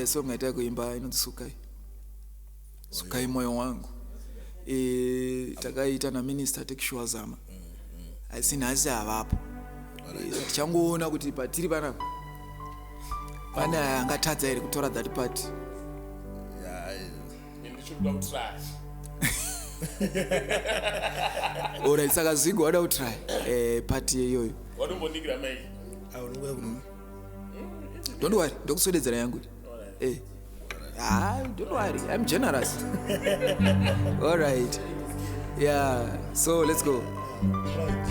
Song yataka kuimba inonzi Sukai. Sukai moyo wangu. Takaita naminister Takesure Zama. Asi nhasi havapo. Tichangoona kuti patiri panapa pane angatadza here kutora that part. Ndichikuda kutry. Alright, saka Zigo wada kutry part iyoyo. Watombondigira mai. Don't worry, ndokuswededzera yangu. Don't worry, I'm generous. All right. Yeah, so let's go. Right.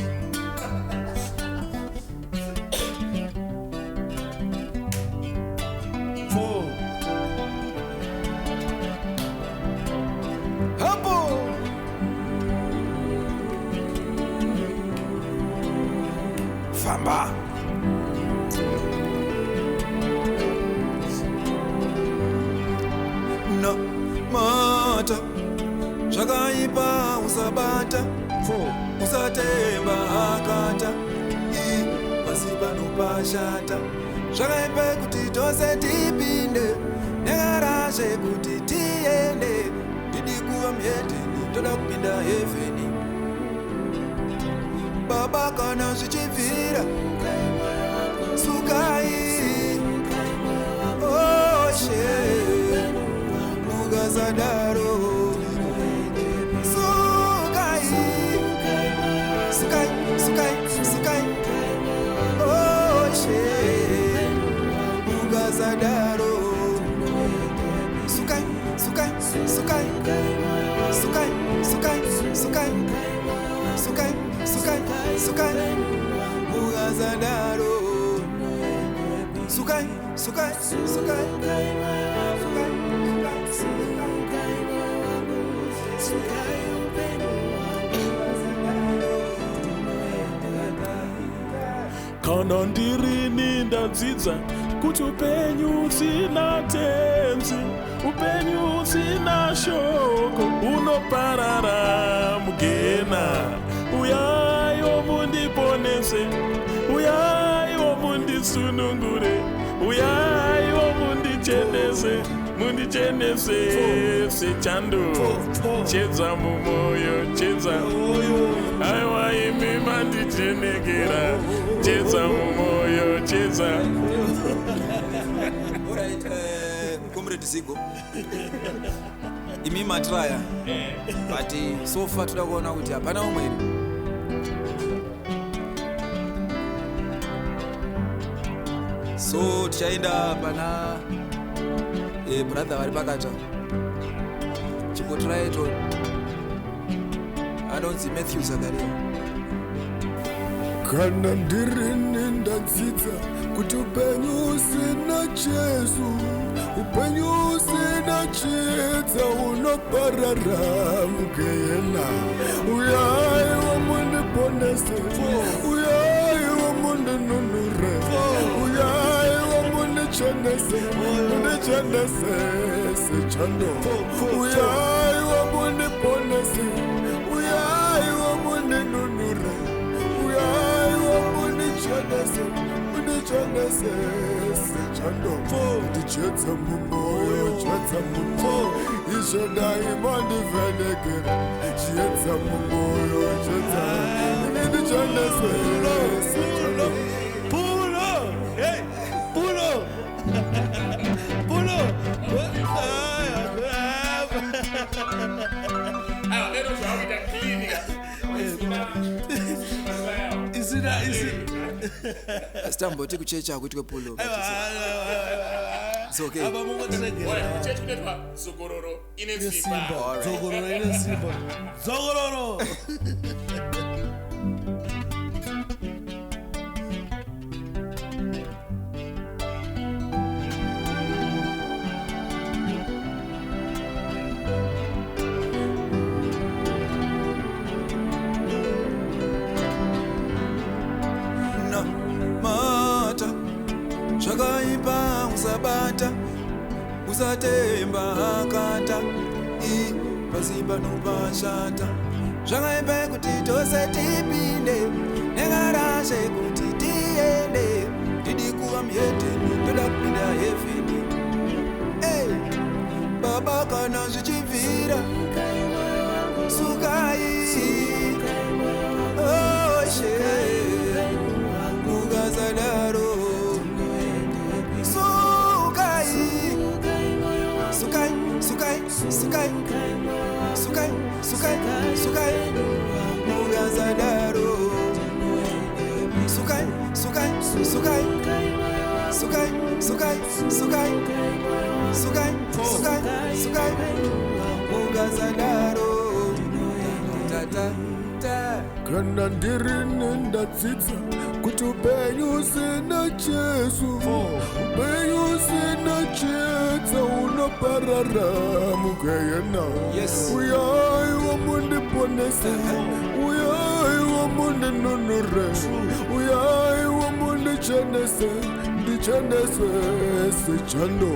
4. Hapo. Famba. No mata zvakaipa usabata 4. usatemba akata i pasi pano pashata zvakaipa kuti tose tipinde negarashe kuti tiende ndidi kuva muhedheni toda kupinda hevheni baba kana zvichibvira sukai oshe mukasadaro sukai sukai sukai sukai oshe mukasadaro sukai sukai sukai sukai sukai sukai sukai sukai sukai mukasadaro sukai sukai sukai sukai sukai sukai. Kana ndirini ndadzidza kuti upenyu usina tenzi, upenyu usina shoko unoparara mugena. Uyaiwo mundiponese, uyaiwo mundisunungure, uyaiwo mundichenese, mundichenese sechando. Chedza mumoyo, chedza. Aiwa imi mandichenekera, chedza mumoyo, chedza. Alright, Comrade Zigo. Imi matraya. But so far toda kuona kuti hapana umwe here. So tichaenda pana brother vari pakati apa. Chimbotirai to anonzi Matthew Zakaria. Kana ndirini ndadzidza kuti upenyu usina Jesu, upenyu usina chiedza unoparara mugehena. Uyaiwo mundiponese, uyaiwo mundinunure, uyaiwo mundichenese, mundichenese sechando. Uyaiwo mundiponese, uyaiwo mundinunure, uyaiwo mundichenese, mundichenese sechando. Ndichedza mumoyo, chedza mumoyo, ishe dai mandivhenekera. Chiedza mumoyo, chedza, ndichenese sechando. Pulo! Hey! Pulo! Pulo! Isina isina. Asi tamboti kuchechi hakuitwe pulo. But it's okay. Apa mungotiregera. Kuchechi kunoitwa zokororo ine Ine simba. simba. Dzokororo ine simba. Dzokororo. Na mata zvakaipa usabata usatemba akata i pasi pano pashata zvakaipa kuti tose tipinde negarashe kuti tiende ndidi kuva muhedheni ndoda kupinda hevheni. Sukai, sukai, sukai, sukai, sukai, sukai, sukai. Mukasadaro. Ta ta ta. Kana ndirini ndadzidza kuti upenyu usina Jesu, upenyu usina chiedza unoparara mugehena. Yes. Uyai wamundiponese, uyai wamundinunure, uyai wamundichenese, ndicheneswe sechando.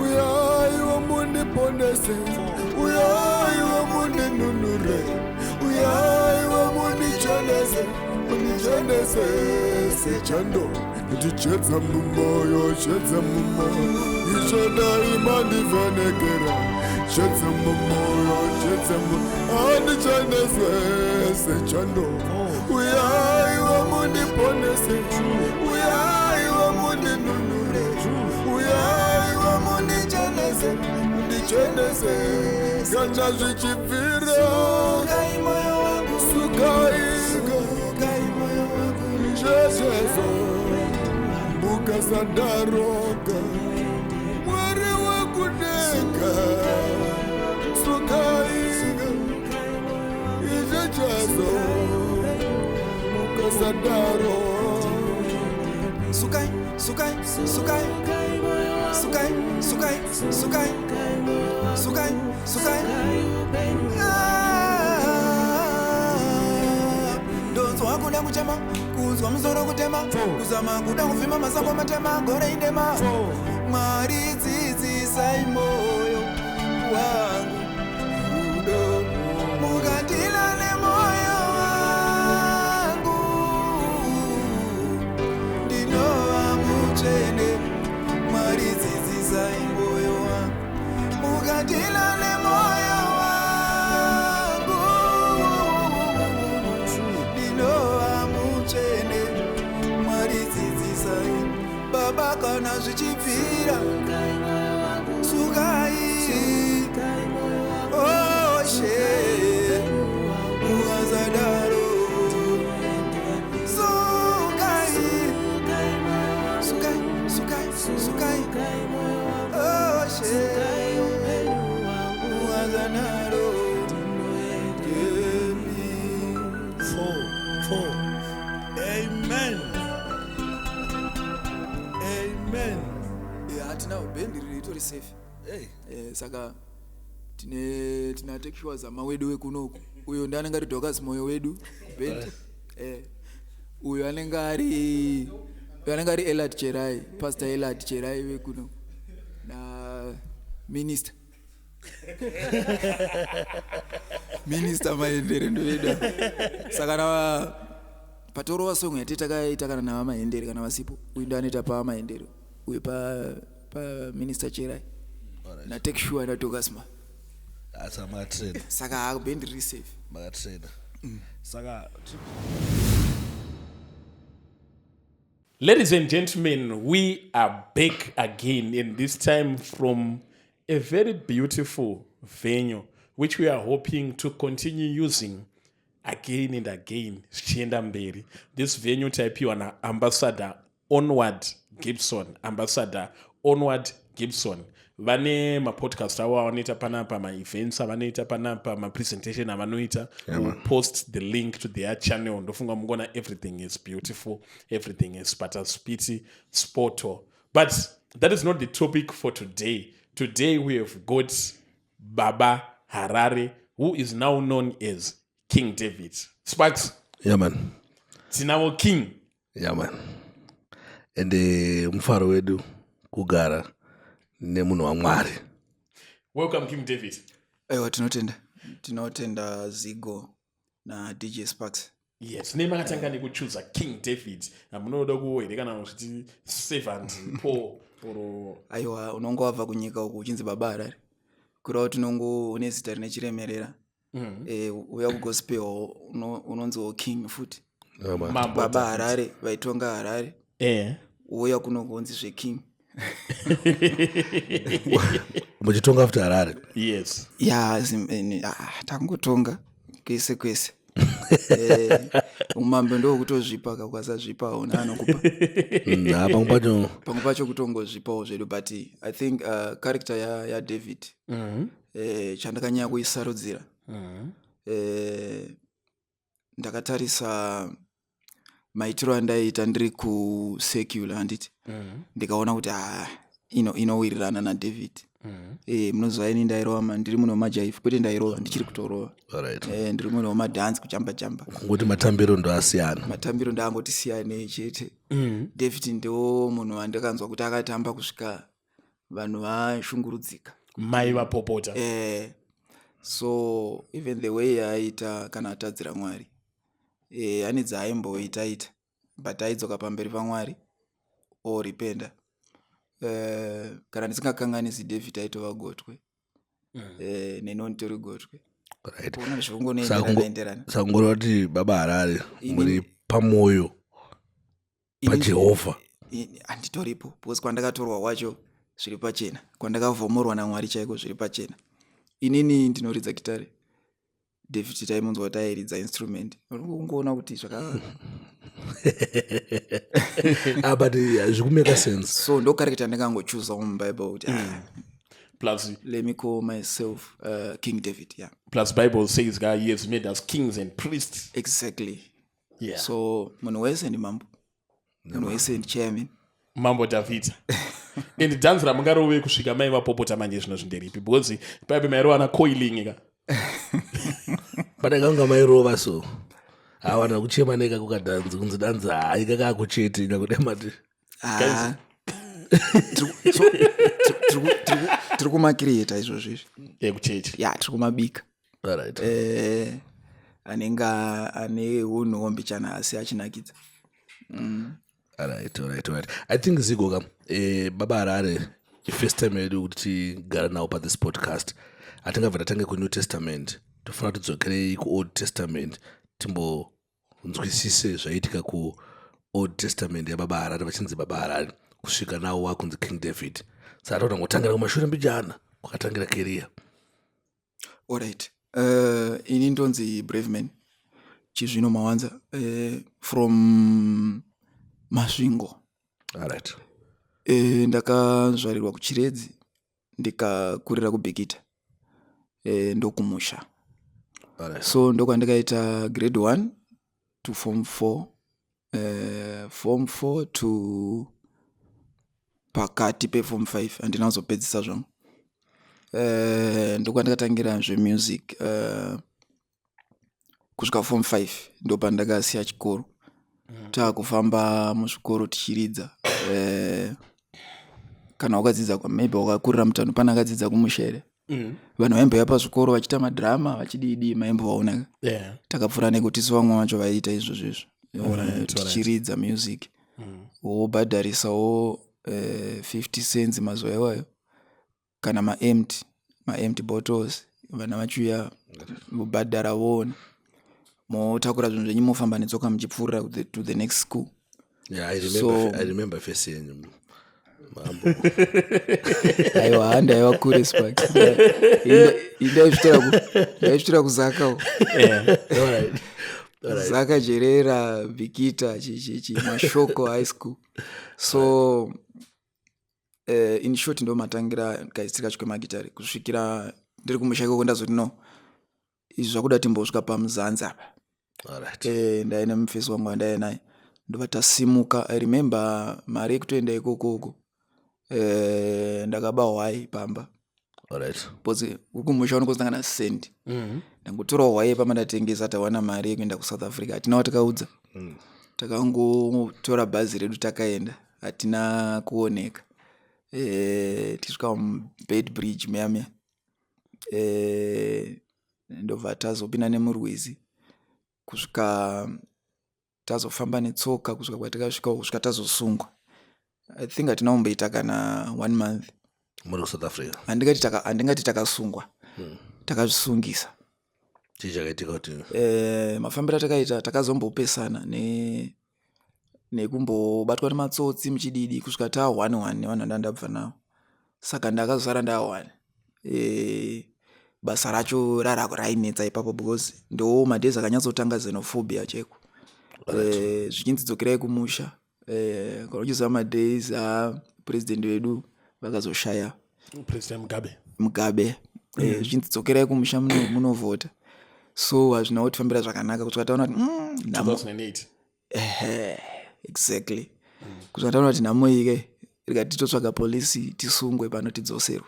Uyai wamundiponese, uyai wamundinunure, uyai wamundichenese, mundichenese sechando. Ndichedza mumoyo, chedza mumoyo, ichadai mandivhenekera. Chedza mumoyo, chedza mu, andichenese sechando. Uyai wamundiponese, uyai wamundinunure, uyai wamundichenese, ndichenese kana zvichibvira. Sukai moyo wangu, Sukai sukai moyo wangu. Jesu, mukasadaroka Mwari wekudenga. Sukai Ishe Jesu, mukasadaro. Sukai, sukai, sukai, sukai, sukai, sukai, sukai, sukai. Ah, ndonzwa kuda kuchema, kunzwa musoro kutema, kuzama kuda kuvhima masango matema, gore indema. Mwari dzidzisai moyo wangu rudo, mukatila nemoyo wangu ndinova mutsvene. Mwari dzidzisai moyo wangu, mukatila nemoyo wangu ndinova mutsvene. Mwari dzidzisai baba kana zvichibvira, sukai oshe mukasadaro. Sukai, sukai, sukai, sukai, oshe mukasadaro. Amen. Four, four. Amen. Amen. Eh, hatina bhendi riri ritori safe. Hey. Eh, saka tine tina take zama wedu wekunoku. Uyo ndi anenge ari Dorcas Moyo wedu bhendi. Eh, uyo anenge ari, uyo anenge ari Elad Cherai, Pastor Elad Cherai wekunoku, na minister Mahendere ndovedu. Saka na patorova song yati takaita kana navaMahendere kana vasipo, uyu ndo anoita paMahendere, uyu pa Minister Cherai na take sure na Dorcas ma. Asa makatrena. Saka bhendi riri safe. Makatrena. Saka Ladies and gentlemen, we are back again, and this time from a very beautiful venue, which we are hoping to continue using again and again. Zvichienda mberi. This venue taipiwa naAmbassador Onward Gibson. Ambassador Onward Gibson. Vane mapodcast avo avanoita panapa, maevents avanoita panapa, mapresentation avanoita. We'll post the link to their channel. Ndofunga mungoona everything is beautiful, everything is pataspiti spoto. But that is not the topic for today. Today we have got Baba Harare, who is now known as King David. Sparks, Yeah man. tinavo King. Yeah man. Ende mufaro wedu kugara nemunhu waMwari. Welcome, King David. Aiwa, tinotenda, tinotenda Zigo naDJ Sparks. Yes, nemakatanga nekuchuza King David, hamunoda kuhere kana zviti Servant Paul or Aiwa, unonge wabva kunyika uku uchinzi Baba Harare, kureva kuti unongo une zita rine chiremerera. Eh, uya kugospel unonziwo king futi. Yeah, man. Mambo Baba David. Harare vaitonga Harare, uya kuno kunzi zveking. Muchitonga futi Harare. Yes. Ya, ah, tangotonga kwese kwese. Umambo ndowekutozvipa ka, ukasazvipa hauna anokupa. Ha, pamwe pacho. Pamwe pacho kutongozvipawo zvedu, but I think character yaDavid chandakanyanya kuisarudzira, ndakatarisa maitiro andaiita ndiri kusecular, handiti? Ndikaona kuti ah, inowirirana naDavid. Munoziva ini ndairova, ndiri munhu wemajaivhi, kwete ndairova, ndichiri kutorova. Ndiri munhu wemadhanzi, kujamba jamba. Kungoti matambiro ndoasiyana. Matambiro ndaangoti siyanei chete. David ndiwo munhu wandakanzwa kuti akatamba kusvika vanhu vashungurudzika. Mai vapopota. So even the way yaaita kana atadzira Mwari, ane dzaaimboitaita, but aidzoka pamberi paMwari oripenda. Kana ndisingakanganisi, David aitova gotwe. Neniwo nditori gotwe. Kuona zvikungonoenderana enderana. Saka kungoreva kuti Baba Harare muri pamwoyo paJehovha. Handitoripo, because kwandakatorwa kwacho zviri pachena, kwandakavhomorwa naMwari chaiko zviri pachena. Inini ndinoridza gitare, David taimunzwa kuti airidza instrument, ungoona kuti zvaka Ah, but zvikumeka sense. So ndo character ndakangochuzawo muBible kuti ah, Plus let me call myself King David, yeah. Plus Bible says God, he has made us kings and priests. Exactly. So munhu wese ndimambo, munhu wese ndichairman. Mambo David. And dhanzi ramungarove kusvika mai vapopota manje zvino zvinderipi? Because paipe mairovana coiling ka. But akanga mairova, so hawana kuchema neka kukadhanzi kunzi danzi hai kakakuchete nyakude mati. Ah. So, tiri kumacreata izvozvo izvi. Ekuchechi. Ya, tiri kumabika. Anenge ane unhu hombichana asi achinakidza. Alright. I think Zigo ka, Baba Harare, first time yedu kuti tigare nawo pa this podcast, hatingabva tatange kuNew Testament, tofanira tidzokerei kuOld Testament, timbonzwisise zvaiitika kuOld Testament yaBaba Harare vachinzi Baba Harare kusvika nawo wakunzi King David. Saka toda kungotangira kumashure mbijana kwakatangira career. Alright, ini ndonzi Braveman Chizvino Mawanza, from Masvingo. Ndakazvarirwa kuChiredzi, ndikakurira kuBhikita, ndokumusha. So ndokwandikaita grade 1 to form 4, form 4 to pakati peform 5, handina kuzopedzisa zvangu. Ndokwandikatangira zvemusic kusvika form 5, ndopandakasiya chikoro. Taakufamba muzvikoro tichiridza. Kana wakadzidza, maybe wakakurira mutano, pane akadzidza kumusha here? Vanhu vaimbouya pazvikoro vachiita madhirama, vachididi, maimbovaonaka. Takapfuura nekuti isu vamwe vacho vaiita izvozvo izvo. Tichiridza music, wobhadharisawo 50 cents mazuva iwayo, kana maempty bottles, vana vachiuya vobhadhara, voona motakura zvinhu zvenyu, mofamba netsoka muchipfuurira to the next school. Yeah, I remember, I remember face yenyu, mambo. Aiwa, handaiva kure, Spark. Ndaizvitira kuZaka. Zaka, Jerera, Bikita, chichichi, Mashoko High School. So in short, ndo matangira kaisiri kacho kemagitari kusvikira ndiri kumusha ikoko. Ndazoti no, izvi zvakuda timbosvika pamuzanzi apa. Ndaine mufesi wangu wandaiye naye, ndobva tasimuka. I remember mari yekutoenda ikokoko, ndakaba hwai pamba. Because uri kumusha unongosangana na sendi. Ndangotorawo hwai yepamba, ndatengesa, tawana mari yekuenda kuSouth Africa. Hatina watakaudza. Takangotora bhazi redu, takaenda, hatina kuoneka. Tichisvika muBeitbridge muya muya, ndobva tazopinda nemurwizi kusvika tazofamba netsoka kusvika kwatakasvika, kusvika tazosungwa. I think hatina kumboita kana one month. Muri kuSouth Africa? Handingati takasungwa, takazvisungisa. Chii chakaitika kuti? Mafambiro atakaita, takazombopesana nekumbobatwa nematsotsi muchididi kusvika taa 1 1 nevanhu vandandabva navo. Saka ndakazosara ndaa 1. Basa racho rara rainetsa ipapo because ndo madays akanyatsotanga xenophobia chaiko. Zvichinzi dzokerai kumusha. Kana uchiziva madays apresident vedu vakazoshaya. President Mugabe. Mugabe. Zvichinzi dzokerai kumusha munovhota. So hazvina kutifambira zvakanaka kusvika taona kuti 2008. Ehe, exactly. Kusvika taona kuti nhamo iyi ke rikati titotsvaga polisi tisungwe pano tidzoserwe.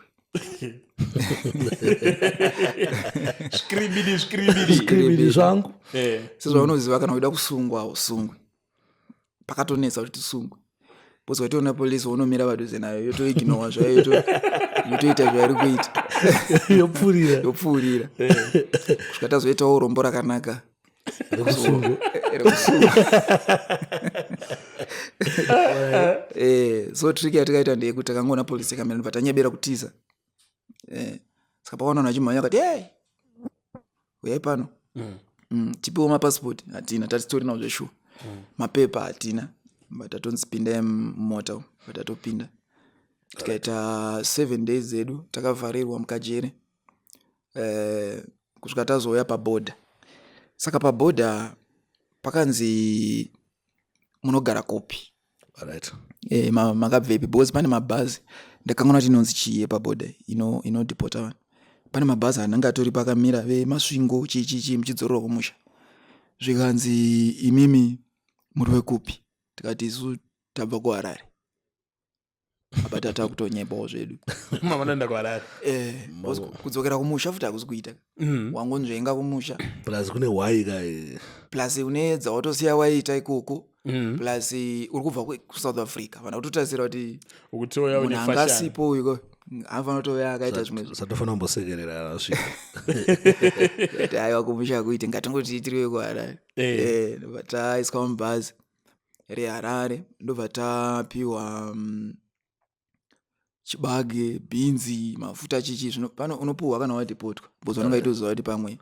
Skribidi skribidi. Skribidi zvangu. Sezvaunoziva kana uchida kusungwa hausungwi. Pakatonetsa kuti tisungwe. Because waitoona polisi unomira padhuze nayo yotoignowa zvayo yotoita zvairi kuita. Yopfuurira. Yopfuurira. Kusvika tazoitawo rombo rakanaka. Rekusungwa. Rekusungwa. So trick yatikaita ndeyekuti takangoona polisi yakamira ndobva tanyebera kutiza. Saka pakaona vanhu vachimhanya vakati, hey, uyai pano. Tipiwo mapassport hatina, tatitori nawo zveshuwa. Mapepa hatina. But tatonzi pindai mumota umu, but tatopinda. Tikaita 7 days dzedu takavharirwa mukajere. Kusvika tazouya pabhodha. Saka pabhodha pakanzi munogara kupi? Alright. Makabvepi? Because pane mabhazi ndakanganwa kuti inonzi chii yepabhodha inodhipota vanhu. Pane mabhazi anenge atori pakamira veMasvingo chii chii chii muchidzorerwa kumusha. Zvikanzi imimi muri wekupi? Tikati isu tabva kuHarare. Apa tata kutonyepawo zvedu. Mama kuHarare. Because kudzokera kumusha futi hakusi kuita. Wangonzvenga kumusha. Plus kune hwai ka. Plus une dzawatosiya waita ikoko. Plus uri kubva kuSouth Africa. Vanhu vakutotarisira kuti Ukutouya munhu une anga fashion. asipo uyu anofanira kutouya akaita zvimwe zvinhu. Satofanira kumbosekerera asvika. Kuti aiwa kumusha kuite ngatingoti tiriwe kuHarare. Ndobva taiswa mubhazi reHarare ndobva tapiwa chibage, bhinzi, mafuta chichi zvino pano unopuhwa kana wadhipotwa because vanonga vaitoziva kuti pamwe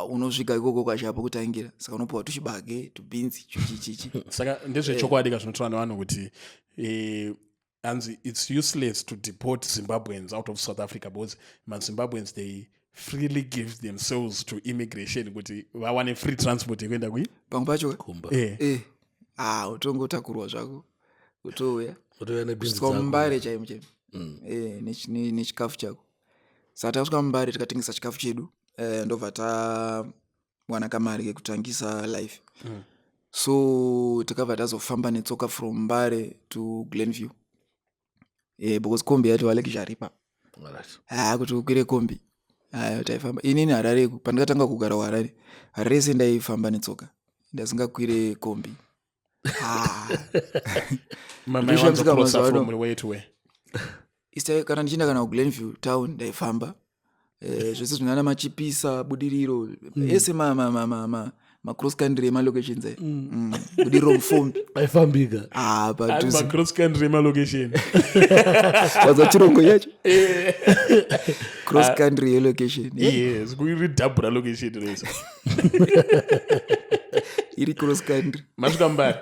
unosvika ikoko kwasha pokutangira saka unopuhwa tuchibage tubhinzi chichi chichi. Saka ndezvechokwadi ka zvinotaura nevanhu kuti hanzi it's useless to deport Zimbabweans out of South Africa because maZimbabweans, they freely give themselves to immigration kuti vawane free transport yekuenda kui Pamwe pacho Kumba. Ah, utongotakurwa zvako utouya. Utouya nebhinzi Kusvika dzako. muMbare chaimo chaimo. Nechikafu chako. Saka tasvika muMbare tikatengesa chikafu chedu, ndobva tawana kamari kekutangisa life. So takabva tazofamba netsoka from Mbare to Glenview, because kombi yaitova luxury pa. Ha, kuti ukwire kombi ayo taifamba. Inini Harare pandakatanga kugara kuHarare, Harare rese ndaifamba netsoka, ndasingakwire kombi. Ah. Ndoshamsika mazuva ano. From where to where? Kana ndichienda kana kuGlenview town ndaifamba. Zvese zvinana Machipisa, Budiriro, ese macross country emalocations aya. Budiriro, Mufombi. Aifambika. Ah, padhuze. Macross country emalocation. Wazwa chirungu yacho, cross country yelocation. Yes, kuridhabhura location rese. Iri cross country. Masvika Mbare.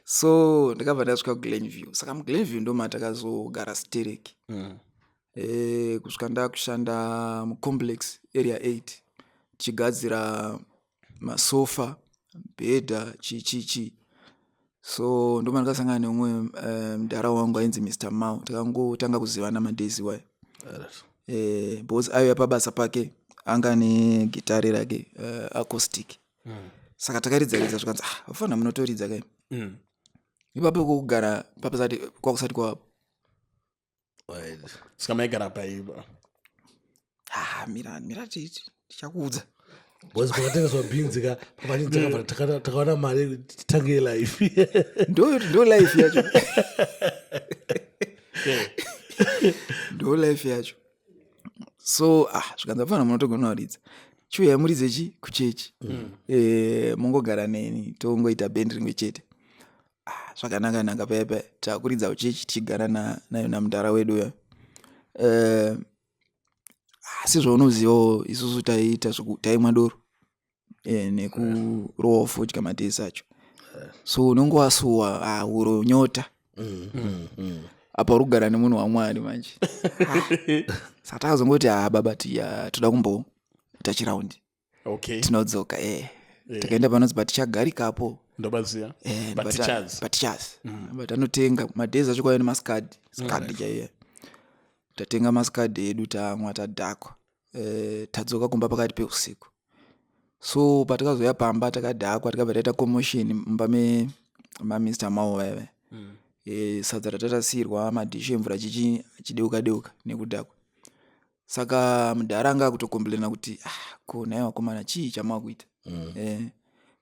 So ndakabva ndasvika kuGlenview. Saka muGlenview ndo matakazogara stereki kusvika ndakushanda mucomplex Area 8 tichigadzira masofa, bhedha, chii chii chii. So ndoma ndakasangana neumwe mudhara wangu ainzi Mr Mao. Takangotanga kuzivana madays iwayo because aiuya pabasa pake anga negitari rake, acoustic. Saka takaridza ridza zvikanzi, ah, vafanira munotoridza kai. Ipapo kugara papasati kwakusati kwapo. Saka maigara paipa? Ah, mira mira, tichakuudza. Because pakatengeswa bhinzi ka papachinzi takawana mari titange life. Ndo life yacho, ndo life yacho. So ah, zvikanzi vafana munotogona kuridza, chiuyai muridze chi kuchechi. Mongogara neni tongoita bhendi rimwe chete. Ah, zvakanaka naka paya paya takuridza kuchechi tichigara nayo namudhara wedu uyo. Sezvaunozivawo isusu taiita taimwa doro nekurowa fodya madays acho. So unonge wasuwa, ah, huro nyota. Apa uri kugara nemunhu waMwari manje. Ah, Saka takazongoti, "Ha baba, toda kumboita chiraundi." Okay. Tinodzoka, e takaenda panonzi patichagarikapo. Ndobaziya. Eh, Patichaz. Patichaz. But anotenga madhezi acho, kwaiva nemaskadi, skadi chaiyo. Tatenga maskadi edu, tamwa, tadhakwa. Tadzoka kumba pakati peusiku. So patakazoya pamba takadhakwa, takabva taita commotion mumba maMr Mao vaiva. Sadza ratatasiyirwa, madhishi emvura, chichi achideuka deuka nekudhakwa. Saka mudhara anga akutocomplaina kuti, "Ah, ko nhai vakomana, chii chamakuita?"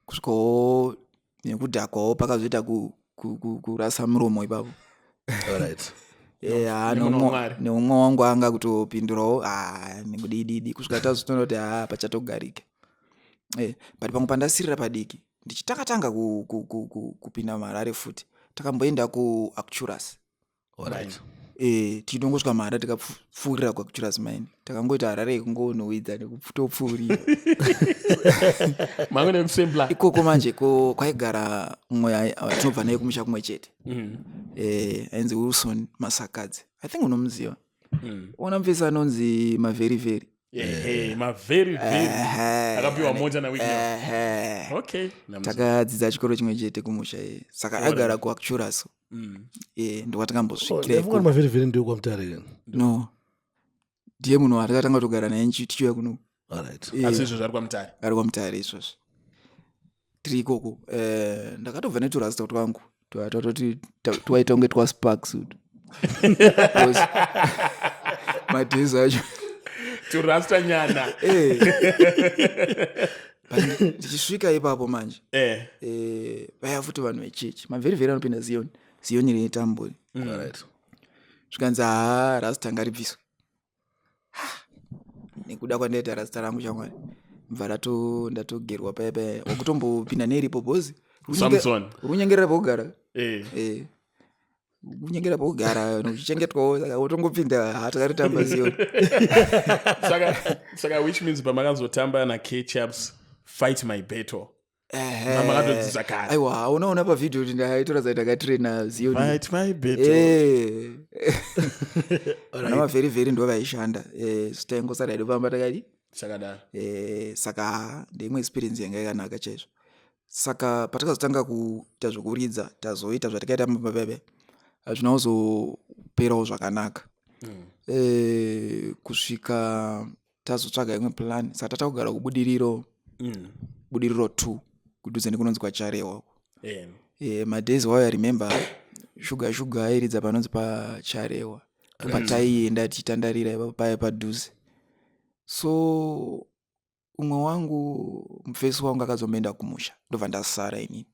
Kusvikawo nekudhakwawo pakazoita kurasa muromo ipapo. Eh, Nemunhu waMwari. Neumwe wangu anga kutopindurawo, "Ah, nekudididi," kusvika tazotoona kuti ha, pachatogarika. But pamwe pandasirira padiki, ndichitakatanga kupinda muHarare futi, takamboenda kuActuras. Tichitongosvika muHarare, tikapfuurira kuActuras Mine. Takangoita Harare yekungonowidza nekutopfuurira. Mangu nekusembla. Ikoko manje ko kwaigara mumwe tinobva naye kumusha kumwe chete. Ainzi Wilson Masakadzi, I think unomuziva. Ona mufesi anonzi Mavheri Vheri. Ehe, mavheri vheri. Akapiwa mota naWicknell. Ehe. Okay. Ndamuziva. Takadzidza chikoro chimwe chete kumusha. Saka aigara kuActuras. Ndokwatakambosvikira Ndafunga ikoko. Mavheri ndiyo kwaMutare. No, ndiye munhu watakatanga kutogara naye tichiuya kuno. Asi izvo zvari kwaMutare. Ari kwaMutare izvozvo. Tiri ikoko, ndakatobva neturasta twangu twatoti twaita kunge twasparks utu. Because madhezi acho. Turasta nyana. But ndichisvika ipapo manje, vaya futi vanhu vechechi, Mavheri anopinda Zion, Zion rine tamburi. Zvikanzi, "Haa, rasta ngaribviswe." Nekuda kwandaita rasta rangu, shamwari, mubva rato ndatogerwa paya paya, wakutombopinda neripo bhozi. Samson. Runyengerera pokugara. Kunyengera pokugara uchichengetwawo, saka wotongopinda. Ha, takaritamba Zion. Saka which means pamakazotamba naKchaps Fight My Battle, mamakatodzidza kare. Aiwa, unoona pavhidhiyo kuti ndaitora zai ndakatraina Zion. Fight My Battle. Vana Mavheri Vheri ndo vaishanda. Taingosara hedu pamba takadi. Chakadaro. Saka ndeimwe experience yanga yakanaka chaizvo. Saka patakazotanga kuita zvokuridza, tazoita zvatakaita mumba pepe, hazvina kuzoperawo zvakanaka. Kusvika tazotsvaga imwe plan. Saka tata kugara kuBudiriro. Budiriro 2, kudhuze nekunonzi kwaCharewa uko. Madays wayo, I remember Shuga Shuga airidza panonzi paCharewa, pataienda tichitandarira ipapo paya padhuze. So umwe wangu, mufesi wangu, akazomboenda kumusha, ndobva ndasara inini.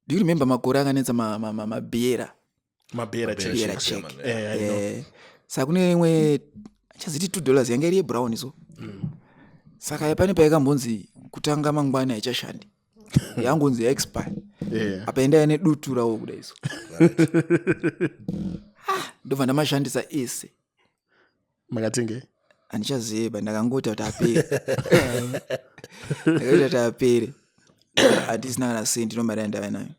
Do you remember makore akanetsa mabhera? Mabhera check. Bhera check. Eh, I know. Saka kune imwe chaziti $2 yanga iri yebrown. So saka pane paikambonzi kutanga mangwani haichashandi, yangonzi yaexpire. Apa endai nedutu rawo kudai. So ndobva ndamashandisa ese. Makatenge? Handichaziva, ndakangoti kuti apere, ndakaita kuti apere. Handisina kana sendi nomari yandava nayo.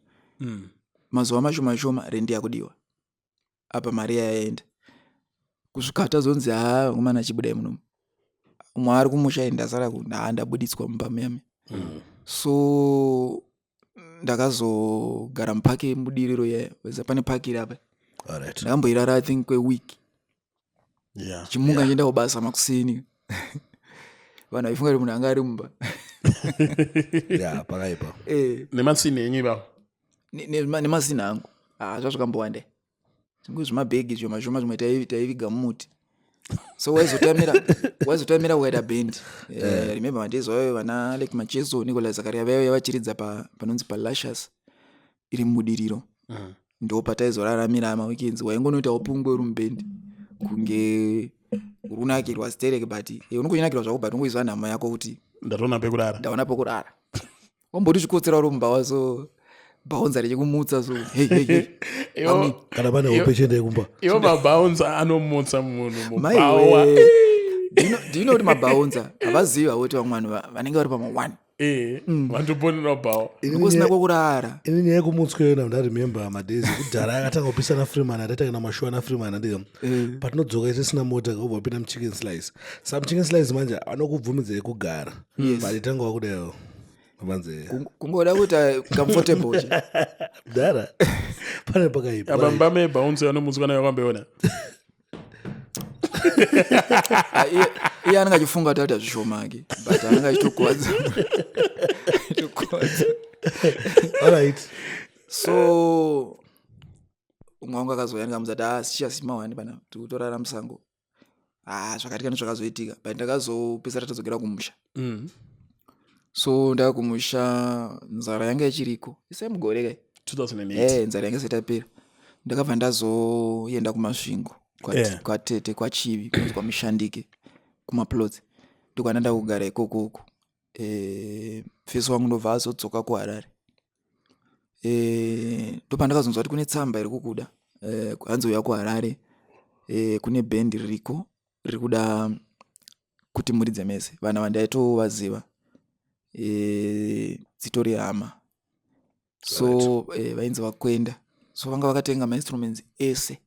Mazuva mashoma shoma rendi yakudiwa, apa mari yayaenda. Kusvika tazonzi, "Haa ngomana, chibudai munomu." Umwe ari kumusha, ndasara, haa, ndabuditswa mumba muyami. So ndakazogara mupaki yeBudiriro yaya. Pane paki iri apa. Ndakamboirara, I think, kweweek. Chimuka ndichienda kubasa makuseni, vanhu vaifunga kuti munhu anga ari mumba. Yeah, pakaipa. Nemasini enyu ipapo? Nemasini angu. Ah, zvazvakambowanda, zvimwe zvimabhegi zvoma zvoma, zvimwe taiviga mumuti. So waizotamira ukaita bhendi. Remember madays vayo, vana Lake Macheso, Nicolas Zakaria, vaiuya vachiridza panonzi paLashas iri muBudiriro. Ndo pataizoraramira maweekends. Waingonoitawo pungwe uri mubhendi, kunge uri kunakirwa sterek, but unongonakirwa zvako, but ungoizwa nhamo yako kuti Ndatoona pekurara. Ndaona pokurara. Wamboti uchikotsera uri mumbawa, so bhaunza richikumutsa, so, "Hey, hey, hey." Kana pane hope, chiendai kumba. Iwo mabhaunza anomutsa munhu mubhawa. Maiwe, do you know kuti mabhaunza havazivi havo kuti vamwe vanhu vanenge vari pama1 Eh, vandoponera bhawa. Kusina kwekurara. Ini nyaya yekumutswa yona ndaremember madays ekudhara akatanga kupisa nafreeman, ataita kana mashuwa nafreeman, andika patinodzoka tisina mota, kaubva wapinda muchicken slice. Saka muchicken slice manje anokubvumidzai kugara, but itanga wakudayo vanze. Kungoda kuita comfortable che. Dhara pane pakaipa. Apa mbame bounce yanomutswa nayo kwambeona. Ah, iye anenge achifunga kuti aita zvishomake, but anenge achitokwadza. Achitokwadza. Alright. So umwe wangu akazouya, ndikamuudza kuti, "Ah, sichasima wani pana tikutorara musango." Ah, zvakatika nezvakazoitika, but ndakazopedzisira tadzokera kumusha. So ndava kumusha, nzara yanga ichiriko, isai mugore kai. 2008. Eh, nzara yanga isati yapera. Ndakabva ndazoenda kuMasvingo kwatete, kwaChivi, kunonzi kwaMushandike, kumaplots, ndokwana kugara ikokoko. Fesi wangu ndobva azodzoka kuHarare. Ndopandakazonzwa kuti kune tsamba iri kukuda, hanzi uya kuHarare, kune bhendi ririko riri kuda kuti muridze mese. Vanhu ava ndaitovaziva, dzitori hama. So vainzi vakwenda. So vanga vakatenga mainstruments ese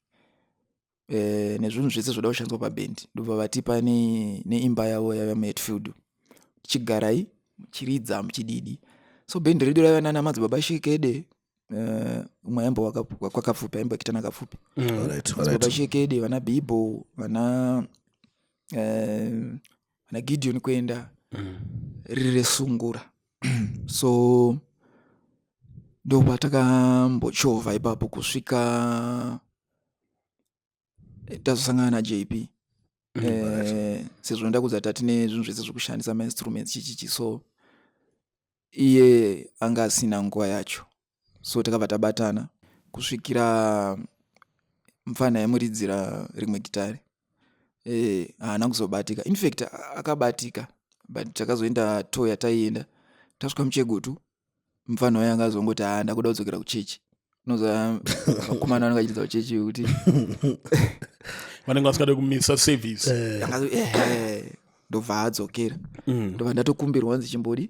nezvinhu zvese zvoda kushandiswa pabhendi, ndobva vatipa neimba yavo yaiva muHatfield, tichigarai, muchiridza, muchididi. So bhendi redu raiva nana Madzibaba Shekede, umwe aimbo kwakapfupi, aimbo Kapfupi. Madzibaba Shekede, vana Bibo, vana vana Gideon Kwenda, riri resungura. So ndopatakambotshovha ipapo kusvika tazosangana naJP. Sezvo ndakudza tatine zvinhu zvese zvekushandisa, mainstruments, chichichi, so iye anga asina nguva yacho. So takabva tabatana kusvikira mufana aimuridzira rimwe gitare haana kuzobatika. In fact akabatika, but takazoenda to yataienda, tasvika muChegutu, mufana waye anga azongoti, "Haa, ndakuda kudzokera kuchechi." Unoziva vakomana vanenge vachiridza kuchechi kuti vanenge vasingade kumisa service. Ehe, ndobva adzokera. Ndobva ndatokumbirwa, nzi chimbodi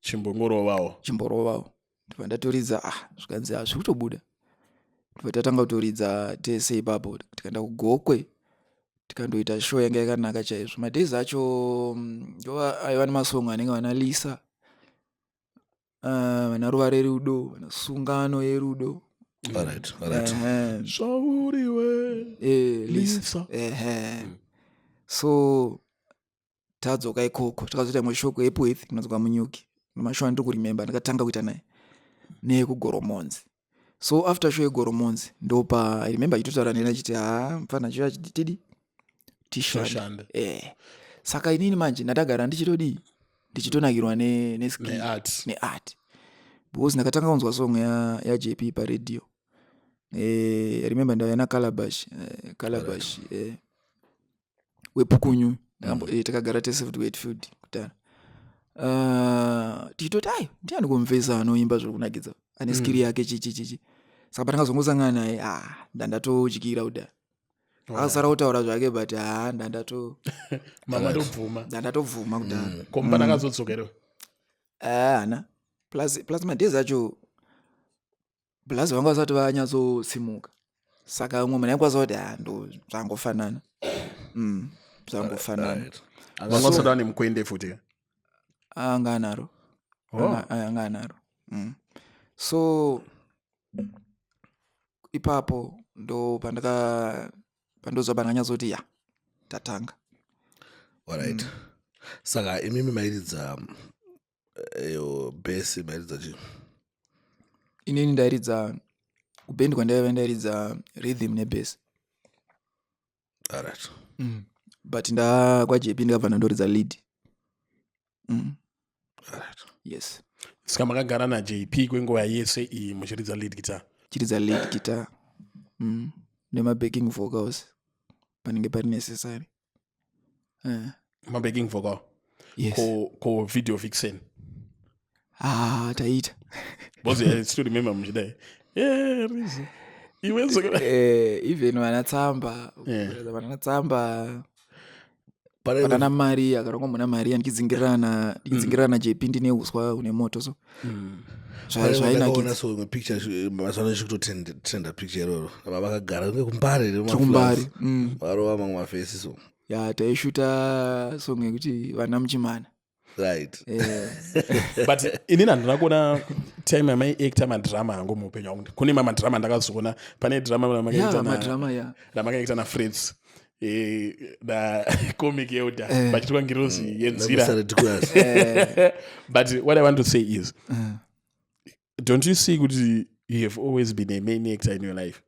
Chimbongorovawo. Chimborovawo. Ndobva ndatoridza. Ah, zvikanzi, "Ah, zviri kutobuda." Ndobva tatanga kutoridza tese ipapo. Tikaenda kuGokwe, tikandoita show yanga yakanaka chaizvo. Madays acho ndo aiva nemasong anenge vana Lisa, vana Ruva Rerudo, vana Sungano Yerudo. Alright. Ehe. Zvauriwe. Lisa. Lisa. Ehe. So tadzoka ikoko, takazoita imwe show kuEpworth, kunonzi kwaMunyuki. Mashow andiri kuremember ndakatanga kuita naye neyekuGoromonzi. So after show yeGoromonzi, ndopa I remember achitotaura neni achiti, "Ha, mufana, chiya tidi tishande." Toshande. Saka inini manje ndandagara ndichitodii, ndichitonakirwa neskill Neart. Neart, because ndakatanga kunzwa song yaJP paredhiyo. I remember ndaiva naCalabash, Calabash wepukunyu. Takagara tese futi kuHatfield kudhara. Tichitoti, "Ai, ndiani kumvesa anoimba zviri kunakidza, ane skill yake, chichi chichi?" Saka pandakazongosangana naye, ah, ndandatotyira kudhara. Akasara kutaura zvake, but ha, ndandato Mama ndobvuma. Ndandatobvuma kudhara. Komba nakazodzokerewa. Hana. Plus madays acho plus vanga vasati vanyatsosimuka, saka umwe munhu aikwanisa kuti, "Ha, ndo zvangofanana, zvangofanana." Vanga vasati vane mukwende futi. Anga anaro. Oh. Anga anaro. So ipapo ndo pandaka pandozva pandanyatsoti, ya, tatanga. Alright, saka imimi mairidza iyo bass, mairidza chii? Inini ndairidza kubhendi kwandaiva, ndairidza rhythm nebass. But nda kwaJP ndikabva ndandoridza lead. Yes. Saka makagara naJP kwenguva yese iyi muchiridza lead guitar? Chiridza lead guitar, nemabacking vocals panenge pari necessary. Mabacking vocal? Yes. Ko video vixen? Ah, taita. Because I still remember muchidai, yeah, rizo iwe. Even vana Tsamba. Vana Tsamba. Patana Maria akarongwa muna Maria ndichidzingirirana ndichidzingirirana JP ndine uswa une moto so. Zvainakidza so imwe picture mazuva ano ichikutotrenda picture iroro ava vakagara kunge kumbare kumbare. Varova mamwe mafesi so. Ya, taishuta song yekuti vana muchimana. Right. But inini handina kuona time yamaiacta madrama hangu muupenyu hwangu. Kune mamwe madrama ndakazoona, pane drama ya madrama, ya. Ramakaita naFreds na Comic Elder vachiitwa ngirozi yenzira. Ridiculous. But what I want to say is, don't you see kuti you have always been a main actor in your life?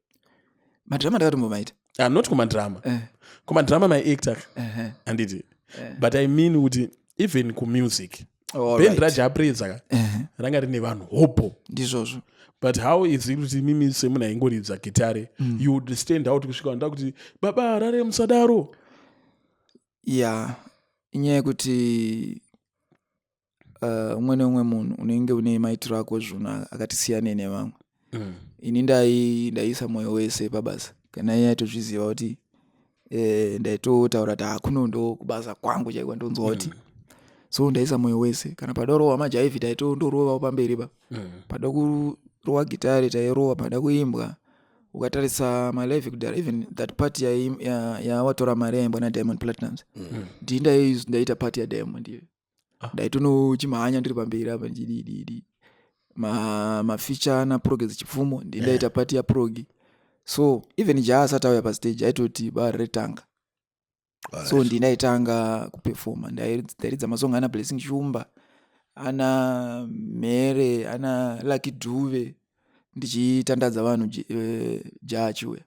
Madrama ndakatombomaita. Ah, not kumadrama. Kumadrama maiactor, handiti? But I mean kuti even kumusic, band raJah Prayzah ka ranga rine vanhu hopo. Ndizvozvo. But how is it kuti mimi semunhu aingoridza gitare, you would stand out kusvika nda kuti baba Harare musadaro? Ya, inyaya yekuti umwe neumwe munhu unenge une maitiro ako zvunhu akati siyanei nevamwe. Ini ndaiisa mwoyo wese pabasa. Kana iye aitozviziva kuti ndaitotaura kuti hakuno ndo kubasa kwangu chaiko, ndonzwa kuti so ndaisa mwoyo wese. Kana pada kurohwa majaivhi, taitondorovawo pamberi pa. Pada kurohwa gitare, tairova. Pada kuimbwa, ukatarisa malive kudhara, even that part yawatora mari yaimbwa naDiamond Platnumz, ndii ndaita part yaDiamond iyo. Ndaitonochimhanya ndiri pamberi apa ndichidididi mafeature naProgez Chipfumo, ndii ndaita part yaProgi. So even Jah asati auya pastage, aitoti bara retanga. So ndindaitanga kupefoma, ndairidza masong ana Blessing Shumba, ana Mhere, ana Lucky Dhuve, ndichitandadza vanhu Jah achiuya.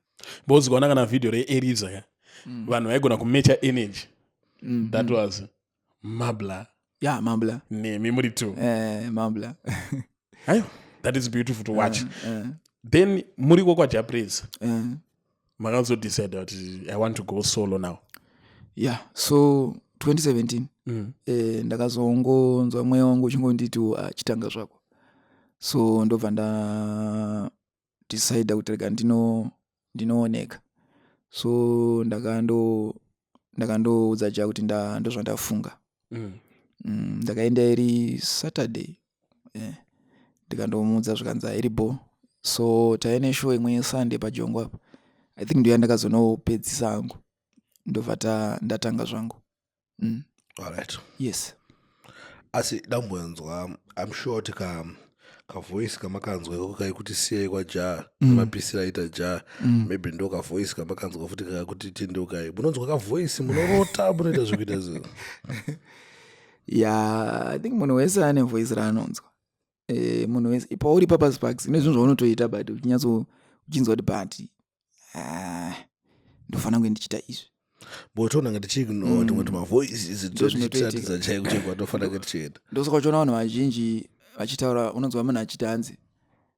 Because ukaona kana vhidhiyo reEriza ka, vanhu vaigona kumecha energy. That was Mabla. Ya, Mabla. Nemi muri two. Mabla. Ayo, that is beautiful to watch. Then muriko kwaJah Prayzah, makazodecide kuti I want to go solo now? Yeah, so 2017 ndakazongonzwa mweya wangu uchingonditi, "Chitanga zvako." So ndobva ndadecida kuti rega ndinooneka. So ndakandoudza Jah kuti ndozvandafunga. Ndakaenda iri Saturday, ndikandomuudza, zvikanzi hairibo. So taine show imwe yeSunday paJongo apa, I think ndiyo yandakazonopedzisa hangu, ndobva ndatanga zvangu. Alright. Yes. Asi dambonzwa, I'm sure kuti ka kavoice kamakanzwa ikoko kaikuti siyai kwaJah, nemapisiro aita Jah, maybe ndo kavoice kamakanzwa futi kakuti tendeukai. Munonzwa kavoice, munorota, munoita zvekuita zvinhu? Ya, I think munhu wese ane voice raanonzwa. Munhu wese pauri papa Sparks, ine zvinhu zvaunotoita but uchinyatso uchinzwa kuti but, ah, ndofanira kunge ndichiita izvi. Botoona nga tichiignore tumwe tumavoices. Ndo zvinotoitika. Tichiratidza chaiko chaiko kwatofanira kunge tichienda. Ndosaka uchiona vanhu vazhinji vachitaura, unonzwa munhu achiti hanzi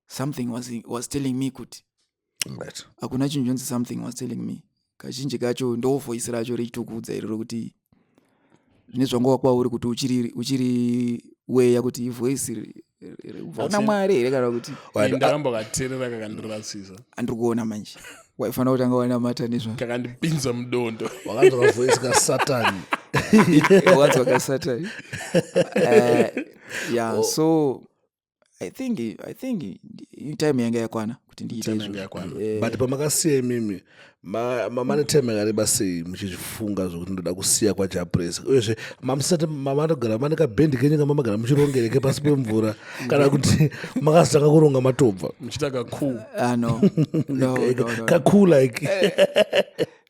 something was telling me kuti. Hakuna chinhu chonzi something was telling me. Kazhinji kacho ndo voice racho richitokuudza iroro kuti zvine zvangova kwauri kuti uchiri weya kuti ivoice kubva kuna Mwari here kana kuti. Ndakambokateerera, kakandirasisa. Andiri kuona manje waifanira kutanga wanamata nezvazvo. Kakandipinza mudondo. Wakanzwa kavoice kasatani. Wakanzwa kasatani. Yeah, so I think time yanga yakwana kuti ndiite Time yanga izvozvo. yakwana. But pamakasiya imimi, mane time yakareba sei muchizvifunga zvokuti ndoda kusiya kwaJah Prayzah? Uyezve mamusati mamatogara mane kabhendi kenyu kamamagara muchirongereke pasi pemvura, kana kuti makazotanga kuronga matobva? Muchiita kakuu? Ah, no, no, no, no, no. Kakuu like.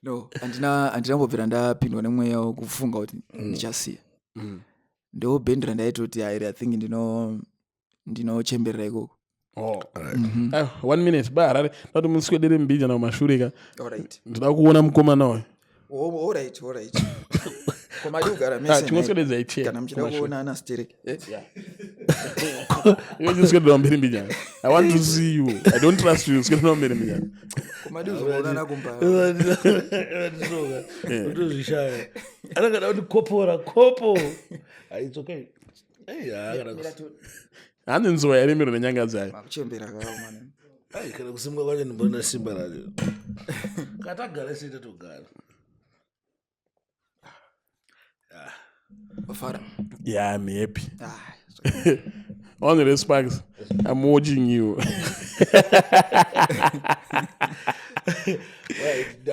No, handina kumbobvira ndapindwa nemweya wekufunga kuti ndichasiya. Ndo bhendi randaitoti hairi, I think ndinochemberera ikoko. Oh. Ah, one minute ba Harare, ndati muswedere mbijana kumashure ka. Alright. Ndida kuona mukomana uyu. Alright, komadi kugara Ah, mese. chingoswededzai chair Kana muchida kumashure. kuona ana sterek. Iwe chiswedera mberi mbijana, I want to see you. I don't trust you. Swedera mberi mbijana. Komadi uzoonana kumba. Utozvishaya anongada kuti kopora kopo. Ah, it's okay. Hey, ah, Hanzi nzuva yaremerwa nenyanga dzayo. Makuchembera kaomana. Ai, kana kusimuka kwacho ndimbona simba racho katagara sei tatogara. Wafara. Yeah, I'm happy. Ah, Honorable Sparks, I'm watching you.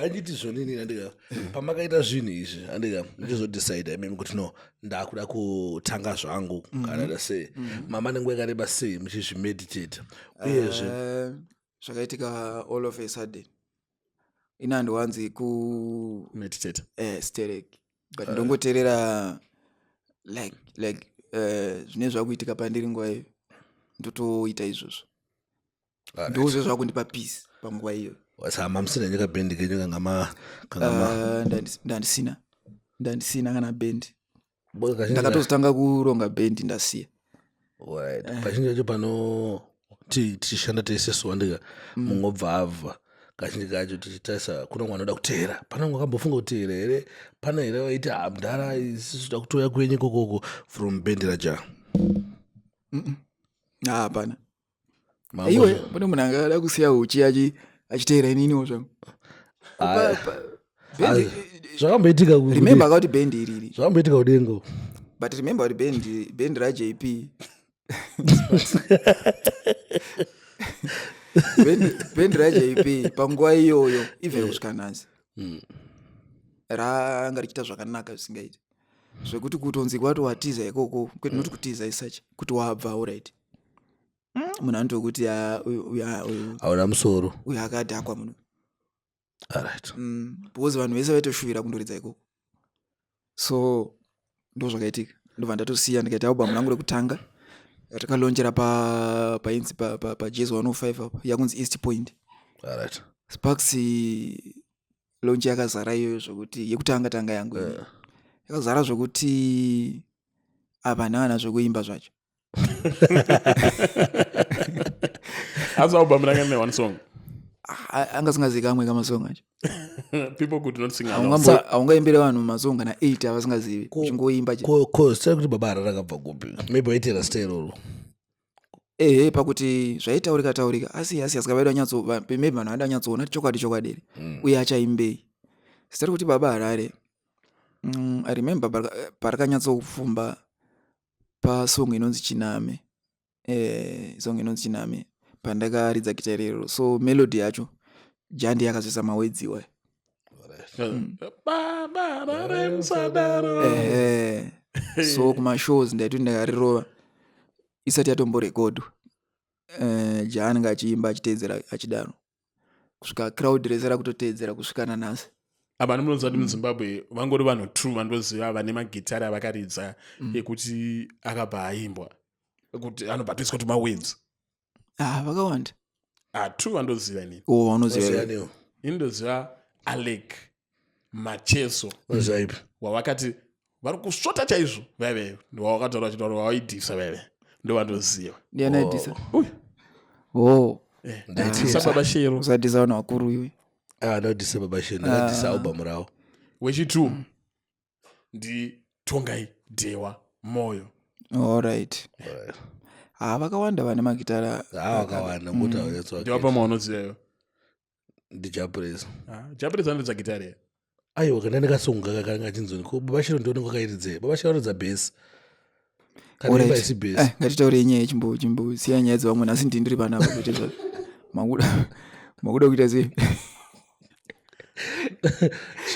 Handiti zvonini, andika pamakaita zvinhu izvi, andika ndichizodecida imimi kuti no, ndakuda kutanga zvangu kana da sei. Mama nenguva yakareba sei muchizvimeditate uyezve? Zvakaitika all of a sudden. Ina handiwanzi ku Meditate. Sterek, but ndongoteerera like zvine zvakuitika pandiri nguva iyo, ndotoita izvozvo. Ndozvo zvakundipa peace panguva iyoyo. Saka mamusina nyika bhendi kenyu kangama kangama? Ndandisina kana bhendi. Ndakatozotanga kuronga bhendi ndasiya. Right, kazhinji kacho pano tichishanda tese so, andika mungobva abva, kazhinji kacho tichitarisa kuno mwana unoda kuteera, pane mwe wakambofunga kuteera here? Pane here waiti, "Ah, mudhara, isusu toda kutouya kwenyu ikokoko from bhendi raja"? Ah, hapana. Iwe, pane munhu angada kusiya uchi achiteera ininiwo zvangu? Zvakamboitika Remember akauti bhendi iriri. Zvakamboitika kudengo. But remember kuti bhendi raJP, bhendi raJP panguva iyoyo, even kusvika nhasi, ranga richiita zvakanaka zvisingaiti, zvekuti kutonzi kwati watiza ikoko, kwete noti kutiza isachi, kuti wabva, alright, munhu anotokuti, "Ah, uyu Hauna musoro. Uyu akadhakwa munhu." Alright. Because vanhu vese vaitoshuvira kundoridza ikoko. So ndo zvakaitika, ndobva ndatosiya, ndikaita album rangu rekutanga ratakalaunchera pa painzi pa, pa, pa Jazz 105 apa, yakunzi East Point. Sparks, launch yakazara iyoyo zvokuti, yekutanga tanga yangu iyi. Yakazara zvokuti apa handina zvokuimba zvacho. Asi album ranga rine one song. Ah, anga asingazivi kamasong acho. People could not sing along. Haungaimbire vanhu masong kana 8 avasingazivi, uchingoimba Ko zita rekuti Baba Harare rakabva kupi? Maybe waitera zita iroro. Ehe, pakuti zvaitaurika taurika, asi vaida nyatso, maybe vanhu vaida nyatsoona kuti chokwadi chokwadi here, uye achaimbei. Zita rekuti Baba Harare, I remember parakanyatsofumba pasong inonzi Chiname, song inonzi Chiname, pandakaridza gita irero. So melody yacho jandi yakazoisa mawords iwayo. Baba Harare musadaro. Ehe, so kumashows ndaiti ndakarirova isati yatomborekodwa, jaanenge achiimba achiteedzera achidaro kusvika crowd rese rakutoteedzera kusvika nanhasi. Apa munoziva kuti muZimbabwe vangori vanhu two vandoziva vane magitari avakaridza ekuti akabva aimbwa kuti anobva atoiswa kuti mawords. Ah, vakawanda. Ah, two vandoziva inini. O, vaunoziva? Unoziva? Ini ndoziva Alec Macheso. Unoziva ipi? Wavakati vari kusvota chaizvo vaive, wavakataura vachitaura vawaidhisa vaive, ndo vandoziva. Ndiani aidhisa? Uyu. O. Dhisa Baba Shero. Usadhisa vanhu vakuru iwe. Ah, ndodhisa Baba Shero, ndakadhisa album ravo. Wechitu ndiTongai Dhewa Moyo. Alright. Ha, vakawanda vane magitara. Ah, vakawanda ngokuti haunyatso. Ndewapa maunozivayo? Ndijapuresa. Japuresa anoridza gitari here? Aiwa, kana ndakasunga kakanga achinzoni ko Baba Shero ndione kwakairidze. Baba Shero anoridza bhesi kana imba isi bhesi. Ngatitaurei nyaya, chimbosiya nyaya dzevamwe. Nhasi ndindiri panapa kwete zvazvo. Makuda kuita sei?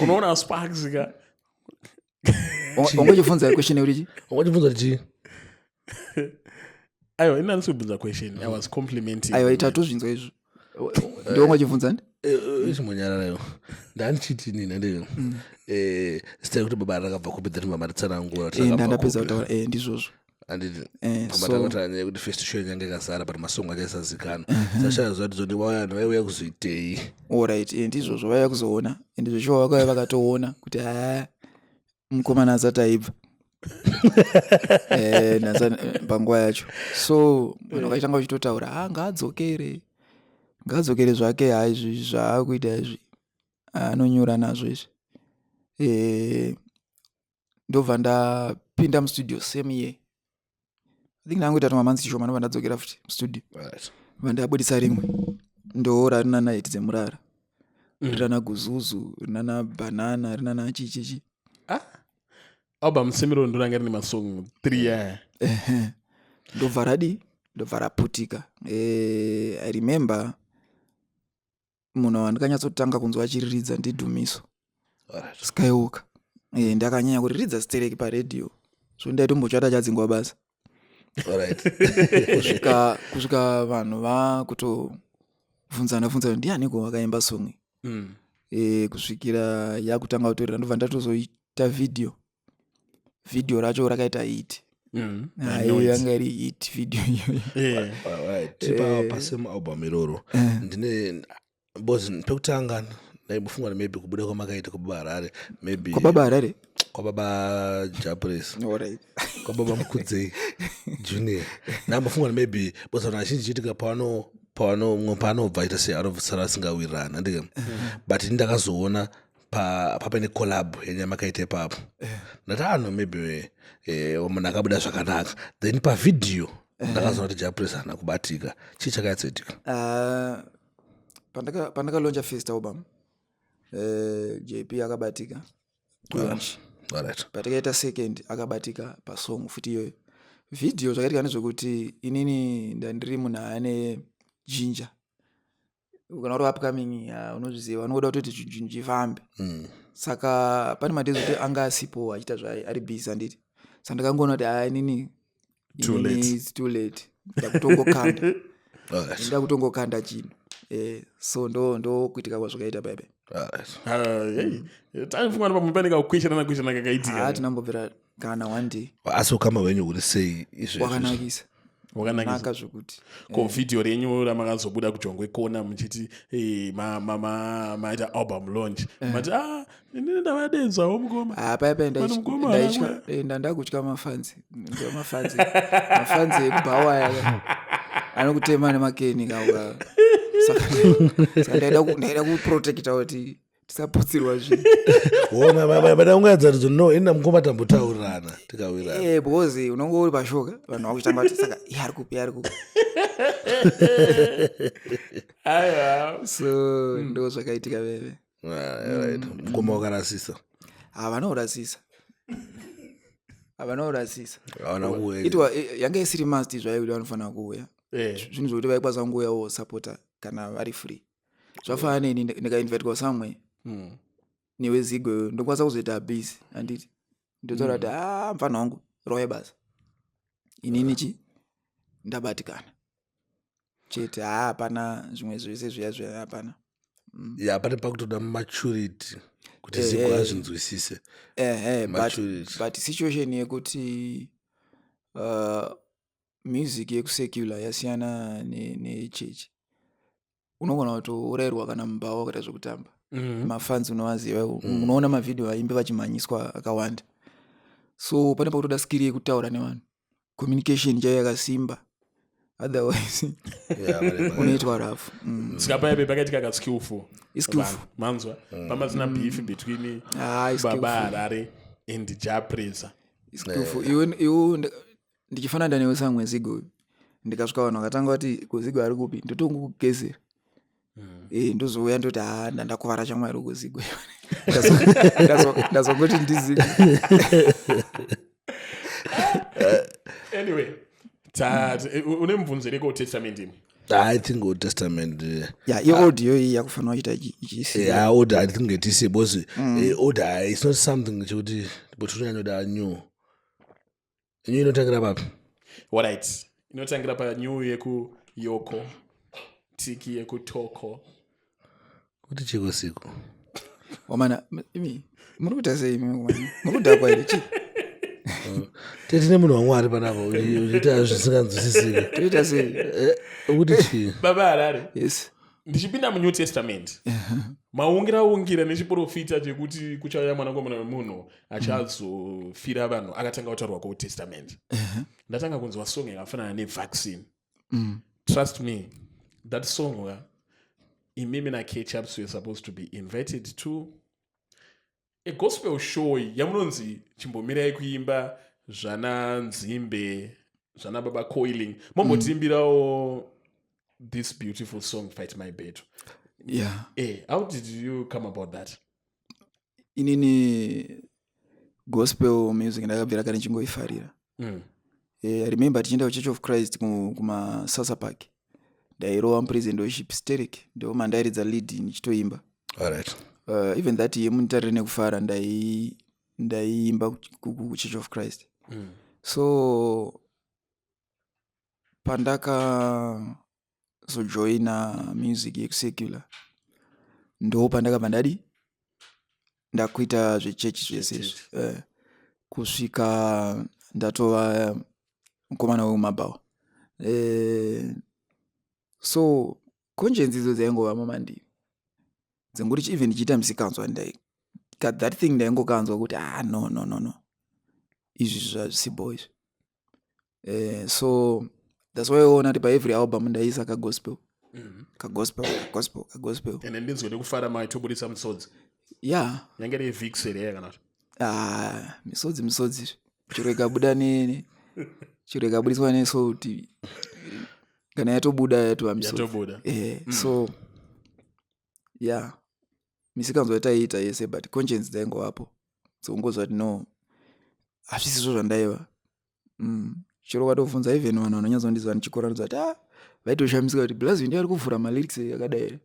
Unoona Sparks ka. Wangochibvunza question yekuti chi? Wangachibvunza kuti chii? Aiwa, ini handisi kubvunza question, I was complimenting. Aiwa, ita tozvinzwa izvo. Ndiwangachibvunza ndi? Ichimbonyararayo, ndandichiti nini, andii zita rekuti Baba rakabva kupi? Then mamaritsanangura. Ndandapedza kutaura, ndizvozvo. Anditi So pamatakataura nyaya yekuti first show yange yakazara, but masongo achaisazikanwa, sashaya zuva kuti zoni vanhu vaiuya kuzoitei. Alright, ndizvozvo, vaiya kuzoona, ende zveshuwa vakauya vakatoona kuti haa, mukomana asati aibva. Panguva yacho, so vanhu vakatanga vachitotaura, ha, ngaadzokere, ngaadzokere zvake, ha, izvi zvaakuita izvi anonyura nazvo izvi. Ndobva ndapinda mustudio same year. I think ndangoita tumamonths chishoma, ndobva ndadzokera futi mustudio. Bva ndabudisa rimwe, ndo rarina Naiti Dzemurara, rinana Guzuzu, rinana Bhanana, rinana chichichi. Ah, Album semiro ndoranga rine masong 3 aya. Ehe. Ndobva radi, ndobva raputika. I remember munhu wandikanyatsotanga kunzwa achiriridza ndiDhumiso Skywalker. Ndakanyanya kuriridza stereki paredhiyo, so ndaitombochata chadzingwa basa. Kusvika vanhu vakutobvunzana bvunzana, ndianiko vakaimba song iyi? Kusvikira yakutanga kutorera, ndobva ndatozoita video. Video racho rakaita hit. I know Iyo it. yanga iri hit video iyoyo. Alright, tipa pasame album iroro, ndine because pekutanga ndaimbofunga kuti maybe kubuda kwamakaita kwababa Harare, maybe Kwababa Harare? Kwababa Jah Prayzah. Alright. Kwababa Mukudzei Junior. Ndambofunga kuti maybe because vanhu vazhinji chiitika pano mumwe paanobva aita sei, anobvisara asingawirirana, andika? But ini ndakazoona paine collab yenye makaita ipapo, ndati ano maybe munhu akabuda zvakanaka. Then pavhidhiyo ndakazoona kuti Jah Prayzah haana kubatika. Chii chakanyatsoitika? Pandakalauncha first album, JP akabatika kulaunch. Patakaita second, akabatika pasong futi iyoyo. Vhidhiyo, zvakaitika ndezvekuti inini ndandiri munhu ane ginger. Kana uri upcoming, unozviziva, unoda kutoti chinhu chifambe. Saka pane madays kuti anga asipo achiita zvaai, ari busy, handiti? Saka ndakangoona kuti haa, inini Too inini late. it's too late, ndakutongokanda, ndakutongokanda chinhu. So ndo kuitika kwazvakaita paipai. Hey, taifunga kuti pamwe pane kakukwesherana kwesherana kakaitika. Haa, tinambobvira kana one day. Asi ukama hwenyu huri sei izvezvi? Wakanakisa. Wakanakisa. Naka zvokuti. Ko vhidhiyo renyu ramakazobuda kuJongwe Kona muchiti maita album launch, mati ah, inini ndavadedzawo mukoma. Ah, paipai. Pano mukoma Ndaitya, ndandakutya mafanzi. Nditya mafanzi, mafanzi ekubhawa aya anokutema nemakeni kauka. Saka ndaida kuprotecta kuti tisaputsirwa zvinhu. Ona madaungaidza no, ina mukoma tambotaurirana, tikawirana. Because unonge uri pashoka, vanhu vakuchitanga kuti saka iye ari kupi, iye ari kupi? Aiwa. So ndo zvakaitika veve. Right, mukoma wakarasisa. Havana kurasisa, havana kurasisa. Havana kuuya. Itwa yanga isiri must zvayo kuti vanofanira kuuya. Zvinhu zvokuti vaikwanisa kungouya wosapota kana vari free. Zvafanana neni, ndikainvitwa somewhere newe Zigo, ndokwanisa kuzoita busy, handiti? Ndotaura kuti a mufana wangu, roye basa, inini chi ndabatikana chete. Haa, hapana zvimwe zvese zviya zviya, hapana. Ya, pane pakutoda maturity kuti Zigo azvinzwisise. Ehe, but, Maturity. but situation yekuti music yekusecular yasiyana nechechi. Unogona kutourayirwa kana mubhawa wakaita zvekutamba. Mafanzi unovaziva, munoona mavhidhiyo vaimbi vachimhanyiswa akawanda. So pane pakutoda skill yekutaura nevanhu, communication chaiyo yakasimba, otherwise Yeah, unoitwa rafu. Saka paipe pakaitika kaskillful. Iskillful. Vanhu, manzwa pamasina beef between Ah, iskillful. Baba Harare and Jah Prayzah. Skillful. Iwe ndichifanana newe samwe Zigo, ndikasvika vanhu vakatanga kuti kuZigo ari kupi, ndotongokugezera. Ndozouya ndoti ha, ndandakuvara chamwari kuZigo. Ndazongoti ndiZigo. Anyway, une mubvunzo ere kuOld Testament imi? I think Old Testament Ya, iaudio iyi yakufanira kuita ichiisiya. Yeah, old I think ngetise because old it's not something chekuti but unyanyoda new. New inotangira papi? Alright, inotangira panew yekuyoko tiki yekutoko. Kuti chiko siku. Wamana imi muri kuita sei imi? Wamana? Muri kudhakwa here chi? Tete nemunhu waMwari panapa uchiita zvisinganzwisisiki. Toita sei? Kuti chii? Baba Harare. Yes. Ndichipinda muNew Testament, maungira ungira nechiprofita chekuti kuchauya mwanakomana wemunhu achazofira vanhu akatanga kutaurwa kuOld Testament. Ndatanga kunzwa song yakafanana nevaccine. Trust me, that song ka, imimi naKetchups were supposed to be invited to a gospel show yamunonzi chimbomirai kuimba zvana nzimbe, zvana baba coiling, mombotiimbirawo this beautiful song, "Fight My Battle". How did you come about that? Inini Gospel music ndakabvira kare ndichingoifarira. I remember tichienda kuChurch of Christ kumasasa Park, ndairova mupraise and worship sterek, ndo mandairidza lead ndichitoimba. Even that yemunitarire nekufara ndaiimba kuChurch of Christ. So pandakazojoina music yekusecular, ndo pandakabva ndadi ndakuita zvechechi zvese izvi, kusvika ndatova mukomana wemumabhawa. So conscience idzo dzaingovamo mandiri dzengoti even ndichiita musikanzwa, that thing ndaingokanzwa kuti, "Ah, no, no, no, no, izvi zvazvisibo izvi." So that's why uona kuti paevery album ndaisa kagospel, kagospel, kagospel, kagospel. Ende ndinzwe nekufara maitobudisa musodzi. Yeah. Yange iri Vicks here kana kuti? Ah, misodzi, misodzi chero ikabuda ne chero ikabudiswa nesalt, kana yatobuda yatova misodzi. Yatobuda. So yeah, misikanzwa yataiita yese, but conscience dzaingovapo dzongozva kuti no, hazvisizvo zvandaiva. Chero ukatobvunza even vanhu vanonyatsondiziva ndichikura, ndozva kuti, ah, vaitoshamisika kuti Blazvi ndiye ari kuvhura malyrics akadai here.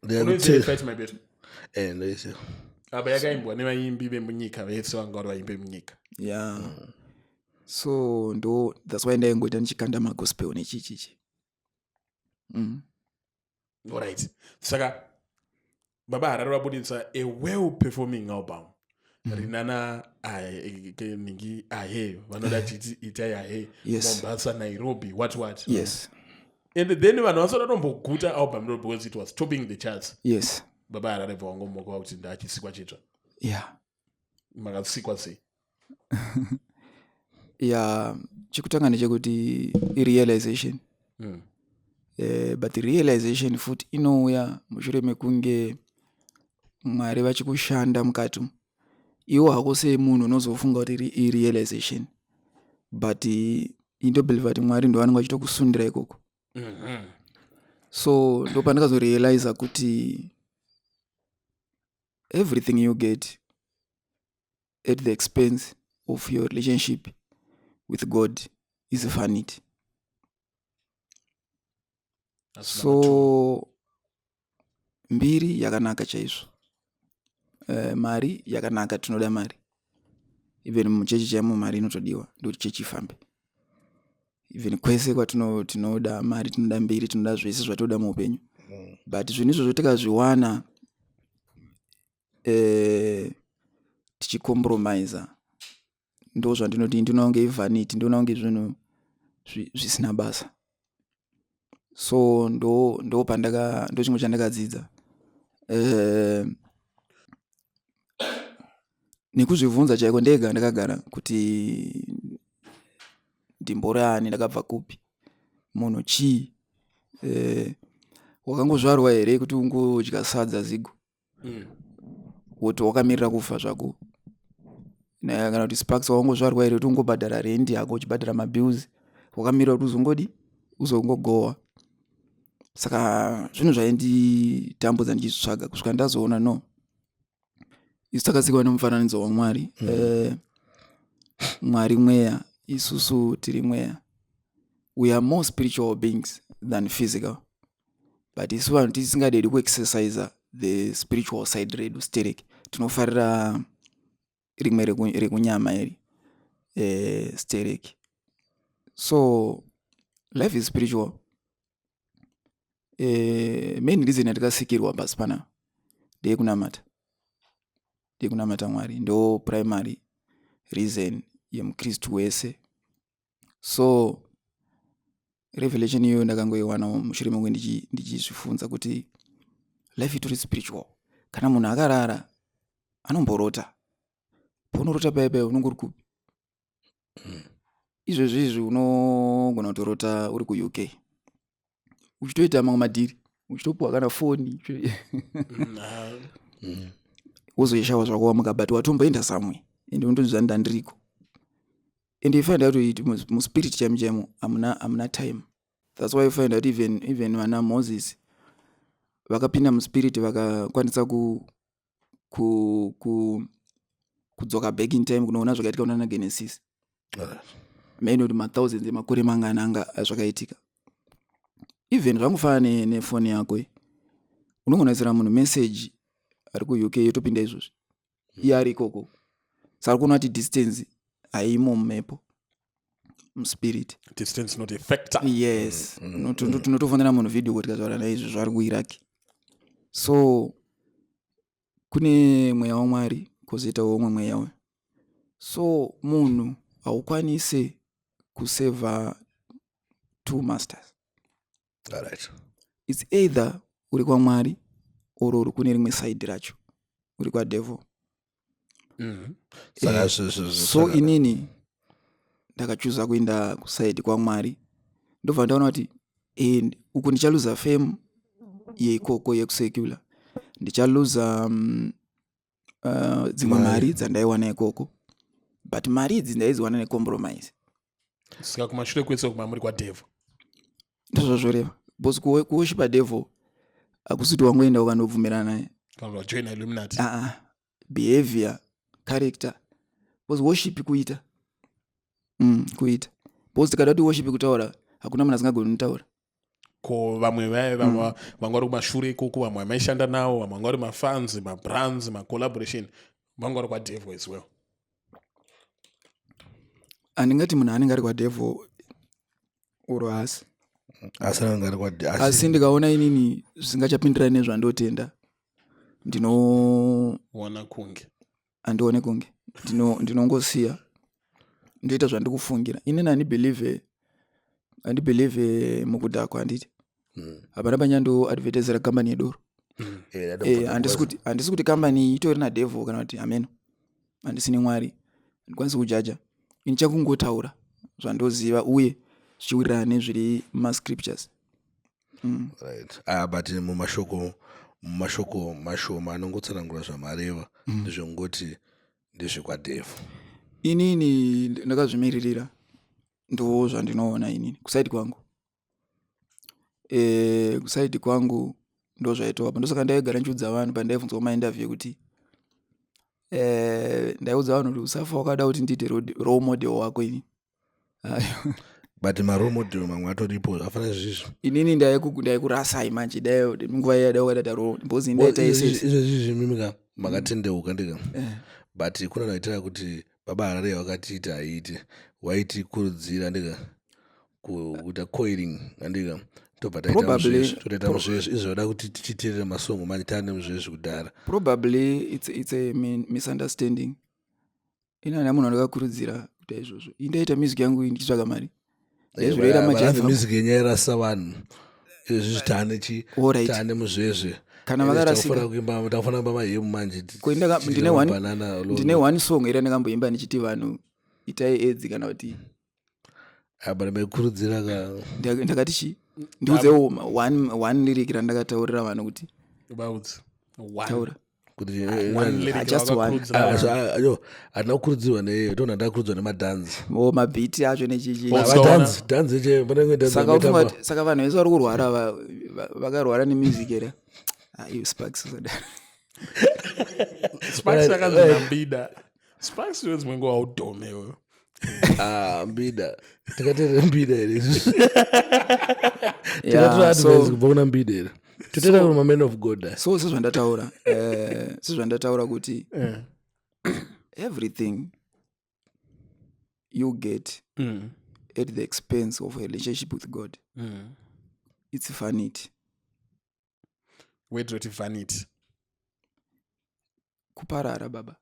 Unoiziva Fight My Battle? Eh, ndoiziva. Apa yakaimbwa nevaimbi vemunyika vese vanga vari vaimbi vemunyika. Yeah, so ndo that's why ndaingoita ndichikanda magospel nechichichi. Alright, saka Baba Harare vabudisa a well performing album rinana ningi ahe vanoda chiti itai ahe. Mombasa, Nairobi, what what. And then vanhu vasada tomboguta album iro because it was topping the charts. Baba Harare bva wangomuka kuti ndachisikwa chitsva. Makasikwa sei? Yeah, chekutanga ndechekuti irealization. But realization futi inouya mushure mekunge Mwari vachikushanda mukati umu. Iwo hako semunhu unozofunga kuti irealization, but indobelieva kuti Mwari ndo vanenge vachitokusundira ikoko. So ndo pandakazorealiza kuti everything you get at the expense of your relationship with God is vanity. That's number two. So mbiri yakanaka chaizvo, mari yakanaka, tinoda mari. Even muchechi chaimo mari inotodiwa ndokuti chechi ifambe. Even kwese kwatino tinoda mari, tinoda mbiri, tinoda zvese zvatoda muupenyu. But zvinhu izvozvo tikazviwana tichicompromisa, ndo zvandinoti ndinoona kunge ivanity, ndoona kunge zvinhu zvisina basa. So ndo pandaka ndo chimwe chandakadzidza nekuzvibvunza chaiko ndega ndakagara kuti ndimbori ani, ndakabva kupi, munhu chii? Wakangozvarwa here kuti ungodya sadza zigo woti wakamirira kufa zvako? Kana kuti Sparks, wakangozvarwa here kuti ungobhadhara rendi yako, uchibhadhara mabills, wakamirira kuti uzongodi uzongogohwa? Saka zvinhu zvainditambudza ndichizvitsvaga kusvika ndazoona, no, isu takasikwa nemufananidzo waMwari. Mwari mweya, isusu tiri mweya. We are more spiritual beings than physical, but isu vanhu tisingadedi kuexercisa the spiritual side redu sterek, tinofarira rimwe rekunyama iri sterek. So life is spiritual. Main reason yatikasikirwa pasi panapa ndeyekunamata, ndeyekunamata Mwari. Ndo primary reason yemukristu wese. So revelation iyoyo ndakangoiwanawo mushure mekunge ndichizvifunza kuti life itori spiritual. Kana munhu akarara anomborota. Paunorota paya paya unonge uri kupi? Izvezvi izvi unogona kutorota uri kuUK uchitoita mamwe madhiri, uchitopuwa kana foni, wozoishawa zvako wamuka, but watomboenda somewhere ende unotoziva ndandiriko. And you find out kuti muspirit chaimo chaimo hamuna time. That's why you find out even vana Moses vakapinda muspirit vakakwanisa ku, ku, ku Kudzoka back in time kunoona zvakaitika kunana Genesis. Alright. Maino kuti mathousands emakore mangani anga zvakaitika. Even zvangofanana nefoni yako iyi, unogona kuisira munhu message ari kuUK, yotopinda izvozvi, iye ari ikoko. Saka uri kuona kuti distance haimo mumhepo, muspirit. Distance not a factor. Yes. Tinotofonera munhu video kuti tikataura naye izvo zvari kuIraq. So kune mweya waMwari, kwozoitawo umwe mweya uyu. So munhu haukwanisi kusevha two masters. Alright. It's either uri kwaMwari or uri kune rimwe side racho, uri kwadevil. Saka So inini ndakachuza kuenda kuside kwaMwari. Ndobva ndaona kuti uku ndichaluza fame yeikoko yekusecular, ndichaluza dzimwe mari dzandaiwana ikoko, but mari idzi ndaidziwana necompromise. Saka kumashure kwese kuma muri kwadevil. Ndozvazvoreva, because kuworshipa devil hakusi kuti wangoenda ukandobvumirana naye. Kana wajoina Illuminati. Aa, behavior, character, because worship kuita, kuita, because tikada kuti worship kutaura, hakuna munhu asingagoni kutaura. Ko vamwe vaya, vamwe vanga vari kumashure ikoko, vamwe vamaishanda navo, vamwe vanga vari mafans, mabrands, macollaboration, vanga vari kwadevil as well? Handingati munhu anenge ari kwadevil uro hasi. Asi anenge ari asi ndikaona inini zvisingachapindirani nezvandotenda, ndino Wana kunge Handione kunge ndinongosiya, ndoita zvandikufungira inini. Handibelieve mukudhakwa, handiti? Hapana panyandoadvertisera kambani yedoro. Handisi kuti kambani itori nadevil kana kuti ameno, handisini Mwari, handikwanisi kujaja. Ini chakungotaura zvandoziva uye zvichiwirirana nezviri mumascriptures. Right, ah, but mumashoko mashoma anongotsanangura zvamareva ndezvekungoti ndezvekwadevil. Inini ndakazvimiririra, ndo zvandinoona inini kuside kwangu. Kuside kwangu ndo zvaitova. Ndosaka ndaigara ndichiudza vanhu pandaibvunzwa mainterview kuti ndaiudza vanhu kuti usafa wakada kuti ndiite role model wako ini. But marole model mamwe atoripo, zvakafanana zvizvi. Inini ndaikurasai manje, dai nguva iya dai wakadaita role, because ndaita isese. Izvezvi mimika makatendeuka ndika, but kuna vaitira kuti Baba Harare wakatiita haiti, waitikurudzira ndika kuita coiling, andika? Tobva taita muzvezvi, totoita muzvezvi. Izvoda kuti tichiteerera masongo manje taane muzvezvi kudhara. Probably it's a misunderstanding. Ini hana munhu andakakurudzira kuita izvozvo. Indaita music yangu ndichitsvaga mari, ndaizviroira majaivha. Music yenyu yairasa vanhu. Izvezvi taane chi Alright. taane muzvezve. Kana vakarasika. Takufanira kuimba mahemu manje. Ko ndine one song ira ndakamboimba ndichiti vanhu itai edzi kana kuti But maikurudzira ka. Ndakati chi ndiudzewo one lyric randakataurira vanhu kuti About one. Taura. Kuti One lyric. Ah, just one. Vakakurudzira Ah, vanhu. so, ah, yo, handina kukurudzirwa neyo, tona ndakurudzirwa nemadhanzi. O, mabhiti acho nechichi. Oh, so- Dhanzi, dhanzi che panenge dhanzi. Saka ufunga saka vanhu vese vari kurwara vakarwara nemusic here? Ah, iwe Sparks, usadaro. Sparks akanzi nambida. Sparks iwe dzimwe nguva haudhome iwewe. Ah, mbida, tikateerera mbida here isusu? Yeah, Tikatora advice so, kubva kuna mbida here? Toteera kuna man of God aya. So sezvandataura kuti everything you get at the expense of a relationship with God, it's vanity. Wedroti vanity. Kuparara baba,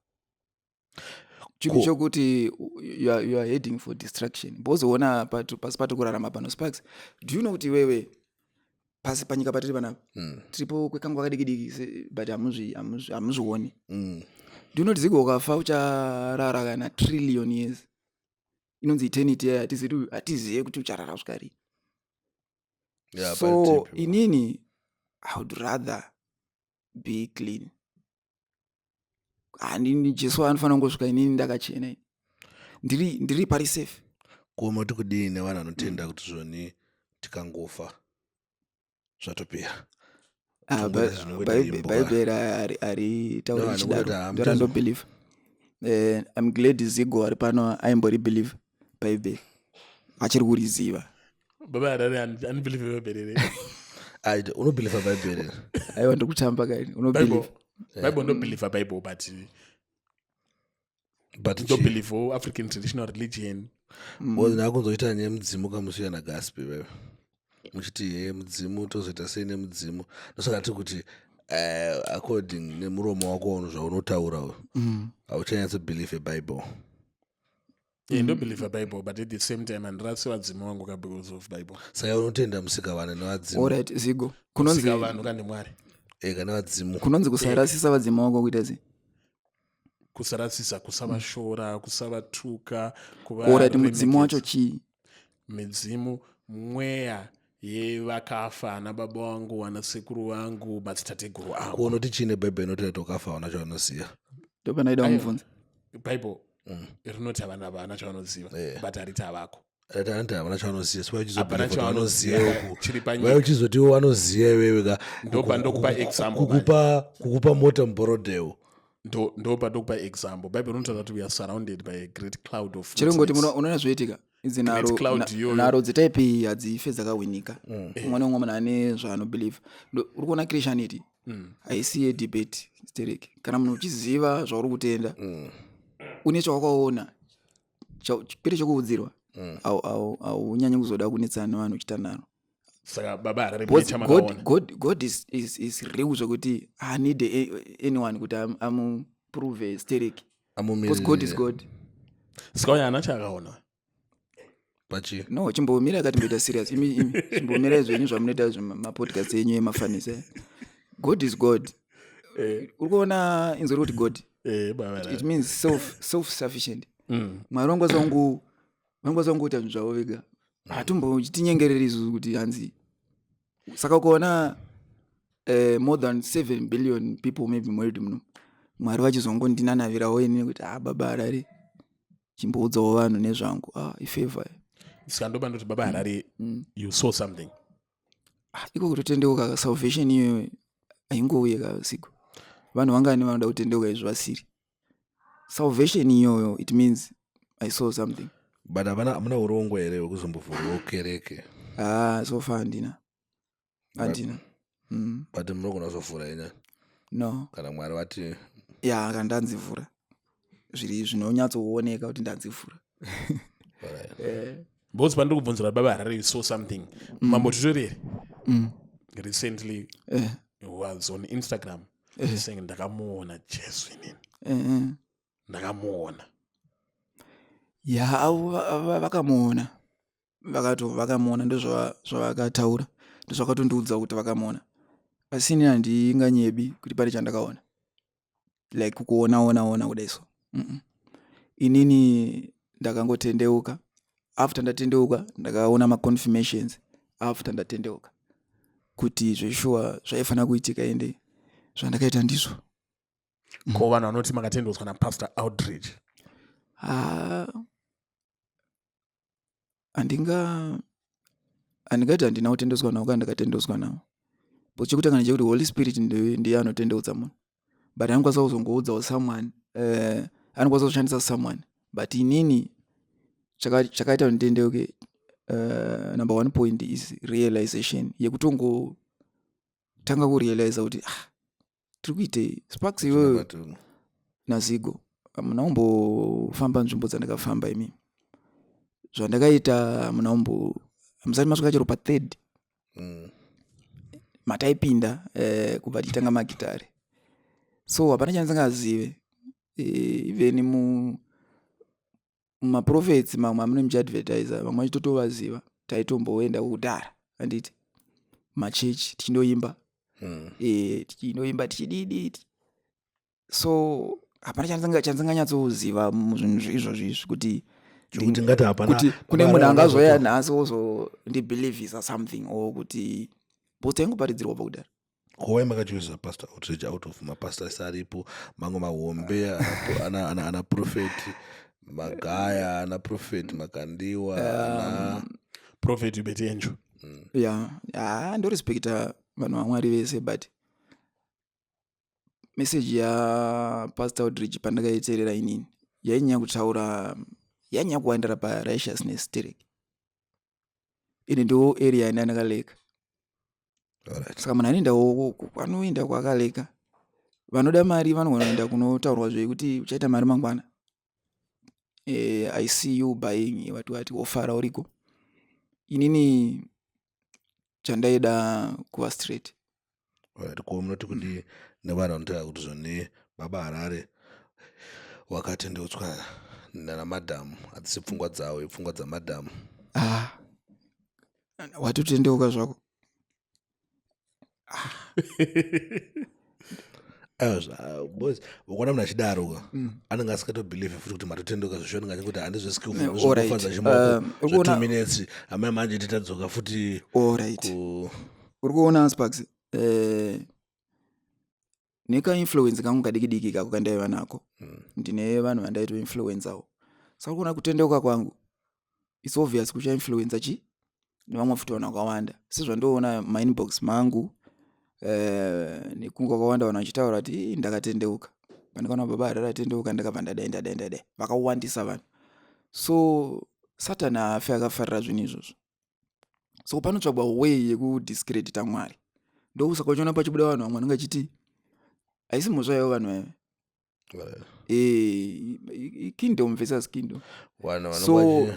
chinhu chokuti you are heading for destruction. Bozoona pasi patiri kurarama pano, Sparks, do you know kuti iwewe pasi panyika patiri panapa, tiripo kwekanguva kadiki diki, but hamuzvioni. Do you know kuti zigo ukafa ucharara kana trillion years? Inonzi eternity yayo, hatizive kuti ucharara kusvika rii. Yeah, So but inini I would rather be clean. Handini Jesu anofanira kungosvika inini ndakachena, ini ndiri pari safe. Kuoma kuti kudini nevanhu vanotenda kuti zvoni tikangofa zvatopera? Ah, Tongona zvinongoita imbwa. Bhaibheri haritauri No, chidaro. nokuti Ndorandobelieve. I'm glad Zigo ari pano aimbori believe Bhaibheri, achiri kuriziva. Baba Harare anibelieve Bhaibheri here? Ai, unobhilivha Bhaibheri? Aiwa, ndiri kutamba kaini. Bible. Unobelieve? Bible, ndobelieve Bible, but But chii? ndobelieve African traditional religion. Because ndakunzoita nemudzimu kamusiya nagaspi bebe muchiti he mudzimu, tozoita sei nemudzimu? Ndosaka tiri kuti according nemuromo wako ono zvaunotaura uyu, hauchanyatsobelieve Bible. Yeah, ndobelieve Bible, but at the same time handirasi vadzimu vangu ka because of Bible. Saka unotenda musikavana nevadzimu? Alright, Zigo, kunonzi Sika vanhu kandi Mwari. Ega nevadzimu. Kunonzi kusarasisa vadzimu wako kuita sei? Kusarasisa, kusavashora, kusavatuka. Alright, mudzimu wacho chii? Midzimu mweya yevakafa, ana baba vangu, ana sekuru vangu, madzitateguru angu. Kuonoti chiine Bhaibheri inoti kuti wakafa hauna chavanoziva? Ndopanaida kumubvunza. Bible rinoti havana, havana chavanoziva, but hariti havako. Ati anoti havana chavanoziva, so Hapana vachizobelieve vanoziva chavanoziva uku chiri panyika. vai uchizotiwo vanoziva iwewe ka. Ndokupa example. Kukupa mota muBorodale. Ndopa ndokupa example, Bible rinotaura kuti we are surrounded by a great cloud of Chero ngoti witness. unoona zvoitika idzi nharo Cloud iyoyo. Nharo dzetaipi iyi hadzife dzakawinika. Umwe neumwe munhu ane zvaanobelieve. Uri kuona Christianity haisi yedebate sterek. Kana munhu uchiziva zvauri kutenda, une chawakaona, kwete chokuudzirwa, haunyanyi kuzoda kunetsana nevanhu uchiita nharo. Saka Baba Harare, mune Because chamakaona? God is real zvekuti haanid anyone kuti amuprove sterek, because God is God. Saka uyo haana chaakaona? Pachi? No, chimbomira akatimboita serious. Imi chimbomirai zvenyu zvamunoita zvemapodcast enyu emafanisa. God is God. Uri kuona inzwi rekuti God? Baba It Harare. means self sufficient. Mwari vangokwanisa kungoita zvinhu zvavo vega, hatombotinyengereri isusu kuti hanzi. Saka ukaona more than 7 billion people maybe muworld muno, Mwari vachizongondinanavirawo ini kuti, "Ah, Baba Harare, chimboudzawo vanhu nezvangu." Ah, ifavor. Saka ndopa ndoti, Baba Harare, you saw something? Ah, iko kutotendeuka, salvation iyoyo haingouye kasiku. Vanhu vangani vanoda kutendeuka izvo vasiri? Salvation iyoyo, it means I saw something. But havana, hamuna urongwa here hwekuzombovhurawo kereke? Ah, so far handina, handina. But munogona kuzovhura ina? No. Kana Mwari vati? Ya, kana ndanzivhura zviri zvinonyatsooneka kuti ndanzivhura. Because pandiri kubvunzira Baba Harare, you saw something, Mambo Tutorere recently was on Instagram saying, "Ndakamuona Jesu inini." Ndakamuona. Ya, avo vakamuona, vakato vakamuona, ndozvavakataura, ndozvakatondiudza kuti vakamuona. Asi ini handinganyebi kuti pane chandakaona, like kuona ona ona kudai so. Inini ndakangotendeuka. After ndatendeuka, ndakaona maconfirmations after ndatendeuka kuti zveshuwa zvaifanira kuitika, ende zvandakaita ndizvo. Ko vanhu vanoti makatendeutswa naPastor Outreach? Ha, handingati handina kutendeutswa nawo kana ndakatendeutswa nawo, but chekutanga ndechekuti Holy Spirit ndiye anotendeutsa munhu, but anokwanisa kuzongoudzawo someone, anokwanisa kushandisa someone. But inini chakaita kuti nditendeuke, number one point is realization yekutongotanga kurealiza kuti, ah, tiri kuitei? Sparks, iwewe naZigo hamuna kumbofamba nzvimbo dzandakafamba imimi. Zvandakaita hamuna kumbo, hamusati masvika chero pathird mataipinda, kubva tichitanga magitare. So hapana chandisingazive. Even mumaprophets mamwe amune muchiadvertisa, vamwe vachitotovaziva, taitomboenda kudhara, handiti, machechi tichindoimba, tichindoimba tichididi. So hapana chandisinganyatsoziva muzvinhu izvozvo izvi kuti Kuti ngati hapana kuti kune munhu angazoya nhasi wozondibelievisa something or kuti, because taingoparidzirwa pakudhara. Kowai makachoisa Pastor Outreach out of mapastors aripo, mamwe mahombe ana Prophet Magaya, ana Prophet Makandiwa, ana Prophet Ubert Angel. Ya, ha, ndorespekta vanhu vaMwari vese, but meseji yaPastor Outreach pandakaiteerera inini, Yainyanya kutaura, yainyanya kuwandira parighteousness terek. Ine ndo area yandakaleka. Saka munhu anoendawo anoenda kwaakaleka. Vanoda mari vanogona kuenda kunotaurwa zvekuti uchaita mari mangwana. I see you buying wati wati wofara uriko. Inini chandaida kuva straight. Alright, ko munoti kudii nevanhu vanotaura kuti zvoni Baba Harare wakatendeutswa nana madhamu, hadzisi pfungwa dzavo, ipfungwa dzamadhamu? Ah, watotendeuka zvako. Aiwa, boys, ukaona munhu achidaro ka, anenge asingatobhilivhe futi kuti matotendeuka zvisho. Anenge achingoti handizve Alright. skillful chimoko Uri zve 2 minutes, amai manje titadzoka futi ku Uri kuona, Sparks, nekainfluence kangu kadiki diki kako kandaiva nako, ndine vanhu vandaitoinfluenzawo. Saka uri kuona kutendeuka kwangu, it's obvious kuchainfluenza chi nevamwe futi vanhu vakawanda, sezvandoona mainbox mangu nekunge kwakawanda vanhu vachitaura kuti, "Ii, ndakatendeuka pandikaona Baba Harare atendeuka, ndakabva ndadai, ndadai, ndadai." Vakawandisa vanhu. So Satani haafi akafarira zvinhu izvozvo. So panotsvagwa way yekudiscredita Mwari. Ndokusaka uchiona pachibuda vanhu vamwe vanenge vachiti haisi mhosva yavo vanhu vaive. Kingdom versus kingdom. Vanhu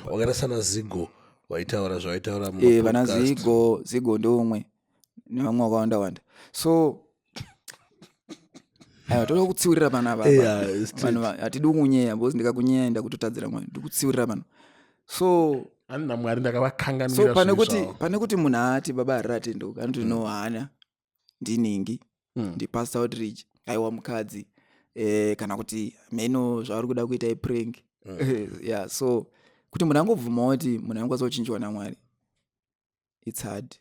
vakaita sana Zigo vaitaura zvavaitaura. Vana Zigo, Zigo ndoumwe nevamwe vakawanda wanda. So aiwa, toda kutsiurira panapa. Yeah, it's vanhu hatidi kunyeya, because ndikakunyeya ndakutotadzira Mwari. Ndikutsiurira pano. So Handina Mwari, ndakavakanganwira so pane zvinhu kuti zvavo. pane kuti munhu aati Baba Harare atendeuka, anoti no, haana, ndiningi, ndipastor Outreach, aiwa mukadzi, kana kuti meno zvavari kuda kuita iprank. Yeah, so kuti munhu angobvumawo kuti munhu angokwanisa kuchinjiwa naMwari, it's hard.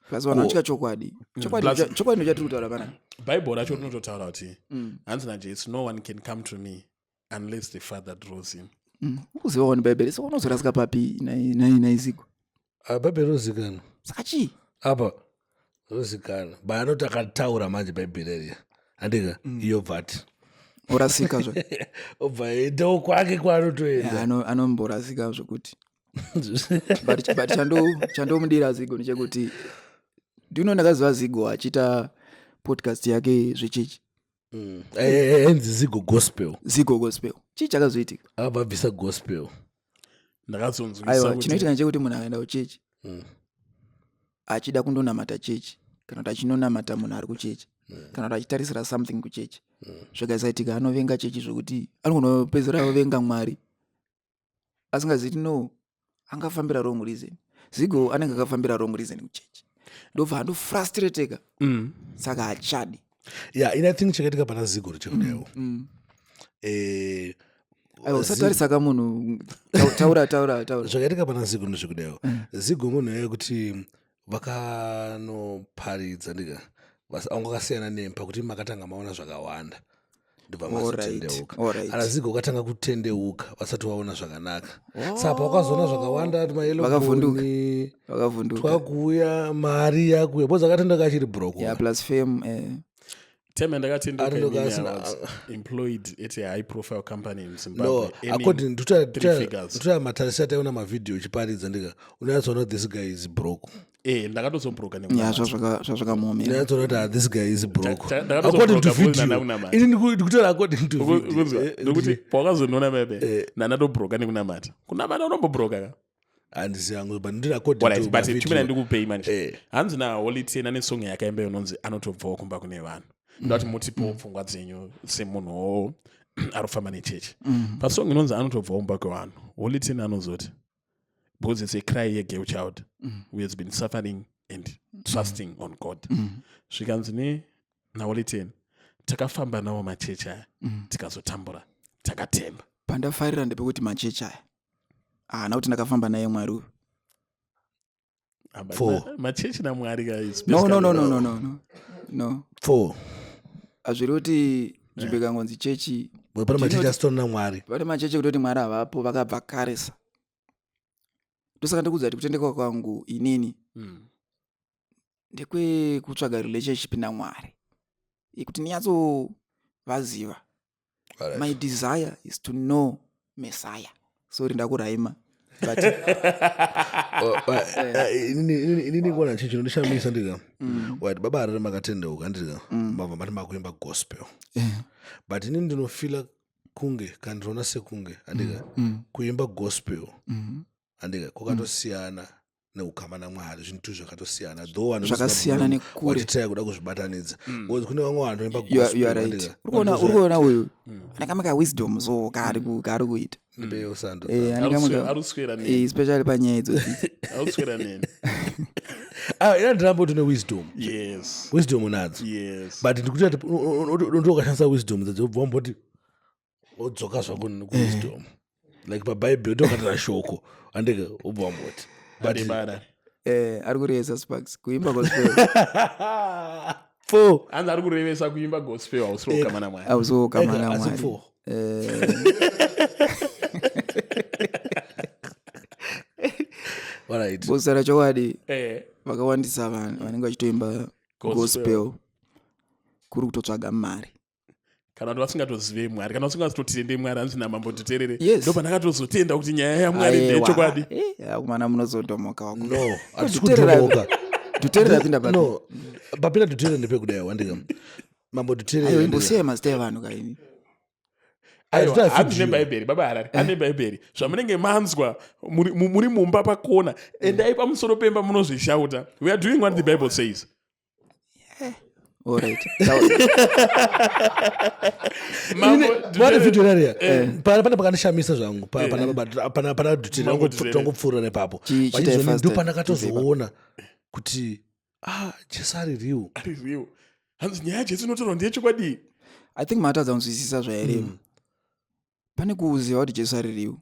Plus vanhu vatya chokwadi. Chokwadi chokwadi ndo chatiri kutaura panapa. Bhaibheri racho rinototaura kuti, hanzi naJesu, "No one can come to me unless the Father draws him." Ukuzivawo ni Bhaibheri, saka unozorasika papi naiZigo? Bhaibheri rozikanwa. Saka chii? Apa rozikanwa, but anoti akataura manje Bhaibheri riya, handika iyo bvati Orasika zva. Obva endawo kwake kwaanotoenda. Anomborasika zvokuti, but chandomudira Zigo ndechekuti ndino ndakaziva Zigo achiita podcast yake zvechechi. Enzi Zigo Gospel. Zigo Gospel. Chii chakazoitika? Akabva abvisa gospel. Ndakazonzwisa Aiwa, kuti chinoitika ndechekuti munhu akaenda kuchechi achida kundonamata chechi, kana kuti achinonamata munhu ari kuchechi, kana kuti achitarisira something kuchechi, zvikasaitika anovenga chechi zvokuti anogona kupedzisira ovenga Mwari asingaziti. No, angafambira wrong reason. Zigo anenge akafambira wrong reason kuchechi, ndobva andofrustrateka, saka hachadi. Yeah, in I think chakaitika pana Zigo rechekudaio Aiwa, usatarisa ka munhu. Taura, taura, taura. Zvakaitika pana Zigo ndezvekudaio. Zigo munhu yekuti vakanoparidza ndika anga akasiyana nemi pakuti makatanga maona zvakawanda, ndobva mazotendeuka. Ana Zigo vakatanga kutendeuka vasati vaona zvakanaka, saka pavakazoona zvakawanda, Vakavhunduka. mayeloboni Vakavhunduka. twakuuya, mari yakuuya, because akatendeuka achiri broke. Yeah, plus fame. Time yandakatendeuka Arindoka inini, I was employed at a high profile company in Zimbabwe, No, earning according three figures. ndotaura matarisiro ataiona mavhidhiyo uchiparidza, ndika unonyatsoona kuti this guy is broke. Ndakatozobroka Ya, nekunamata. zvazvakamuomera. Unonyatsoona kuti, ah, this guy is broke. Ndakatozobroka According to because video, ndakunamata. ini ndikutaura according to video. Kunzwa, ndokuti pawakazondiona bebe ndandatobroka nekunamata. Kunamata unombobroka ka. Handisi yangu, but ndiri according Alright, to but mavideo. chimina ndikupei manje. Hanzi naHoly Ten ane song yakaimba inonzi "Anotobvawo Kumba Kune Vanhu". Ndoda kuti mutipewo pfungwa dzenyu semunhuwo ari kufamba nechechi. Pasong inonzi "Anotobvawo Kumba Kwevanhu", Holy Ten anozoti, because it's a cry yegirl child who has been suffering and trusting on God, zvikanzi ne naHoly Ten, "Takafamba nawo machechi aya, tikazotambura takatemba." Pandafarira ndepekuti machechi aya haana kuti ndakafamba naye Mwari uyu. Ah, but Four. machechi naMwari ka is No, no, no, basically- no, no, no, no, no. Four. Hazviri kuti nzvimbo ikangonzi chechi. But pane machechi asitori naMwari. Pane machechi ekutoti Mwari havapo, vakabva karesa. Ndosaka ndikuudza kuti kutendeka kwangu inini ndekwekutsvaga relationship naMwari, yekuti ndinyatsovaziva. My desire is to know Messiah. Sorry, ndakuraima, but Inini kuona chinhu chinondishamisa ndika wati Baba Harare makatendeuka, ndika mabva mati makuimba gospel, but inini ndinofila kunge kana ndinoona sekunge, andika, kuimba gospel, andika, kwakatosiyana neukama naMwari. Zvinhu tu zvakatosiyana, though vanhu Zvakasiyana nekure. vachitaya kuda kuzvibatanidza, because kune vamwe vanhu vanoimba You are right. andika. Uri kuona uyu ane kamwe kawisdom, so kaari kuita. Ndipeyo sando. Ane kamwe Ari kuswera neni. Especially panyaya idzodzi. Ari kuswera neni. Ah, ina ndiramba kuti une wisdom. Wisdom unadzo. But ndikuti ndo ukashandisa wisdom dzadzo, ubva wamboti wodzoka zvako kuwisdom, like pabhaibheri ndokatira shoko, andika, ubva wamboti but Adebara. Ari kurevesa, Sparks, kuimba gospel. Four. Hanzi ari kurevesa, kuimba gospel hausiri kukama naMwari. Auzokamana Ega, asi Mwari. four. Alright. Kutaura chokwadi, vakawandisa vanhu vanenge vachitoimba Gospel. gospel kuri kutotsvaga mari. Kana kuti vasingatozive Mwari, kana vasingatotende Mwari. Hanzi namambo titerere. Yes. Ndo pandakatozotenda kuti nyaya yaMwari Aiwa. ndeyechokwadi. Akumana munozotomoka wako. No, hatisi Dhuterera- kudhomoka. Dhuterera pinda papi? No, papinda Dhuterere ndepekudai, wandika, mambo Dhuterere. Aiwa, imbosiyai mazita evanhu kaini. Aiwa, hanzi nebhaibheri, Baba Harare, ane bhaibheri, zvamunenge manzwa muri mumba pakona, endai pamusoro pemba munozvishauta. We are doing what the Bible says. Alright. Mambo Vhidhiyo rariya pane pakandishamisa zvangu pana Dhuterere. Mambo Dhuterere. Tongopfuura nepapo. Chitai Vachizoni faster. ndo pandakatozoona kuti, ah, Jesu ari real. Ari real. Hanzi nyaya yaJesu inotaurwa ndeyechokwadi. I think matadza kunzwisisa zvaireva. Pane kuziva kuti Jesu ari real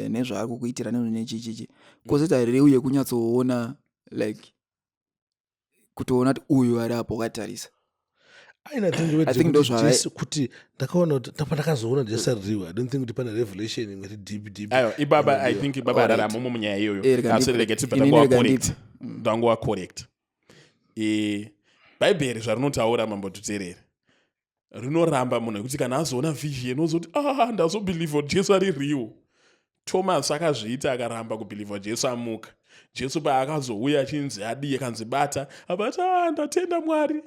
nezvaari kukuitira nezvinechichichi, kwozoita real yekunyatsoona, like kutoona kuti uyu ari apo wakatarisa. Aina think I think ndo Jesu kuti ndakaona kuti pandakazoona Jesu ari real, I don't think kuti pane revelation imwe iri deep deep. Aiwa, ibaba, I think Baba Alright. Harare hamumo munyaya iyoyo. Rega Asi ndipe. rega tibva Inini tangowa rega correct. ndipe. Ndangowa correct. Bhaibheri zvarinotaura, mambo Dhuterere, rinoramba munhu ekuti kana azoona vision ozoti, "Ah, ndazobhilivha kuti Jesu ari real." Thomas akazviita, akaramba kubhilivha Jesu amuka. Jesu paakazouya achinzi adii, akanzi bata, abati, "Ah, ndatenda Mwari."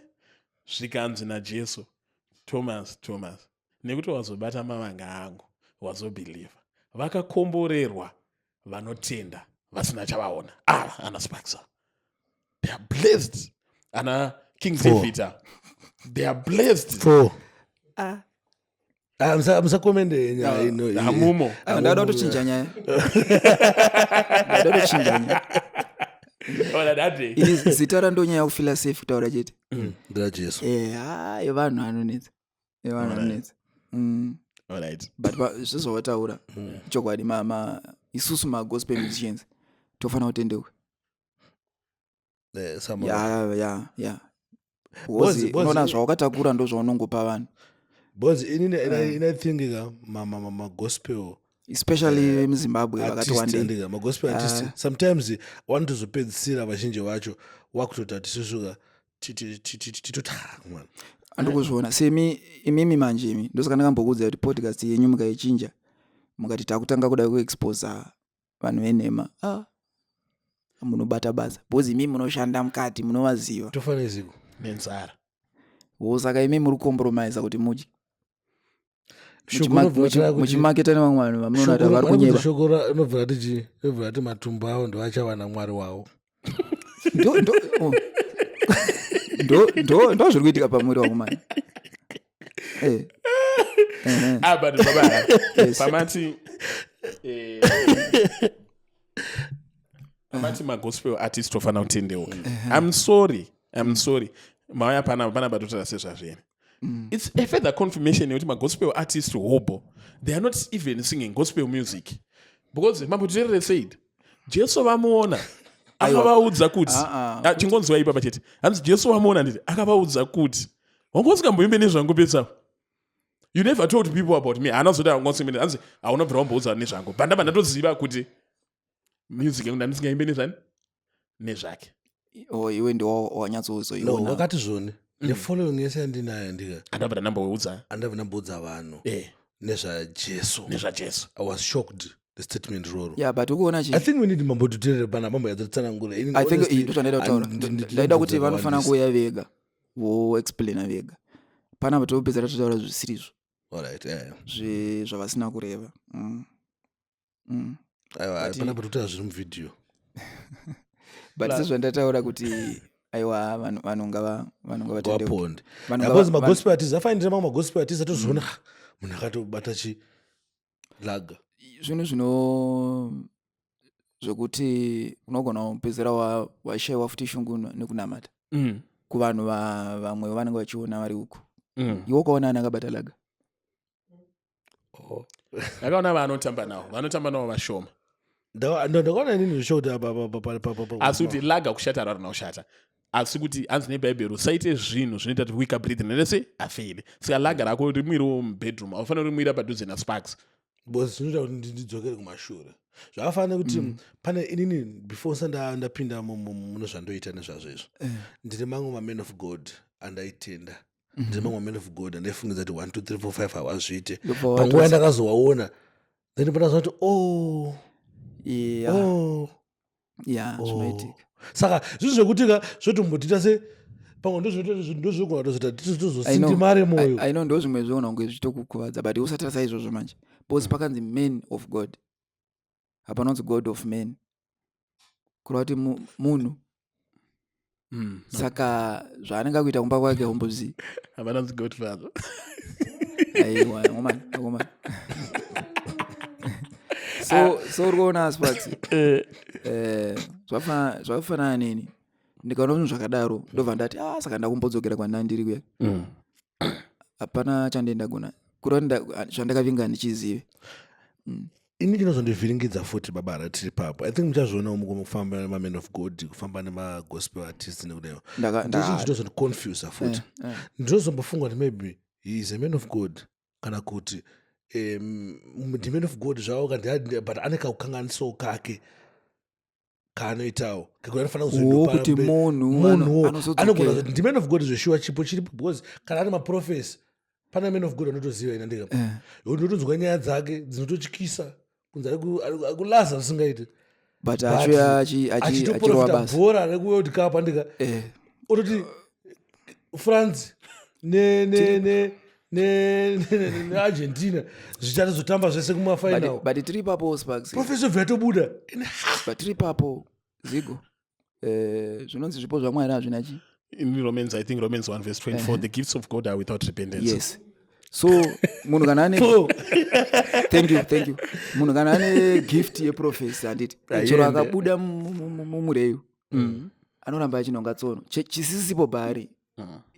Zvikanzi naJesu, "Thomas, Thomas, nekuti wazobata mavanga angu wazobhilivha. Vakakomborerwa vanotenda vasina chavaona." Ava ana Sparksa, they are blessed. Ana King Four. David ava, they are blessed. Four. Ah. Ah, musakomende nyaya ino. Hamumo. Aiwa, ndada kutochinja nyaya, ndada kutochinja nyaya. Ona dade. Ini zita randonyanya kufila safe kutaura chete. NderaJesu. Ha, evanhu anonetsa, evanhu anonetsa. Alright. But zvezvawataura chokwadi, isusu magospel musicians tofanira kutendeuka. Ya, because unoona zvawakatakura ndo zvaunongopa vanhu. Because inini I think ka magospel Especially muZimbabwe vakati artist, wandei. andika, magospel artist sometimes vanotozopedzisira vazhinji vacho wakutoita kuti isusu titoti man. Andikuzviona semi imimi manje imi, ndosaka ndakambokuudza kuti podcast yenyu mukaichinja, mukati takutanga kuda kuexposa vanhu venhema, ah, munobata basa, because imi munoshanda mukati, munovaziva. Tofanira ziko. Nenzara. Wo, saka imi muri kucompromisa kuti mudye. Shoko rinobva rataya kuti- Muchimaketa nevamwe vanhu vamunoona Shoko kuti vari vanobvunza kunyeba. Shoko rinobva rati chii? Rinobva rati matumbu avo ndo achava naMwari wavo. Oh. Ndo zviri kuitika pamwiri wangu mani. Ah, but Baba Harare, Yes. pamati magospel artist tofanira kutendeuka, I'm sorry, I'm sorry, mauya pana batotaura sezvazvene. It's a further confirmation yekuti magospel artist hobo, they are not even singing gospel music, because mambo Dhuterere said Jesu vamuona akavaudza kuti Ah, ah. Ah, chingonzwa ipapa chete. Hanzi Jesu vamuona, nditi akavaudza kuti, "Wanga usingamboimbe nezvangu petsapo. You never told people about me." Haana zoti wanga usingaimbe, hanzi hauna bvira wamboudza nezvangu. Bva ndatoziva kuti music yangu ndandisingaimbe nezvani, nezvake. Oh, iwe ndiwo No. wanyatsozoiona. Wakati zvoni Nefollowing yese yandinayo, ndika Andabva ndamboudza. Andabva ndamboudza vanhu nezvaJesu. Nezvajesu. I was shocked, the statement roro. Yeah, but ukuona chi I think we need mambotuterere pana mamboyadzotsanangura. I think ndo zvandaida kutaura. Ndaida kuti vanofanira kuuya vega, voexplaina vega. Panapa topedza tatotaura zvisirizvo Alright, yeah. zvavasina kureva. Aiwa, panapa tokutaura zviri muvhidhiyo. But sezvandataura kuti aiwa, vanhu ngavatendeuke. Waponde. Vanhu Because magospel artist afanira, mamwe magospel artist atozoona, "Ah, munhu akatobata chi lager." Zvinhu zvino zvekuti unogona kupedzera washayiwa futi shungu nekunamata kuvanhu vamwe vanenge vachiona vari uku. Iwe ukaona ani akabata lager? Ndakaona vanotamba navo, vanotamba navo vashoma. Ndakaona inini zvisho kuti apa Asi kuti lager kushata, harina kushata, asi kuti hanzi nebhaibheri usaite zvinhu zvinoita kuti weaker brethren rese afeile. Saka lager rako rimwiriwo mubedroom, haufaniri rimwira padhuze naSparks. Because zvinoita kuti ndidzokere kumashure. Zvakafanira kuti pane inini before ndapinda mune zvandoita nezvazvo izvo, ndine mamwe mamen of God andaitenda, ndine mamwe mamen of God andaifungidza kuti 1 2 3 4 5 havazviite. Ndobva Panguva yandakazowaona, then pandazoona kuti oh, oh. Yeah, Oh. zvinoitika. Saka zvinhu zvekuti ka zvotombotiita se pamwe ndozvogona tozoita tozosindimare mwoyo. I know, ndo zvimwe zvoona kunge zvichitokukuvadza, but usatarisa izvozvo manje, because pakanzi man of God, hapanonzi God of man, kureva kuti munhu. Saka zvaanenge akuita kumba kwake haumbozivi. Havanonzi Godfather. Aiwa, ngomani ngomani. So uri kuona, Sparks, zvakafanana neni. Ndikaona zvinhu zvakadaro, ndobva ndati, ah, saka ndakumbodzokera kwandandiri kuya. Hapana chandendagona kureva zvandakavinga ndichizive. Ini chinozondivhiringidza futi, baba, ratiri papo, I think muchazvionawo mukufamba nemamen of God, kufamba nemagospel artists nekudaio. Ndechinhu chinozondiconfusa futi. Ndinozombofunga kuti maybe he is a man of God, kana kuti ndiman of God zvavo, but ane kakukanganisawo kake kaanoitawo kekuti anofanira Oh, kuzoendawo kuti munhu munhuwo anozodzokera. Anogona kuti ndiman of God zveshuwa, chipo chiripo, because kana ari maprofesi, pane man of God anotoziva ina ndika ndotonzwa nyaya dzake dzinototyisa kunzi ari kulaza zvisingaiti. But achiuya achirova Achitoprofita basa. Bhora rekuWorld Cup, andika ototi France neArgentina zvichatozotamba zvese kumafinal. But tiri ipapo, Sparks. Professor vyatobuda. But tiri ipapo, Zigo, zvinonzi zvipo zvaMwari hazvina chi In Romans, I think Romans 1 verse 24, the gifts of God are without repentance. Yes, so munhu kana ane, thank you, thank you, munhu kana ane gift yeprophecy, handiti chero Haiende. akabuda mumureyu, anoramba achinonga tsono. Chisisipo bhari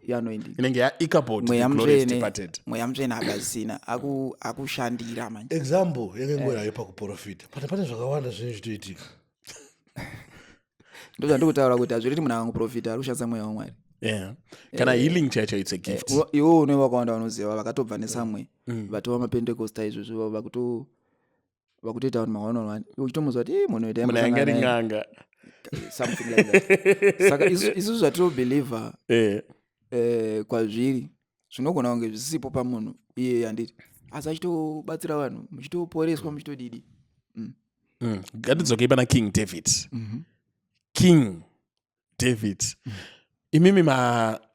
yanoindika. Inenge yaIchabod, Mweya the glory is Mutsvene, departed. Mweya Mutsvene akasina akushandira manje. Example yakangora pakuprofita, pane zvakawanda zvinhu zvitoitika. Ndo zvandikutaura kuti hazviriti munhu akangoprofita ari kushandisa mweya waMwari. Yeah, kana healing chaicho, it's a gift. Iwo une vakawanda vanoziva vakatobva nesamwe vatova mapentecosta izvozvo, vakutoita vanhu maone uchitomuzwa kuti, "Eh, munhu ita Munhu yanga ri n'anga." Something like that. Saka isusu zvatinobhelievha kwazviri zvinogona kunge zvisipo pamunhu iye, handiti, asi achitobatsira vanhu, muchitoporeswa, muchitodidi. Ngatidzokei pana King David. King David, imimi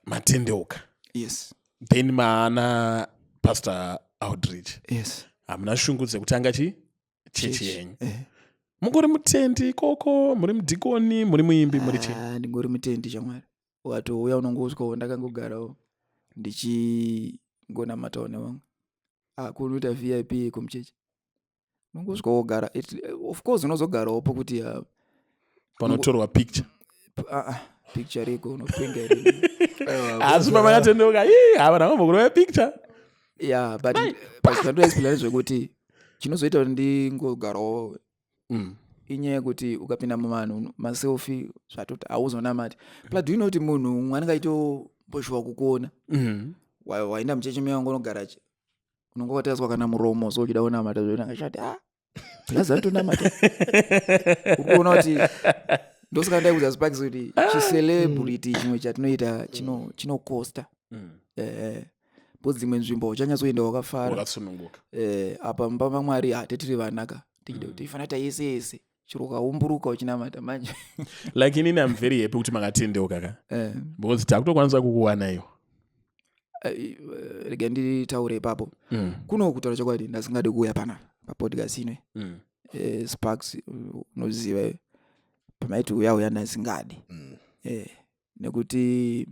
matendeuka, Yes. then maana Pastor Outreach. Yes. Hamuna shungu dzekutanga chi chechi yenyu? Eh. Mungori mutendi ikoko, muri mudhikoni, muri muimbi, muri chii? Ah, ndingori mutendi chamwari. Ukatouya unongosvikawo ndakangogarawo ndichingonamatawo nevamwe. Akunoita VIP kumuchechi, unongosvikawo wogara. Of course unozogarawo pokuti Panotorwa picture. Ah, ah, picture riko, unopenga here? Asi pamakatendeuka, ii, hava namambokurova picture. Yeah, but zvandoexplaina zvekuti chinozoita kuti ndingogarawo inyaya yekuti ukapinda muvanhu, maselfie, zvatoti hauzonamati. Plus, do you know kuti munhu umwe anenge aitomboshuwa kukuona? Waenda muchechi mewangu, unogara chi unonge watariswa kana muromo, so uchida kunamata, zvoinanga chati, ah, plus anotonamata. Uri kuona kuti Ndosaka ndaikuudza Sparks kuti chicelebrity chimwe chatinoita chinocosta, because dzimwe nzvimbo uchanyatsoenda wakafara, wakasununguka. Apa mumba maMwari hatetiri vanaka, tichida kuti ifana ta yese yese, chiro ukaumburuka uchinamata manje. Like inini I'm very happy kuti makatendeuka ka, because takutokwanisa kukuwana iwo. Rega nditaure ipapo. Kuno kutaura chokwadi, ndasingadi kuuya panapa papodcast ino. Sparks, unoziva, pamaiti uya uya, ndasingadi, nekuti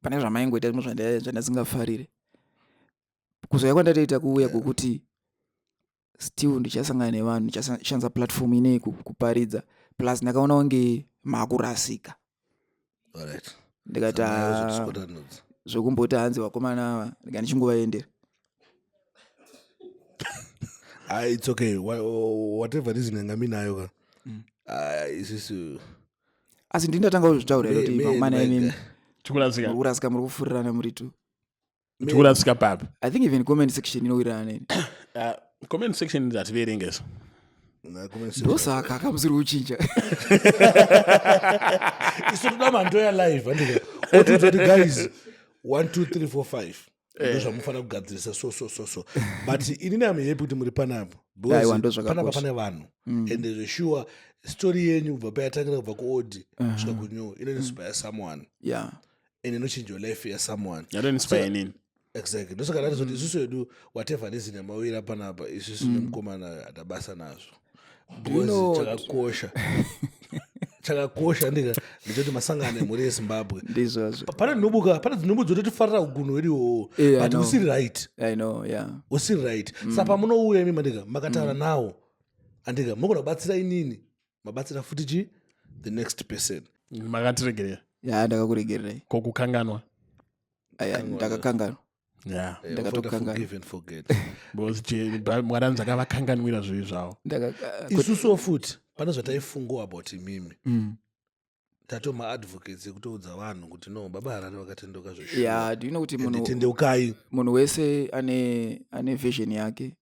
pane zvamaingoita zvimwe zvandasingafarire. Kuzouya kwandatoita kuuya kwokuti still ndichasangana nevanhu, ndichashandisa platform ineyi kuparidza, plus ndakaona kunge maakurasika. Ndikati, "Ah, zvekumboti hanzi vakomana ava, ndika ndichingovaendera." Ah, it's okay. Whatever reason yanga minayo ka, ah, isusu Asi ndini ndatanga kuzvitaura kuti vakomana imimi Tikurasika. muri kurasika, muri kufurirana muri tu. Tikurasika papi? I think even comment section inowirirana neni. Comment section hativerengesa. Na comment section. Ndosaka kamusiri kuchinja. Isu toda mandoya live, andika otiudza kuti, "Guys, 1 2 3 4 5 ndo zvamufanira kugadzirisa, so so so so." But inini am happy kuti muri panapo because Aiwa, ndo zvakakosha. panapa pane vanhu, ende zvesure story yenyu kubva payatangira, kubva kuold kusvika kunew, inoinspire someone and inochinja your life yasomeone. Yatoinspire inini. Exactly, ndosaka ndati zoti isusu hedu, whatever reason yamawira panapa, isusu nemukomana hatabasa nazvo, because chakakosha ndika ndechoti masangano emhuri yeZimbabwe. Ndizvozvo. Pane nhubu ka, pane dzinhubu dzototifarira kugunhu wedu iwowo, Yeah, I but know. usiri right. I know, yeah. Usiri right. Saka pamunouya imi, mandika makataura nawo, andika munogona kubatsira inini, mabatsira futi chi the next person. Makatiregerera? Ya, ndakakuregererai. Kokukanganwa? Aya, ndakakanganwa. Ndakatokanganwa. Forgive and forget. Because Mwari anzi akavakanganwira zvivi zvavo. Isusuwo futi pane zvataifungawo about imimi, tatomaadvocates ekutoudza vanhu kuti, "No, Baba Harare vakatendoka zveshuwa." Yeah, do you know kuti Ende munhu tendeukai. Munhu wese ane vision yake.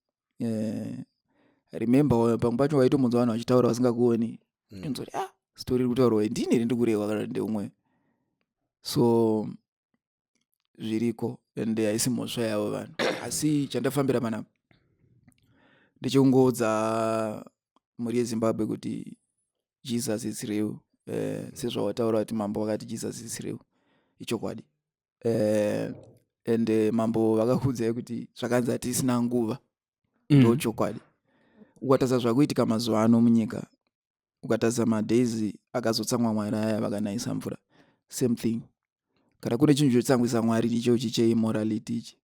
Remember, pamwe pacho waitombonzwa vanhu vachitaura vasingakuoni, tonzwa kuti, "Ah, story iri kutaurwa iyi, ndini here ndiri kurehwa kana kuti ndeumwe?" So zviriko, ende haisi mhosva yavo vanhu. Asi chandafambira panapa ndechekungoudza mhuri yeZimbabwe kuti Jesus is real. Sezvawataura kuti mambo vakati Jesus is real, ichokwadi. Ende mambo vakakuudzai kuti zvakanzi hatisina nguva, ndo chokwadi. Ukatarisa zvakuitika mazuva ano munyika, ukatarisa madays akazotsamwa Mwari aya vakanayisa mvura, same thing. Kana kune chinhu chotsamwisa Mwari, ndichochi cheimmorality ichi,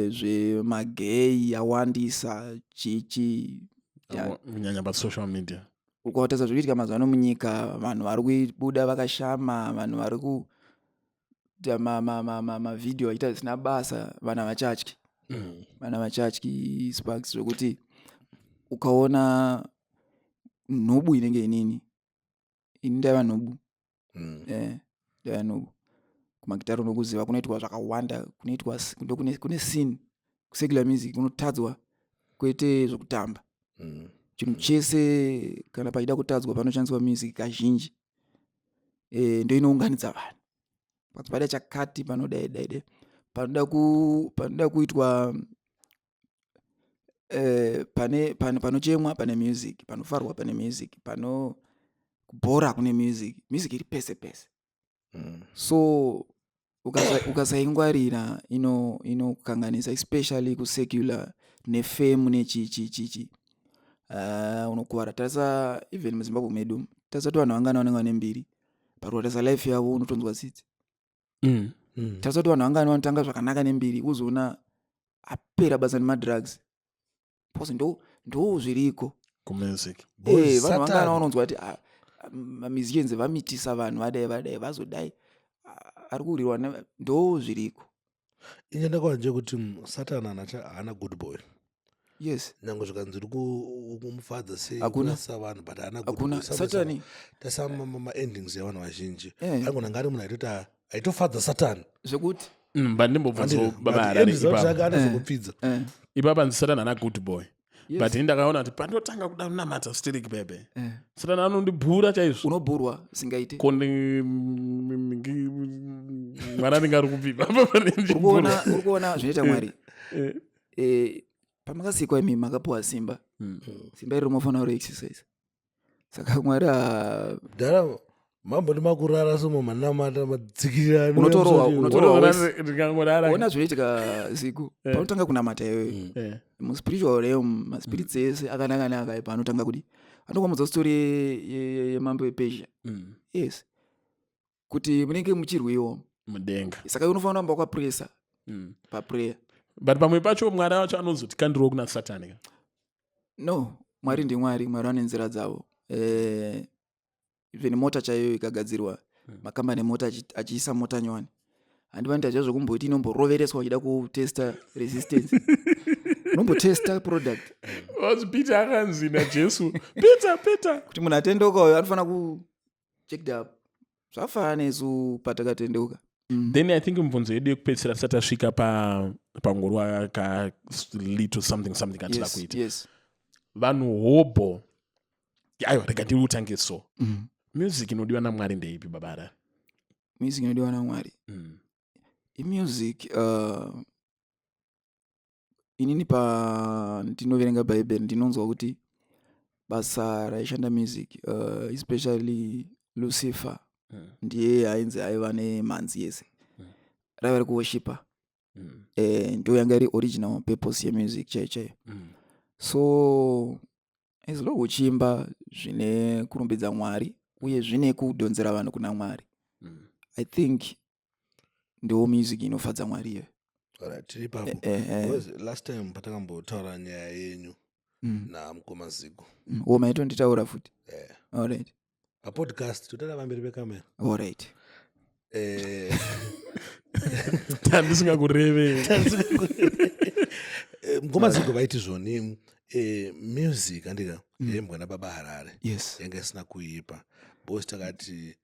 zvemagay awandisa, chichi, yeah. Kunyanya pasocial media. Ukatarisa zviri kuitika mazuva ano munyika, vanhu vari kubuda vakashama, vanhu vari kuita mavhidhiyo vachiita zvisina basa, vanhu havachatyi, vanhu havachatyi, Sparks, zvekuti ukaona nhubu inenge inini, ini ndaiva nhubu. Ndaiva nhubu kumagitaro, nokuziva kunoitwa zvakawanda, kunoitwa kune scene kusecular music kunotadzwa, kwete zvekutamba. Chinhu chese kana pachida kutadzwa panoshandiswa music kazhinji, ndo inounganidza vanhu. Pada chakati panodai dai dai, panoda kuitwa, panochemwa pane music, panofarwa pane music, pano kubhora kune music, music iri pese pese. So ukasaingwarira inokukanganisa, especially kusecular nefame nechichi chichi, unokuvara. Tarisa even muZimbabwe medu, tarisa kuti vanhu vangani vanenge vane mbiri, but ukatarisa life yavo unotonzwa tsitsi. Tarisa kuti vanhu vangani vanotanga zvakanaka nembiri, uzoona apera basa nemadrugs, because ndo zviriko. Kumusic. Vanhu vangani vanonzwa kuti, "Ah, mamusicians vamitisa vanhu, vadai vadai, vazodai." Ah, ari kuurirwa ndo zviriko. Inye ndakaona ndechekuti Satan haana good boy. Nyange zvikanzi uri kumufadza sei, Hakuna. kurasa vanhu, but haana good Hakuna. boy. Satani Tarisa maendings evanhu vazhinji, anogona nga ari munhu aitoti aitofadza Satani. Zvekuti But ndimbobvunzawo Baba Harare End result ipapa. yake anozokupfidza. Ipapa nzi Satan haana good boy. But ini ndakaona kuti pandotanga kuda kunamata sterek bebe, Satani anondibhura chaizvo. Unobhurwa singaite. Kondi mwana anenge ari kupipa. Uri kuona zvinoita Mwari. Pamakasikwa imi makapiwa simba. Simba iri rinofanira kuexercise. Saka Mwari Dhara mamboti makurara somo manamata madzikirira. Unotorohwa wese. Ndikangorara. Ona zvinoitika ziku paunotanga kunamata iyoyo muspiritual realm, maspirits ese akanaka neakaipa anotanga kudi anokwamudza story yemambo yePersia. Yes, kuti munenge muchirwiwa mudenga. Saka iwe unofanira kuramba wakapresa paprayer. But pamwe pacho Mwari wacho anozotikandirawo kuna Satani ka. No, Mwari ndiMwari. Mwari vane nzira dzavo. Even mota chaiyo ikagadzirwa, makambani emota achiisa mota nyowani, handivanoita chaizvo kumboti inomborovereswa uchida kutesta resistance, unombotesta product. Wazi Peter akanzi naJesu, "Peter, Peter." Kuti munhu atendeuka uyo anofanira ku checked up. Zvafanana nesu patakatendeuka. Then I think mibvunzo yedu yekupedzisira tisati tasvika pangorwa ka little something something katida kuita. Vanhu hobho, aiwa, rega ndiri utange. So music inodiwa naMwari ndeipi, babara? Music inodiwa naMwari imusic, inini pa ndinoverenga Bhaibheri ndinonzwa kuti basa raishanda music, especially Lucifer, ndiye ainzi aiva nemhanzi yese, raiva rekuworshipa. Ndo yanga iri original purpose yemusic chaiyo chaiyo. So as long uchiimba zvine kurumbidza Mwari uye zvine kudhonzera vanhu kuna Mwari, I think ndo music inofadza Mwari iyoyo. Alright, tiri ipapo. Because last time patakambotaura nyaya yenyu namukoma Zigo. O, maitonditaura futi? Eh. Alright. Papodcast totaura pamberi pekamera. Alright. Tandisingakurevei. Mukoma Zigo vaiti zvoni music andika yaimbwa nababa Harare yanga isina kuipa, because takati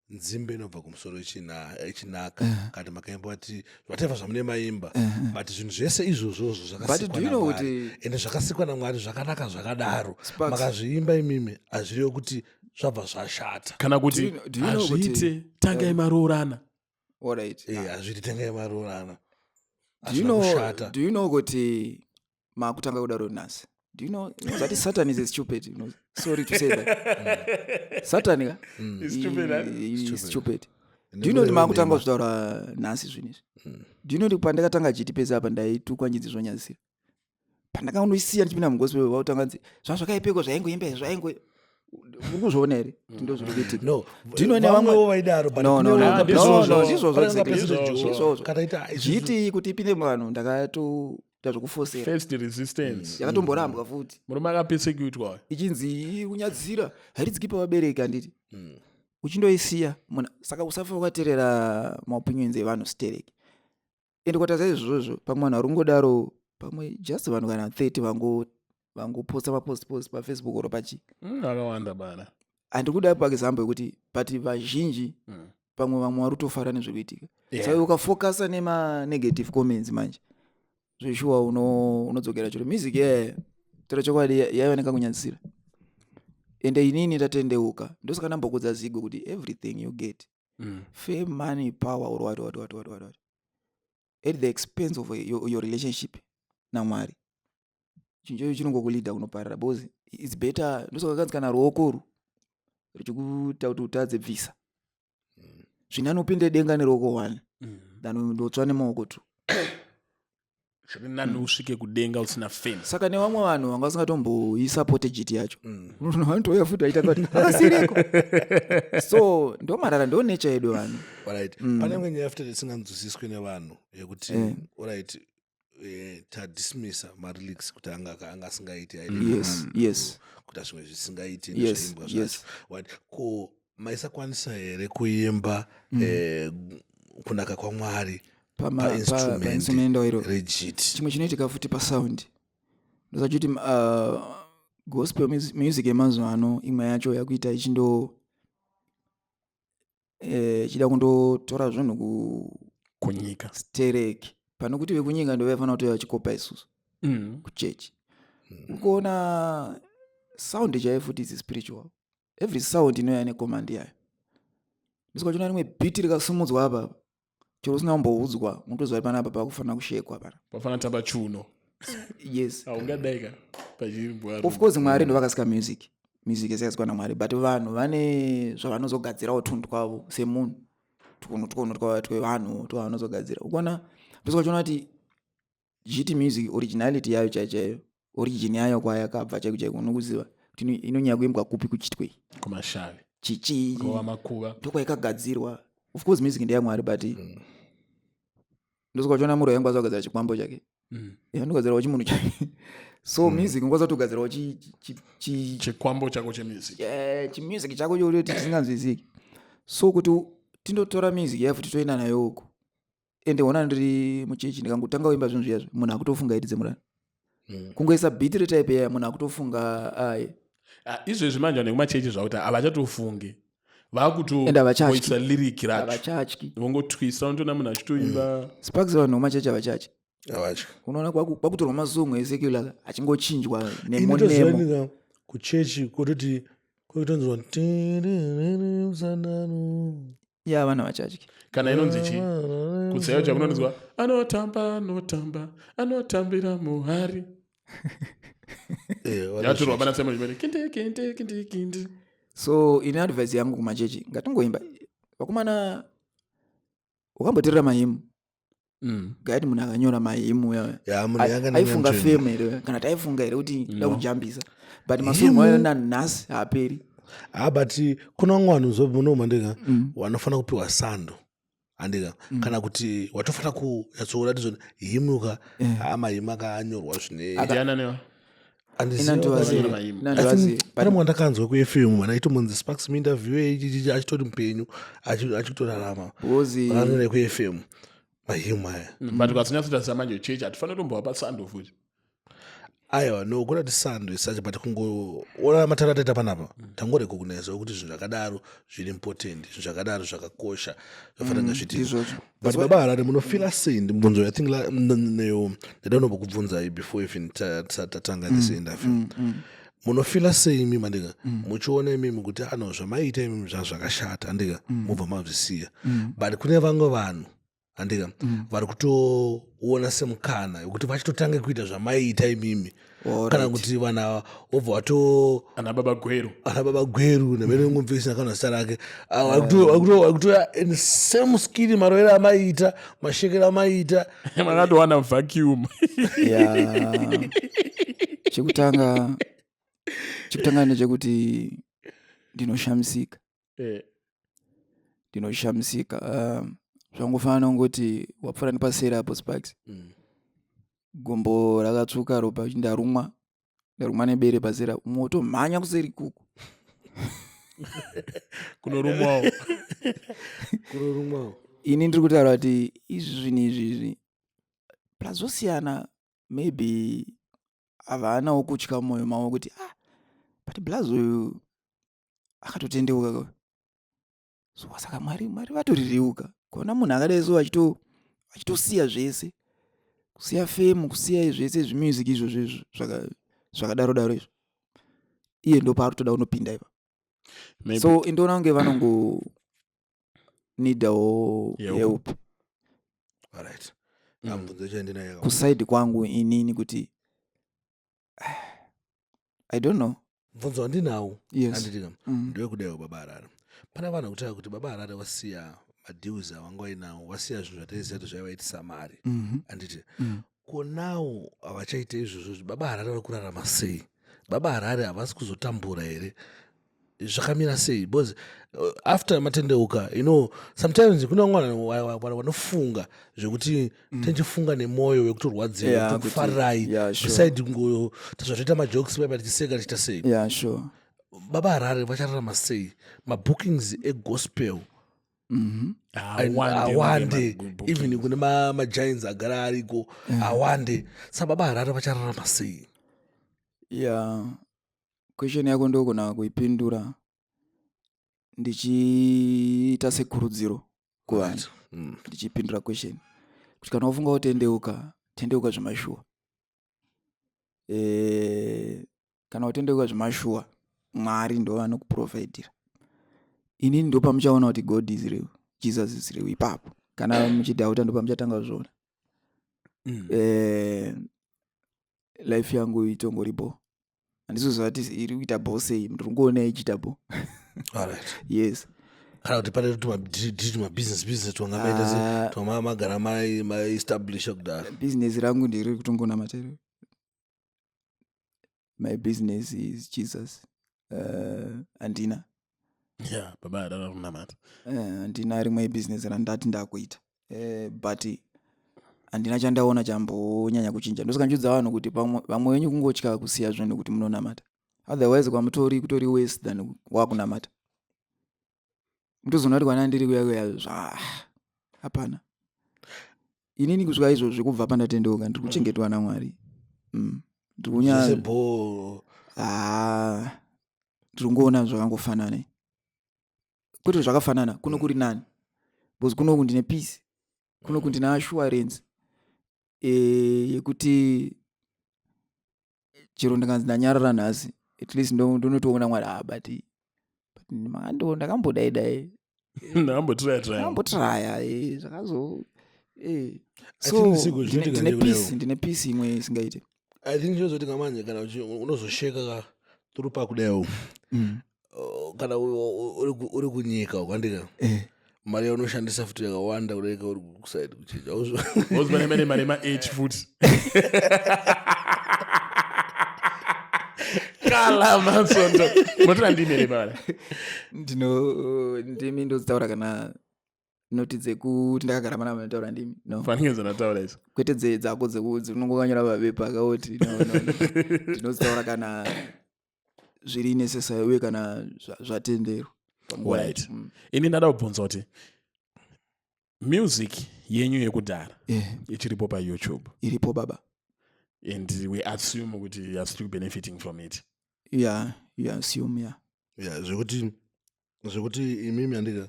nzimbe inobva kumusoro ichinaka kana makaimba vati whatever zvamune maimba, but zvinhu zvese izvozvozvo But do you know zvakasikwa kuti naMwari, ende zvakasikwa naMwari zvakanaka zvakadaro. Sparks. Makazviimba imimi, hazvirevi kuti zvabva zvashata. Kana kuti Do you know kuti- hazviite tangai maroorana. Alright. Hazviiti tangai maroorana. Do you Hazvina know, kushata. do you know kuti makutanga kudaro nhasi? Do you know that Satan is a stupid, sorry to say that, Satan ka Is stupid, eh? is stupid. Do you know kuti makutanga kuzvitaura nhasi zvinhu izvi? Do you know kuti pandakatanga chiti pese apa ndaitukwa nyidzi zvonyadzisira? Pandakandoisiya ndichipinda mugospel, vautanga nzi zvazvakaipeko, zvaingoimba izvi, zvaingo uri kuzviona here kuti ndo zviri kuitika? No. Do you know nevamwe- Vamwewo vaidaro, but No, kunewo no, ndizvozvo. no, ndizvozvo, Panenge exactly. President Joe, Ndizvozvo. kataita izvi- Jiti kuti ipinde muvanhu ndakatoita zvekufosera. First resistance. Yakatomborambwa futi. Murume akapesekutwa. Ichinzi kunyadzira, hairidziki pavabereki, handiti? Uchindoisiya munhu, saka usafa wakateerera maopinions evanhu stereki. Ende kuita saizvozvo, pamwe vanhu vari kungodaro, pamwe just vanhu kana 30 vangoposta mapost post paFacebook or pachi. Akawanda bana. Handiri kuda paexample yekuti, but vazhinji, pamwe vamwe vari kutofara nezviri kuitika. Saka ukafokasa nemanegative comments manje, zveshuwa unodzokera chiro. Music yaya, tira chokwadi, yaioneka kunyadzisira. Ende inini ndatendeuka, ndosaka ndambokudza Zigo kuti everything you get, fame, money, power or what, what, what, what, what, what, at the expense of your relationship naMwari, chinhu chocho chinongokulida kunoparara, because it's better. Ndosaka kanzi kana ruoko ru richikuita kuti utadze, bvisa. Zvinani upinde denga neruoko one than ndotsva nemaoko two. Zviri nani usvike kudenga usina fame. Saka nevamwe vanhu vanga vasingatomboisapote jiti yacho, vanotouya futi vaita kuti akasiriko. So ndo marara, ndo nature yedu vanhu. Alright, pane imwe nyaya futi isinganzwisiswi nevanhu yekuti, alright, tadismissa malyrics kuti anga asingaiti, kuita zvimwe zvisingaiti nezvaimbwa zvacho. Right, ko maisakwanisa here kuimba kunaka kwaMwari painstrument painstrument iro? Rejiti. Chimwe chinoitika futi pasound, ndosachiti gospel music yemazuva ano, imwe yacho yakuita ichindo ichida kundotora zvinhu kunyika. Kustereki, pane kuti vekunyika ndo vaifanira kutoya vachikopa isusu. Kuchechi ukuona sound chaiyo futi is spiritual. Every sound inouya necommand yayo. Ndisika chiona rimwe beat rikasumudzwa apa, chero usina kumboudzwa, unotoziva kuti panapa pakufanira kushekwa pana. Pafana tamba chuno. Haungadai ka pachimbwa. Of course, Mwari ndo vakasika music. Music yasakasika naMwari, but vanhu vane zvavanozogadzirawo tunhu twavo semunhu, tunhu twunhu twevanhu twavanozogadzira. Ukuona, ndosaka uchiona kuti jiti music, originality yayo chaiyo chaiyo, origin yayo, kwayakabva chaiko chaiko, unokuziva kuti inonyanya kuimbwa kupi, kuchitwei? Kumashavi. Chichi. Rova makuva. Ndokwayakagadzirwa. Of course music ndeyaMwari, but ndosaka uchiona muro yangu azogadzira chikwambo chake. Anogadzirawo chimunhu chake. So music ungakwanisa kutogadzirawo chikwambo chako chemusic. Chimusic chako chototi chisinganzwisiki. So kuti tindotora music yayo futi toenda nayo uko, ende ona ndiri muchechi, ndikangotanga kuimba zvinhu zviyazvo, munhu akutofunga iti dzemurani. Kungoisa beat retype yaya, munhu akutofunga aye. Ah, izvezvi manje vanhu vekumachechi zvakuti havachatofungi. Ende havachatyi. Vakutoisa lyric racho. Havachatyi. Vongotwisa, unotoona munhu achitoimba. Sparks, vanhu vekumachechi havachatyi. Havatyi. Unoona kwakutorwa masongo esecular achingochinjwa nemo nemo. Initozivanika kuchechi kutoti kutonzwa tiriri musanano. Ya, vanhu havachatyi. Kana inonzi chi kutseyo chakunonzwa, anotamba, anotamba, anotambira muhari. Yatorwa pana Simon Chimene, kindi kindi kindi kindi. So ine advice yangu kumachechi, ngatingoimba, vakomana. Wakamboteerera mahymn? Gaiti munhu akanyora mahymn uya Ya, munhu yanga aifunga nenyamutemo. fame here, kana kuti aifunga here kuti da No. kujambisa? But masongo ayo nanhasi haaperi. Ha, but kuna vamwe vanhu zomunoma ndika vanofanira kupiwa sando, handika? Kana kuti watofanira kunyatsoona kuti zoni hymn ka, ha, mahymn akanyorwa zvine Ndiana newa? Inandiwaziva. Mahymn. Inandiwaziva. Pane mwe ndakanzwa kuFM, mana aitomunzi Sparks muinterview ichichi, achitori mupenyu, achitorarama. Because Vanonyora kuFM mahymn aya. But ukazonyatsotarisa manje, chechi hatifaniri kutombovapa sando futi. Aiwa, no, kuda kuti sando isacho, but kungoona mataro ataita panapa, tangorecognize kuti zvinhu zvakadaro zviri important, zvinhu zvakadaro zvakakosha, zvafanira kunge zviitike. Izvozvo. But Baba Harare, munofila sei? Ndibvunzo, I think neyo ndada kunombokubvunzai before even tatanga this interview. Munofila sei imi, mandika muchiona imimi kuti ano zvamaiita imimi zvakashata, handika? Mubva mazvisiya, but kune vamwe vanhu, handika, vari kutoona semukana wekuti vachitotange kuita zvamaiita imimi, kana kuti vanhu ava vobva vato Ana Baba Gweru. Ana Baba Gweru nemene kana zita rake. Ah, vari kutoya in same skill, marovero amaiita, mashekero amaiita. Makatowana vacuum. Ya, chekutanga ndechekuti ndinoshamisika. Ndinoshamisika. Zvangofanana kungoti wapfuura nepaseri apo, Sparks, gumbo rakatsvuka ropa, ndarumwa, ndarumwa nebere paseri apo, umwe wotomhanya kuseri kuku. Kunorumwawo. Kunorumwawo. Ini ndiri kutaura kuti izvi zvinhu izvi plus zvosiyana. Maybe havanawo kutya mumwoyo mavo kuti, ah, but blaz uyu akatotendeuka ka. So saka Mwari vatorireuka kuona munhu akadai so achitosiya zvese, kusiya fame, kusiya zvese zvemusic izvozvo izvo zvakadaro daro izvo, iye ndo paari kutoda kunopinda ipa. Maybe. So indoona kunge vanongo needawo Help. help. Alright, amubvunzo chandinayo. Kuside kwangu inini kuti, I don't know. Mubvunzo wandinawo, anditika, ndewekudaiwo Baba Harare. Pana vanhu vakutaura kuti Baba Harare wasiya madeals avanga vainawo, wasiya zvinhu zvataiziva kuti zvaivaitisa mari, handiti? Ko nawo havachaita izvozvo, Baba Harare vari kurarama sei? Baba Harare havasi kuzotambura here? Zvakamira sei? Because after matendeuka, sometimes kuna vamwe vanhu vanofunga zvekuti tichifunga nemwoyo wekutorwadziwa, kutokufarirai, beside kungo zvatoita majokes paipa, tichiseka, tichiita sei. Baba Harare vachararama sei? Mabookings egospel Awande. Awande, even kune magiants agara ariko awande. Saka Baba Harare vachararama sei? Yeah, question yako ndogona kuipindura ndichiita sekurudziro kuvanhu. Ndichipindura question kuti kana wafunga kutendeuka, tendeuka zvemashuwa. Kana utendeuka zvemashuwa, Mwari ndo vanokuprovidira. Inini ndo pamuchaona kuti God is real, Jesus is real ipapo. Kana muchidhauta, ndo pamuchatanga kuzviona. Life yangu itongoripo, handisizoziva kuti iri kuita bho sei, ndiri kungoona ichiita bho. Alright. Yes. Kana kuti pane tumabusiness business twangamaita se Ah. twamagara maestablisha kudhara? Business rangu ndiri kutongonamata iro. My business is Jesus. Handina Yeah, baba Harare kunamata. Handina rimwe business randati ndakuita, but handina chandaona chambonyanya kuchinja. Ndosaka ndichiudza vanhu kuti vamwe venyu kungotya kusiya zvinhu kuti munonamata, otherwise kwamutori kutori worse than wakunamata. Mutozoona kuti kwana ndiri kuya kuya zva hapana. Inini kusvika izvozvi, kubva pandatendeuka, ndiri kuchengetwa naMwari. Ndiri kunya Zvese bho. Ah, ndiri kungoona zvakangofanana, kwete zvakafanana, kuno kuri nani, because kunoku ndine peace, kunoku ndine assurance yekuti chero ndikanzi ndanyarara nhasi, at least ndonotoona Mwari. Ah, but mando ndakambodai dai. Ndakambotry try. Ndakambotraya, zvakazo I so think siko ndine zvinoitika ndine ndekudewo. peace, ndine peace imwe isingaite. I think chinozoitika manje, kana unozosheka ka turi pakudaiwo, kana uri kunyika ukandika, mari yaunoshandisa futi yakawanda kudarika uri kuside kuchechi. Wozimane mane mari ma-h futi kala masonto motora ndimi here baba? Ndino ndimi ndodzitaura kana noti dzekuti ndakagara panapa nditaura ndimi, no. Fanike dzanataura idzo. Kwete dzako dzinongokanyora pabepa akaoti, no, no, no. Ndinodzitaura kana zviri necessary uye kana zvatenderwa panguva Right. yacho. Ini ndada kubvunza kuti music yenyu yekudhara ichiripo paYouTube? Iripo, baba. And we assume kuti you are still benefiting from it? Yeah, you assume, yeah. Ya, zvekuti imimi, handika,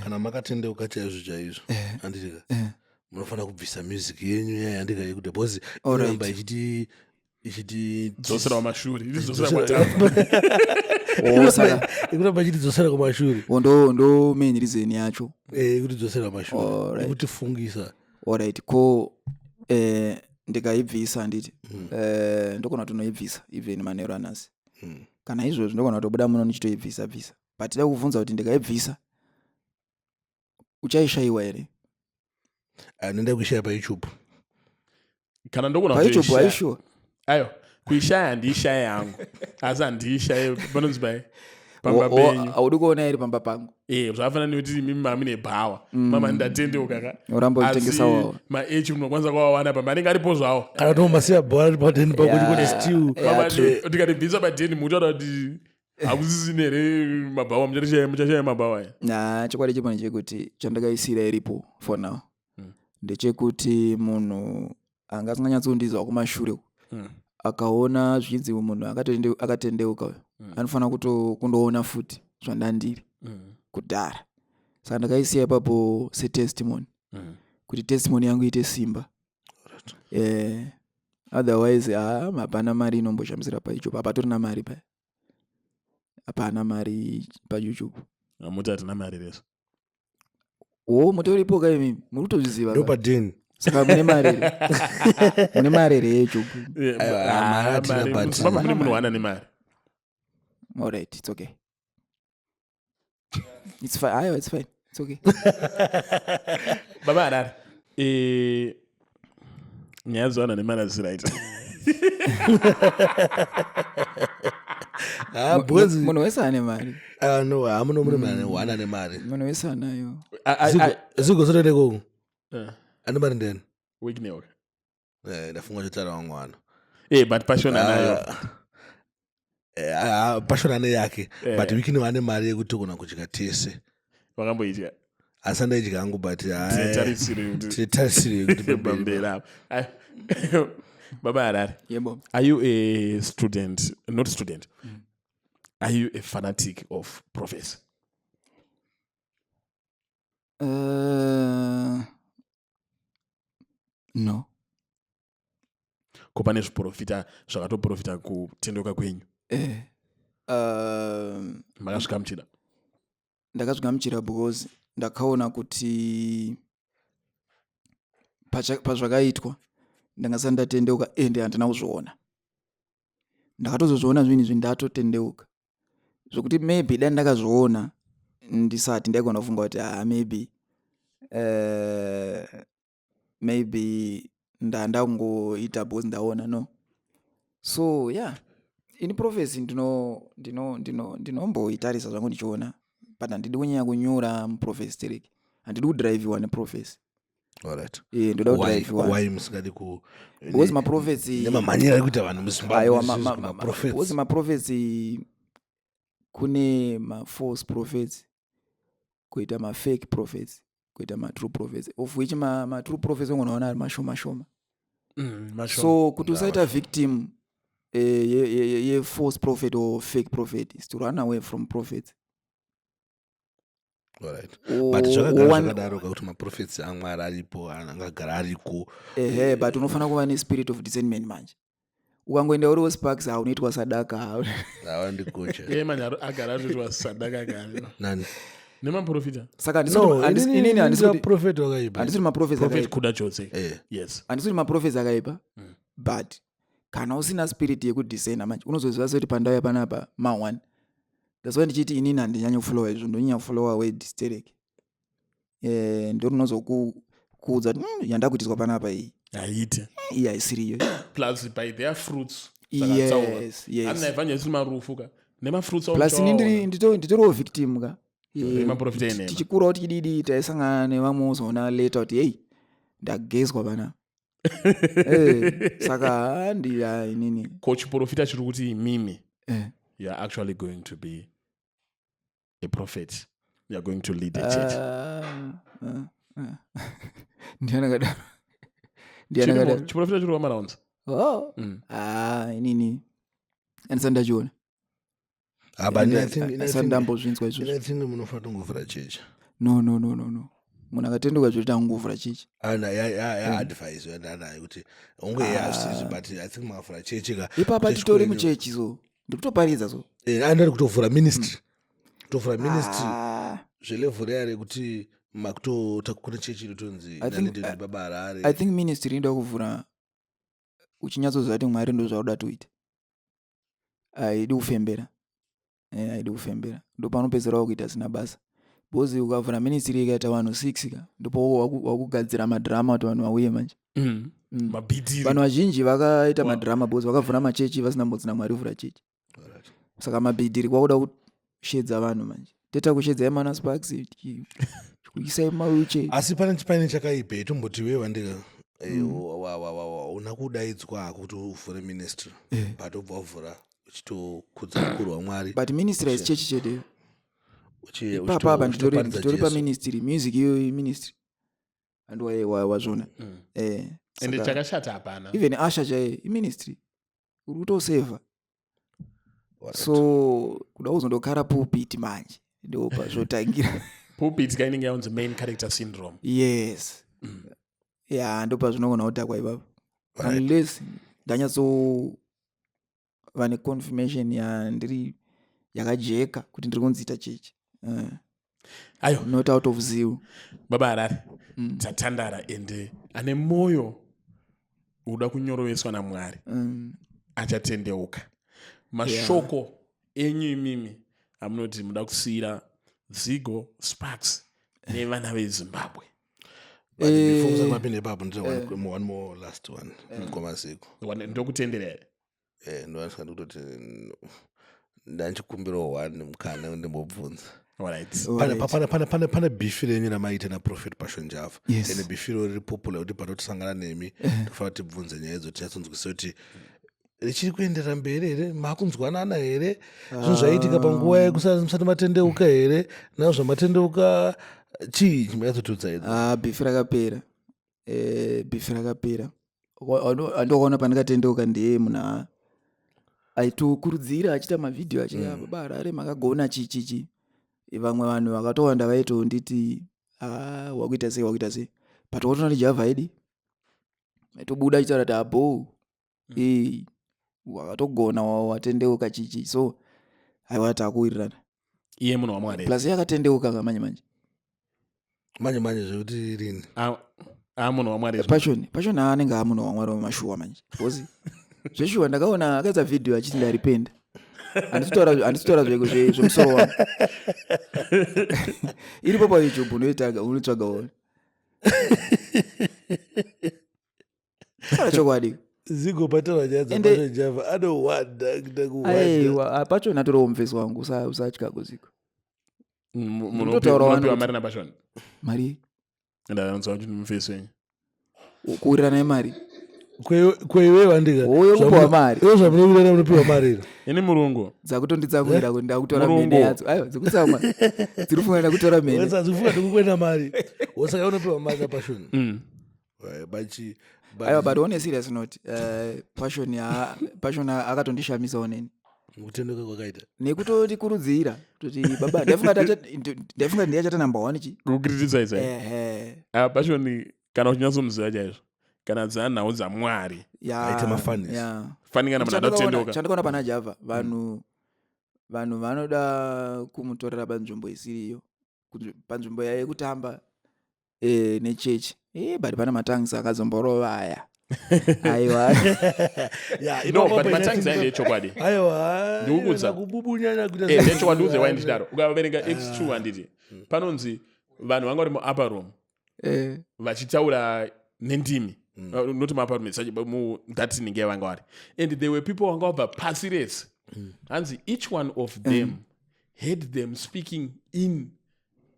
kana makatendeuka chaizvo chaizvo, handika, munofanira kubvisa music yenyu yaya, handika, yekuti because inoramba ichiti Dzosera kumashure, ichidzosera kwatamba. Oh, saka Ikuramba ichitidzosera kumashure. Oh, ndo main reason yacho? Ikutidzosera kumashure. Alright. Ikutifungisa. Alright, ko ndikaibvisa, handiti, ndogona kutonoibvisa even manheru anhasi. Kana izvozvi ndogona kutobuda muno ndichitoibvisa bvisa, but da kubvunza kuti ndikaibvisa uchaishayiwa here? Anoenda kuishaya paYouTube. Kana ndogona PaYouTube. kutoishaya. Haishuwa. Ayo, kuishaya handiishaye hangu, asi handiishaye panonzi pai pamba penyu. Haudi kuona iri pamba pangu? Zvafanana nekuti imimi mamine bhawa, mama ndatendeuka ka. Uramba uchitengesa wawa. Ma-h munokwanisa kuvawana pamba, anenge aripo zvawo. Kana tomasiya bhora ri padeni pako, chikuti still. Baba, tikatibvisa padeni, mutaura kuti hakusisini here mabhawa? Muchashaya mabhawa aya. Na chokwadi chipo ndechekuti chandakaisira iripo for now ndechekuti munhu anga asinganyatsondizwa kumashure akaona zvichinzi munhu akatendeuka uyu anofanira kundoona futi zvandandiri kudhara. Saka ndakaisiya ipapo setestimony, kuti testimony yangu iite simba. Otherwise ha, hapana mari inomboshamisira paYouTube, hapatorina mari paya, hapana mari paYouTube. Amuti hatina mari reso. O, mutoripo ka imimi, muri kutozviziva Ndo ka. padeni. Saka mune mari here? Mune mari here yeYouTube? Aiwa, mari hatina, but- Mune munhu wana nemari. Alright, it's okay, it's fine. Aiwa, it's fine, it's okay. Baba Harare, nyaya dzevanhu nemari hadzisi right. Ah, because Munhu wese ane mari. Ah, no, hamuno mune mari, wana nemari. Munhu wese anayo. Zigosotoendeko ane mari ndeni. Wicknell. Ndafunga chotaura wangwana. But Passion anayo. Passion ane yake. But Wicknell ane mari yekuti togona kudya tese. Vakamboitya. Asi andaidya hangu, but Tinetarisiro yekuti tinetarisiro yekuti pamberi apa. Ai, baba Harare, Yebo. Are you a student, not student, are you a fanatic of prophecy? No. Ko pane zviprofita zvakatoprofita kutendeuka kwenyu? Makazvigamuchira? Ndakazvigamuchira because ndakaona kuti pazvakaitwa ndanga ndatendeuka, ende handina kuzviona. Ndakatozozviona zvinhu izvi ndatotendeuka, zvokuti maybe dai ndakazviona ndisati, ndaigona kufunga kuti, ah, maybe ndandangoita because ndaona. No, so yeah, ini prophecy ndinomboitarisa zvangu ndichiona, but handidi kunyanya kunyura muprophecy stereki. Handidi kudhiraivhiwa neprophecy. Ndoda kudhiraivhiwa Why musingadi ku because maprophecy nemamhanyiro ari kuita vanhu muZimbabwe Aiwa, isusu kumaprophets. Because maprophecy, kune mafalse prophets, kuita mafake prophets, kuita matrue prophets, of which matrue prophets ongonaona ari mashoma shoma. Mashoma. So kuti usaita victim ye-false prophet or fake prophet is to run away from prophets. But zvakagara zvakadaro kakuti maprophets amwari aripo, angagara ariko. Ehe, but unofanira kuva nespirit of discernment. Manje ukangoenda uriwo Sparks, haunoitwa sadaka. Avandigocha. Iye manje agara atotwa sadaka kare. Nani? Nemaprofita. Saka No, inini handisi kuti prophet wakaipa. Handisi kuti maprophets Prophet akaipa. Kuda Jose. Yes. Handisi kuti maprophets akaipa, but kana usina spirit yekudiscerna manje, unozoziva sekuti pandauya panapa ma1. That's why ndichiti inini handinyanyi kufollowa izvo, ndonyanya kufollowa word sterek. Ndo rinozokuudza kuti yandakuitiswa panapa iyi Haite. Iyi haisiriyo. Plus by their fruits, zvakatsaurwa. Yes. Ana evangelist marufu ka nemafruits. Plus ini nditoriwo victim ka. Emaprofita enhema. Tichikurawo tichididi, taisangana nevamwe, uzoona later kuti, "Hei, ndagezwa pana." Saka handi inini. Ko chiprofita chiri kuti imimi you are actually going to be a prophet, you are going to lead a church? Ah, ah, ah. Ndiani akadaro? Ndiani Chirimo, akadaro? chiprofita chiri wamarounds. Oh. Ah, inini andisati ndachiona. Ah, but Andisati ndambozvinzwa izvozvo. I think munofanira kungovhura chechi. No, no, no, no, no, munhu akatenduka zvekuti angovhura chechi? Ana yaadvise yandanayo kuti unge yazvizvi, but I think makavhura chechi ka. Ipapa Chechi titori kwenyu. muchechi, so ndikutoparidza so. Andari kutovhura ministry, kutovhura ministry Ah, zvelevel riya rekuti makutota kune chechi inotonzi nalideni Baba Harare. I think ministry inoda kuvhura uchinyatsoziva kuti Mwari ndo zvauda toita. Haidi kufembera. Haidi kufembera, ndo panopedzerawo kuita zina basa, because ukavhura ministry ikaita vanhu 6 ka, ndipo wakugadzira madhirama kuti vanhu vauye manje. Mabhidhiri. Vanhu vazhinji vakaita madhirama because vakavhura machechi vasina mbodzina Mwari vhura chechi. Saka mabhidhiri kwakuda kushedza vanhu manje, toita kushedzai mana Sparks, kuisai mawheelchair. Asi pane chakaipa, tomboti iwe vandika una kudaidzwa hako kuti uvhure ministry, but obva wavhura uchitokudza mukuru waMwari. But ministry haisi chechi chete. Ipapa apa Uchitoparidza nditori Jesu. paministry, music iyoyo ministry, and wazvona. Ende Saka chakashata hapana. Even usher chaiye iministry, uri kutosevha. So kuda kuzondokara pulpit manje, ndo pazvotangira. Pulpit ka inenge yaunzi main character syndrome. Yes, ya, ndo pazvinogona kudhakwa ipapo, unless ndanyatsova neconfirmation yandiri yakajeka kuti ndiri kunziita chechi. Ayo. Not out of zeal. Baba Harare, tatandara, ende ane mwoyo uda kunyoroveswa naMwari achatendeuka. Mashoko enyu imimi amunoti muda kusiyira Zigo Sparks nevana veZimbabwe? But before musati mapinda ipapo, ndine one more last one, mukoma Ziko. Ndokutendera here? Ndovanisika ndikutoti ndanchikumbirawo one mukana ndimbobvunza. Alright. Pane beef renyu ramaita naProphet Passion Java. Ende beef iro riri popular kuti patotisangana nemi tofanira tibvunze nyaya idzo, tinyatsonzwisa kuti richiri kuenderera mberi here, makunzwanana here, zvinhu zvaiitika panguva yekusati matendeuka here, nazvo zvamatendeuka, chii chimbonyatsotiudza idzo. Ah, beef rakapera. Beef rakapera. Andokaona pandikatendeuka ndiye munhu aitokurudzira achiita mavhidhiyo achiti, "Ah, Baba Harare makagona," chichichi. Vamwe vanhu vakatowanda vaitonditi, "Ah, wakuita sei, wakuita sei?" But watoona kuti Java aidi aitobuda achitaura kuti abo. Eh, wakatogona watendeuka chichi so aiwa takuwirirana. Iye munhu wamwari. Plus iye akatendeuka ka manje manje. Manje manje zvekuti rini? Ah, munhu wamwari izvo. Passion anenge amunhu wamwari wemashuwa manje because zveshuwa ndakaona akaita vhidhiyo achiti ndaripenda. Handisi kutaura zvemusoro wangu. Iripo paYouTube, unoitaga unotsvaga uone. Taura chokwadi. Zigo, pataura nyaya dzaPassion Java anowanda kuda kuwanda. Aiwa, Passion atoriwo mufesi wangu, usatya kuziko. Ndototaura wani Munopiwa kuti- mari naPassion? Mari? Ndanzwa kuti mufesi wenyu. Kuwirirana nemari? Kweiwe wandika. Uye kupiwa mari. Iwe zvamunowirirana munopiwa mari iro. Ini murungu. Dzakutonditsamwira kuti ndakutora Murungu. mhene yadzo. Aiwa, dzikutsamwa, dziri kufunga ndakutora mhene. Wetsa ndikukwenda mari wosaka unopiwa mari naPassion. Bachi. Aiwa, but on a serious note, Passion Passion akatondishamisawo neni. Kutendeuka kwakaita. Nekutotikurudzira kuti baba, ndaifunga ndiye achata number one chi. Kukriticize. Ehe. Ah, Passion kana uchinyatsomuziva chaizvo, kana dzanhau dzamwari, Aite mafunnies. Fanikana munhu ada kutendeuka. Chandakaona pana Java, vanhu vanoda kumutorera panzvimbo isiriyo, panzvimbo yekutamba nechechi, but pane matangs akazomborova aya, aiwa. Yeah, No, ipapo but paita matangs aende echokwadi. Aiwa. Ndikukudza. Kububunyanya kuita Ndechokwadi, udze wai ndichidaro. Ukaverenga Acts 2, handiti panonzi vanhu vanga vari muupper room vachitaura nendimi? Not muupper room, that ninge yavanga vari, and there were people vanga vabva pasi rese. Hanzi each one of them had them speaking in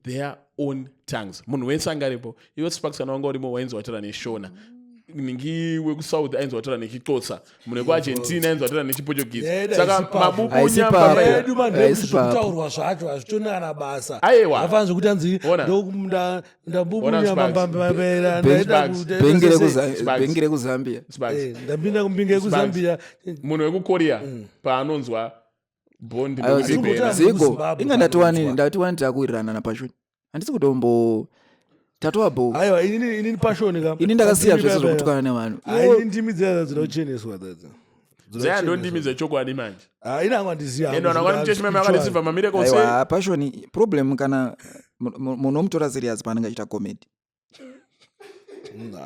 their own tongues. Munhu wese anga aripo, iwe Sparks kana wanga urimo, wainzi wataura neShona, ningi wekuSouth ainzi wataura nechiXhosa, munhu wekuArgentina ainzi wataura nechiPortuguese. Yedu Saka haisi papo. mabubunya Haisi papo. pamba. Yedu manje Haisi papo. zvekutaurwa zvacho hazvitona kana basa. Aiwa. Zvakafanana zvekuti anzi Ona. ndabubunya Ona, Sparks. mambambamera. Sparks. Sparks. Bhengi rekuZambia. Sparks. Ndapinda kumbinga yekuZambia. Munhu wekuKorea paanonzwa bond Aiwa, Zigo. nekubhera. Zigo, kuZimbabwe inga ndatiwani panonzwa. ndatiwani takuwirirana naPassion, handisi kutombo tatowa bo. Aiwa, inini Passion ka. Ini ndakasiya zvese zvekutukana nevanhu. Ini ndimi dzaya dzinoda kucheneswa dzadza. Dzaya ndo ndimi dzechokwadi manje. Ini hangu handizivi. Ende vanhu vakati muchechi meme vakareceiva mamiracles. Aiwa, Passion problem kana munomutora serious paanenge achiita comedy.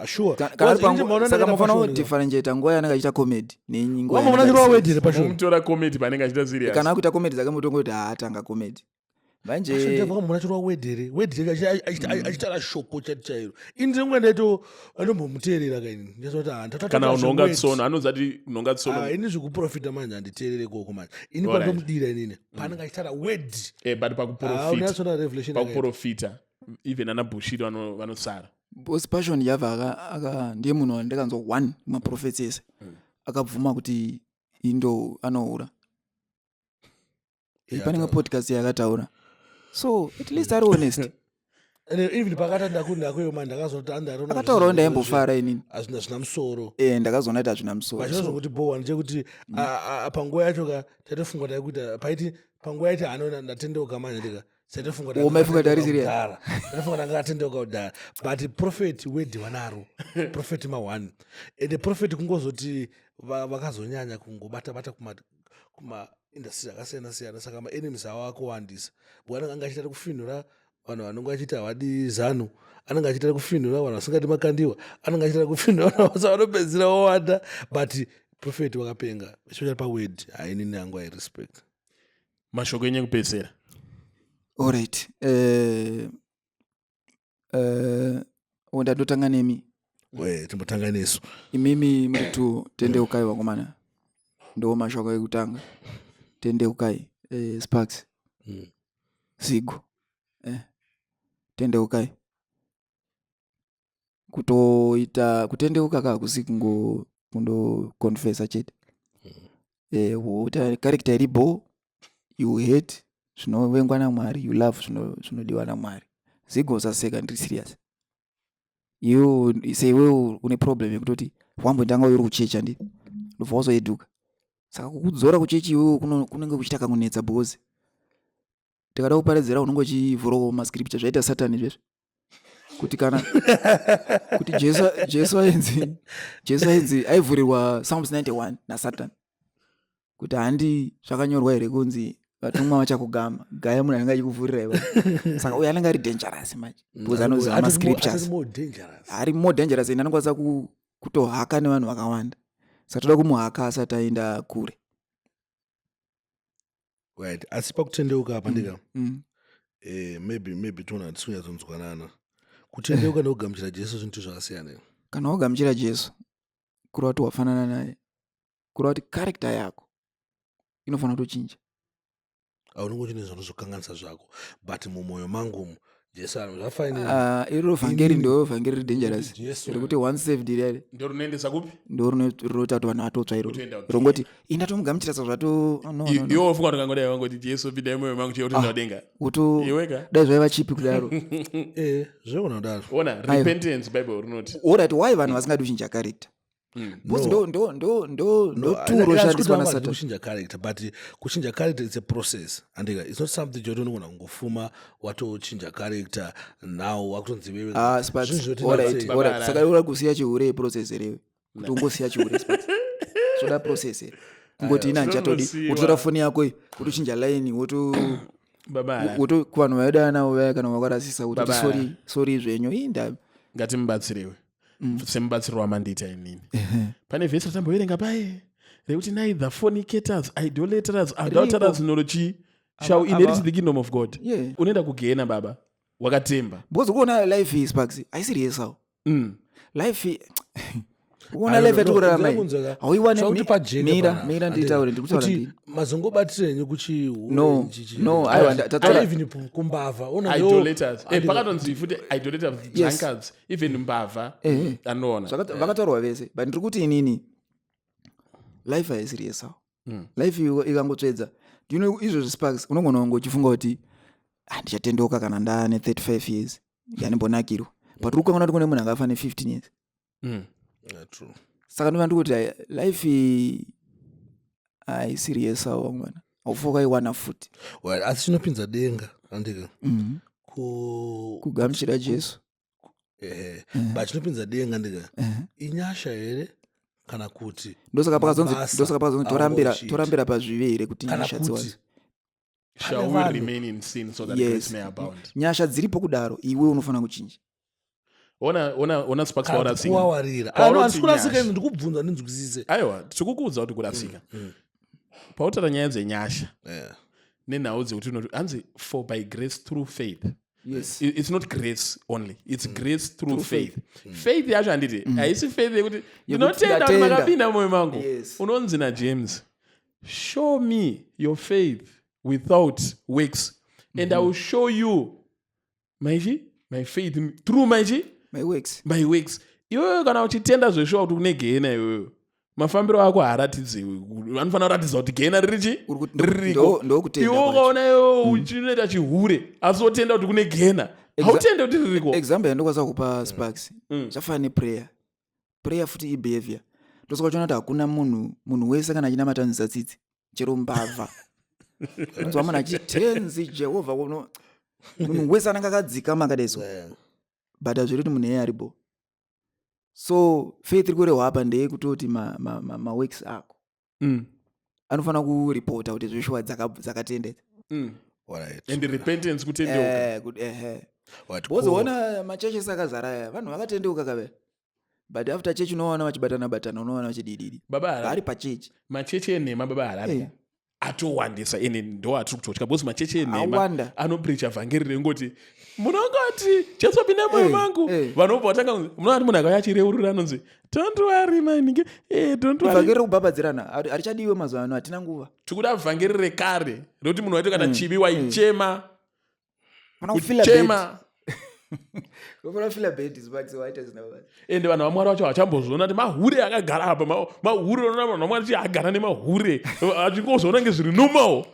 Sure. Kana ari saka mufanira kudifferentiate nguva yaanenge achiita comedy nenguva Wamwe yaanenge munachirwa ari word serious. here Passion? Mumutora comedy paanenge achiita serious. Kana akuita comedy dzake mutongoti haatanga comedy manje. Munachirwa word here, word here achitaura shoko chati chairo. Ini ndinonge ndaito andombomuteerera kaini ndazoti. Kana unhonga tsono, anonzi ati nhonga tsono. Ini zvekuprofita manje handiteerere koko manje ini. Pandomudira inini paanenge achitaura word. But pakuprofita, Unatsona revelation yakaita. pakuprofita even ana Bushiri vanosara. Because Passion Java ndiye munhu wandakanzwa one maprofets ese akabvuma kuti indo anoura. Yeah, Panenge taura. podcast yakataura, so at least ari honest. And even pakati ndakuyo manje ndakazoti andaona. Akataurawo, ndaimbofara inini. Hazvina zvina musoro. Ndakazoona kuti hazvina musoro. So, Vachinozokuti bowa ndechekuti panguva yacho ka taitofunga taikuita paiti panguva yaiti hano ndatendeuka manje ndika taitofunga. Oh, maifunga kuti ari serious? Taitofunga ndanga atendeuka kudhara, but prophet word wanaro prophet ma1 ende prophet kungozoti vakazonyanya kungobata bata kuma industry akasiyana siyana, saka maenemies avo akuwandisa. Anenge anga achiita kufinhura vanhu vanenge vachiti havadi ZANU, anenge achiita kufinhura vanhu vasingadi Makandiwa, anenge achiita kufinhura vanhu vasa vanopedzisira wowanda, but prophet wakapenga, especially paword. Hainini yangu, I respect. Mashoko enyu ekupedzisira. Alright, ndandotanga nemi. We timbotanga nesu. Imimi muri tu tendeukai vakomana, ndo mashoko ekutanga. Tendeukai, Sparks, Zigo, tendeukai. Kutoita kutendeuka ka kusi kungo kundoconfessa chete. Woita character iribo, you hate zvinovengwa naMwari, you love zvinodiwa naMwari. Zigo, usaseka, ndiri serious. Iwe seiwewo une problem yekutoti wambotanga uri kuchechi, handiti? Ndobva wazoedhuka, saka kukudzora kuchechi iwewe kunenge kuchiita kakunetsa, because tikada kuparidzira unenge uchivhurawo mascripture zvaita Satani izvezvi. Kuti kana kuti Jesu ainzi aivhurirwa Psalms 91 naSatan, kuti handi zvakanyorwa here kunzi vatumwa vachakugama gaya munhu anenge achikuvhurira iva. Saka uyo anenge ari dangerous manje because anoziva mascriptures. Ari more dangerous. Ari more dangerous and anokwanisa kutohaka nevanhu vakawanda, saka toda kumuhaka asati aenda kure. Right, asi pakutendeuka apa ndika maybe tiona hatisi kunyatsonzwanana. Kutendeuka nekugamuchira Jesu zvinhu zvakasiyana. Kana wagamuchira Jesu, kureva kuti wafanana naye, kureva kuti character yako inofanira kutochinja. Aunenge uchine zvanozokanganisa zvako, but mumwoyo mangu umu Jesu zvafainira. Ah, iroro vhangeri ndo vhangeri riri dangerous. Jesu. Rekuti once saved riyari. Ndo rinoendesa kupi? Ndo rinoita kuti vanhu vatotsva iroro. Kutoenda kuGehena. Rongoti indatomugamuchira saka zvato, oh, no, no, no. Iwe wafunga kuti kangodai wangoti, "Jesu, pindai mwoyo mangu," chete kutoenda kudenga. Kuto Iweka. Dai zvaiva chipi kudaro. Zvogona kudaro. Ona, repentance, Bible rinoti Alright, why vanhu vasingadi kuchinja character? Because ndo tool roshandiswa naSatan. Kuchinja character, but kuchinja character, it's a process, andika. It's not something choti unogona kungofuma watochinja character, now wakutonzi wewe. Ah, Sparks, Zvinhu zvoti alright, natsei. alright. Baba, Saka uri kusiya chihure iprocess here? Kuti ungosiya chihure, Sparks, zvoda process here? Kungoti ina handichatodi, Zvinonosiwa. wotora foni yako iyi, wotochinja line, woto Baba Harare. woto kuvanhu vaidana navo vaya kana vakarasisa, wototi Baba. sorry, sorry zvenyu, inda. Ngatimubatsirewe semubatsiro wamandiita inini. Pane vhesi ratamboverenga paye rekuti neither fornicators, idolaters, adulterers nor chi shall inherit the kingdom of God. Unoenda kugehena, baba, wakatemba. Because ukuona life iyi, Sparks, haisiri yesawo. Life ukuona life yatikurarama iyi, hauiwane. Zvakuti pajeke Mira, panapa. mira nditaure, ndiri kutaura Kuti ndini. mazongobatirei kuchi No, aiwa, Even kumbavha ona Idolaters, pakatonzi futi idolaters, drunkards, even mbavha. Anoona. Vakataurwa vese, but ndiri kuti inini life haisiri yesawo. Life iyo ikangotsvedza, do you know, izvozvi, Sparks, unogona kunge uchifunga kuti, "Ah, ndichatendeuka kana ndaane 35 years, yandimbonakirwa," but uri kukanganwa kuti kune munhu akafa ne15 years. Yeah, true. Saka ndova ndikuti hai, life iyi haisiri yesawo vamwana, haufa wakaiwana futi. Well, asi chinopinza denga, andika, Kugamuchira Jesu. Ehe, but chinopinza denga, ndika, inyasha here kana kuti Ndosaka pakazonzi mabasa ndosaka pakazonzi aunenge torambira uchiita? torambira pazvivi here kuti Kana nyasha kuti dziwanze? Shall we vanhu- remain in sin so that grace may abound? Nyasha dziripo kudaro, iwe unofanira kuchinja. Ona, ona, ona, Sparks, Kana paona kuti tsinga. kuwawarira. Paunoti Ano, kurasika nyasha. izvi, ndikubvunza ndinzwisise. Aiwa, tikukuudza kuti kurasika pautaura nyaya dzenyasha nenhau dzekuti unoti hanzi, "For by grace through faith." It's not grace only, it's grace through faith. Faith yacho, handiti haisi faith yekuti ndinotenda kuti ndatenda. makapinda mumwoyo mangu. Unonzi naJames, "Show me your faith without works and I will show you my chi my faith through my chi My works. My works." Iwewe kana uchitenda zveshuwa kuti kune gehena, iwewe mafambiro ako haaratidzi, anofanira kuratidza kuti gehena riri chi Uri kuti ririko. ndokutenda Iwe kwacho. ukaona iwewe uchinoita chihure asi wotenda kuti kune gehena, hautende kuti ririko. Example yandokwanisa kupa, Sparks, zvafana neprayer. Prayer futi ibehavior. Ndosaka uchiona kuti hakuna munhu wese kana achinamata anonzwa tsitsi, chero mbavha. Unonzwa munhu achitenzi Jehovha, munhu wese anenge akadzikama akadaiso, but hazviri kuti munhu iyeye aripo. So faith iri kurehwa apa ndeyekutoti maworks ma ako anofanira kuripota kuti zveshuwa dzakatendedza. And repentance kutendeuka. Kuti ehe. Alright, Wozoona machechi akazara aya, vanhu vakatendeuka kave, but after chechi unoona vachibatana batana, unoona vachidididi. Baba Harare, Vari pachechi. Machechi enhema, baba Harare, atowandisa, ende ndo atiri kutotya because machechi enhema Awanda. anopreacha vhangeri rengoti munongoti, "Jesu pinda mwoyo mangu." Vanobva vatanga, munoona kuti munhu akauya achireurura anonzi, "Don't worry, maningi, don't worry." Vhangeri rekubhabhadzirana harichadiwe mazuva ano, hatina nguva. Tikuda vhangeri rekare rekuti munhu waiti kana chivi waichema. Fana kufila bed. Kuchema. Ufana kufila bed, Sparks, waita zina basa. Ende vanhu vamwari vacho vachambozviona kuti mahure akagara apa, mahure. Unoona vanhu vamwari chi agara nemahure achingozoona nge zviri normal.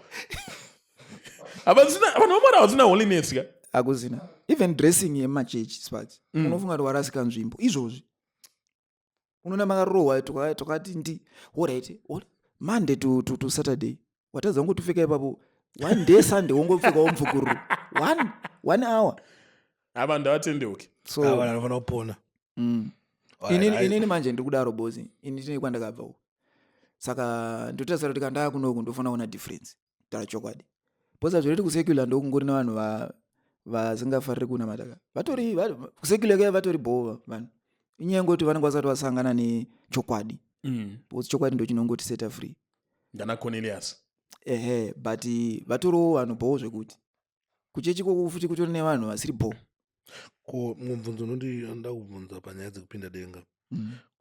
Havasina, vanhu vamwari havasina holiness ka. Hakuzina. Even dressing yemachechi, Sparks, unofunga kuti warasika nzvimbo. Izvozvi unoona makarohwa twakati ndi alright, Monday to Saturday watadza kungotopfeka ipapo one day, Sunday wongopfekawo mupfukururu one hour. Ava ndavatendeuke. So Ava vanhu vanofanira kupona. Inini manje ndiri kudaro bozi, ini tine kwandakabva uku, saka ndotarisira kuti kandaa kunoku ndofanira kuona difference, taura chokwadi, because hazvireti kusecular ndokungori nevanhu vasingafariri kunamata ka, vatori kusecular kaya vatori bhova vanhu, inyaya yengoti vanenge vasati vasangana nechokwadi, because chokwadi ndo chinongoti seta free. Ndana Cornelius. Ehe, but vatoriwo vanhu bhowo, zvekuti kuchechi ikoko futi kutori nevanhu vasiri bho. Ko mubvunzo unondi anoda kubvunza panyaya dzekupinda denga,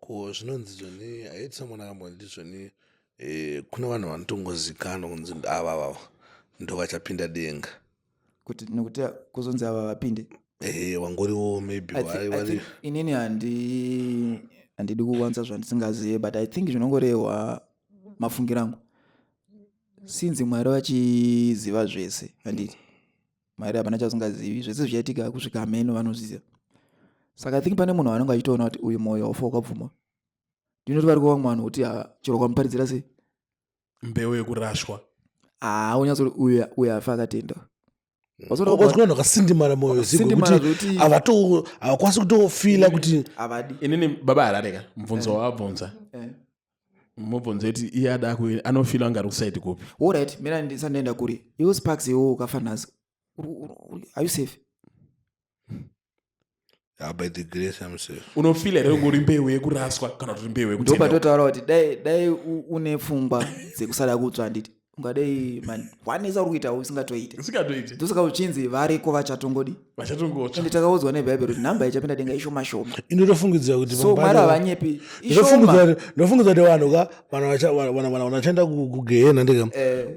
ko zvinonzi zvoni, haiti someone akambonditi zvoni kune vanhu vanotongozikanwa kunzi ava vava ndo vachapinda denga? Kuti nekuti kuzonzi ava vapinde? Wangoriwo maybe I vari think inini handidi kuwanza zvandisingazive, but I think zvinongorehwa, mafungiro angu, sinzi Mwari vachiziva zvese, handiti Mwari hapana chasingazivi, zvese zvichaitika kusvika hameno vanozviziva. Saka I think pane munhu anenge achitoona kuti uyu mwoyo wafa wakabvuma. Ndinoti vari kuva vanhu kuti chero kwamuparidzira sei, mbeu yekurashwa. Haa, unyatsoti uyu uyu afa akatenda. Because kune vanhu vakasindimara mwoyo zigo Vakasindimara kuti zvekuti- havakwanisi kutofila kuti Havadi. Inini baba Harare ka, mubvunzo wavabvunza, mubvunzo kuti iye ada anofila kunge ari kusaidi kupi? Alright, mina ndisandaenda kuri iwo Sparks, iwo ukafa nhasi, are you safe? Yeah, by the grace I'm safe. Unofila here kunge uri mbeu yekuraswa kana kuti uri mbeu yekutendeuka? Ndopatotaura kuti dai une pfungwa dzekusada kutsva, handiti ungadai man wanesa uri kuita usingatoite. Usingatoite. Ndosaka uchinzi variko vachatongodi Vachatongotsva. Ende takaudzwa nebhaibheri kuti nhamba ichapinda denga ishoma shoma. Inotofungidzira kuti So Mwari havanyepi, Ndinofungidzira ishoma. Ndinofungidzira kuti vanhu ka, vanhu vanhu vachaenda kugehena ndika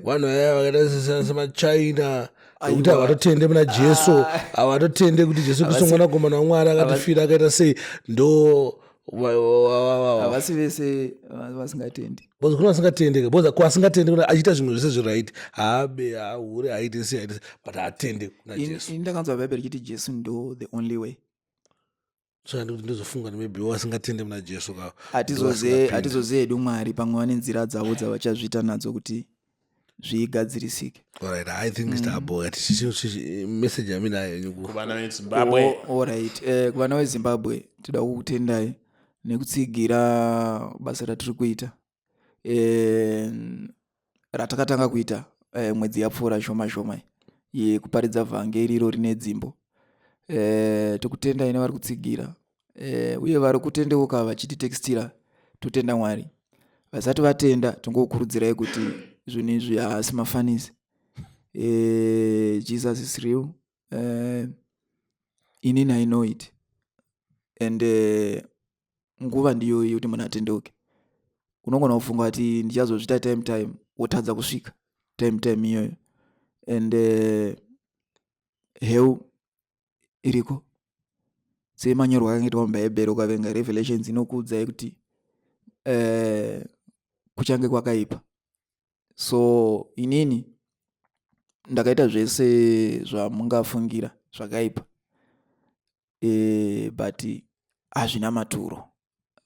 vanhu vaya vakaita semachina, nekuti havatotende muna Jesu, havatotende kuti Jesu Kristu mwanakomana waMwari akatifira, akaita sei, ndo Havasi vese vasingatendi. Because kuna vasingatende, because kwasingatende kuna achiita zvimwe zvese zviright, haabe, haahure, haaite sei, haaite sei, but haatende kuna Jesu. Ini ndakanzwa bhaibheri richiti Jesu ndo the only way. So ndikuti ndozofunga kuti maybe vasingatende muna Jesu ka Hatizozive, hatizozive hedu Mwari, pamwe vane nzira dzavo dzavachazviita nadzo kuti zvigadzirisike. Alright, I think mm. Message yaminayo yenyu kuvana veZimbabwe. Alright, kuvana veZimbabwe, toda kukutendai nekutsigira basa ratiri kuita, ratakatanga kuita mwedzi yapfuura shoma shoma, yekuparidza vhangeri iro rine dzimbo. Tokutendai nevari kutsigira, uye vari kutendeuka vachititextira, totenda Mwari. Vasati vatenda, tingokurudzirai kuti zvinhu izvi haasi mafanisi. Jesus is real. Inini I know it, and nguva ndiyo yekuti munhu atendeuke. Unogona kufunga kuti ndichazozvita time time, wotadza kusvika time time iyoyo, and hell iriko semanyorwa akangoitwa mubhaibheri. Ukaverenga Revelations, inokuudzai kuti kuchange kwakaipa. So inini ndakaita zvese zvamungafungira zvakaipa, but hazvina maturo.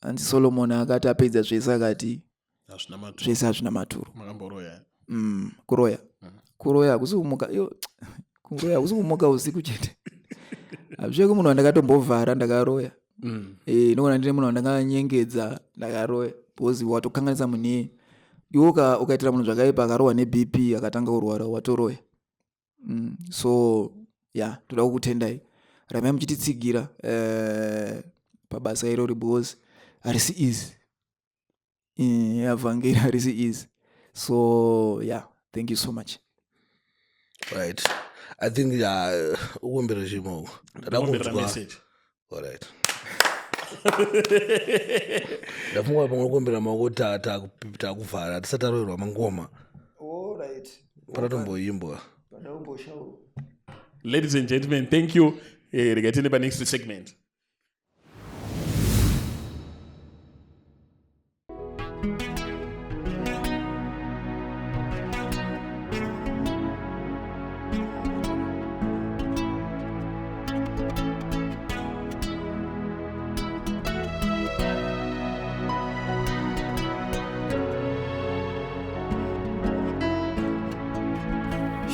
Hanzi Solomon akati apedza zvese akati Hazvina maturo. Zvese hazvina maturo. Makamboroya? Kuroya, kuroya hakusi kumuka iyo, kuroya hakusi kumuka usiku chete. Hazvisveki munhu wandakatombovhara ndakaroya. Nogona ndine munhu wandakanyengedza ndakaroya, because watokanganisa munhu iyeye. Iwe ukaitira munhu zvakaipa, akarohwa neBP, akatanga kurwara, watoroya. So yeah, toda kukutendai, ramai muchititsigira pabasa irori, because harisi easy. Vhangeri harisi easy. So yeah, thank you so much. Right, I think ya ukumbira chimo ndada Kumbira kunzwa. Message. Alright, ndafunga pamwe kumbira maoko, takuvhara tisati taroverwa mangoma. Alright. Patatomboimbwa. Ladies and gentlemen, thank you. Regai tiende panext segment.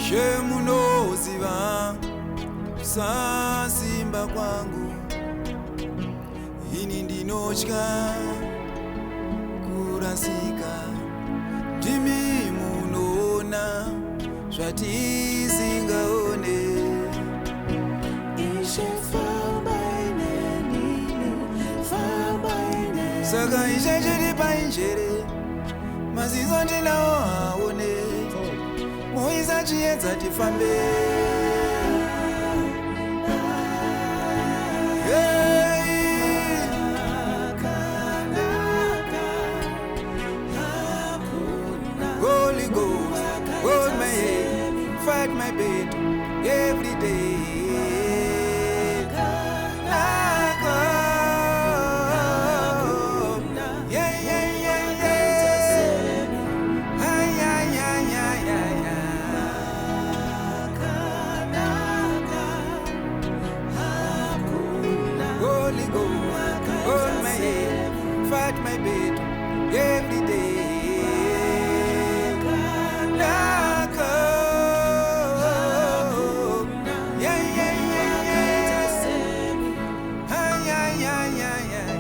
Shemunoziva. Kusasimba kwangu, ini ndinotya kurasika. Ndimi munoona zvatisingaone. Ishe fambai neni, fambai neni. Saka Ishe chiripai njere, maziso ndinawo aone, moisa chiedza tifambe. Hey. Holy Ghost, hold my hand, fight my battle every day. Naka. Yeah, yeah, yeah, yeah. Ay, ay, ay, ay, ay, ay. Holy Ghost, hold my hand, fight my battle every day. Naka. Yeah, yeah, yeah, yeah. Ay, ay, ay, ay, ay, ay.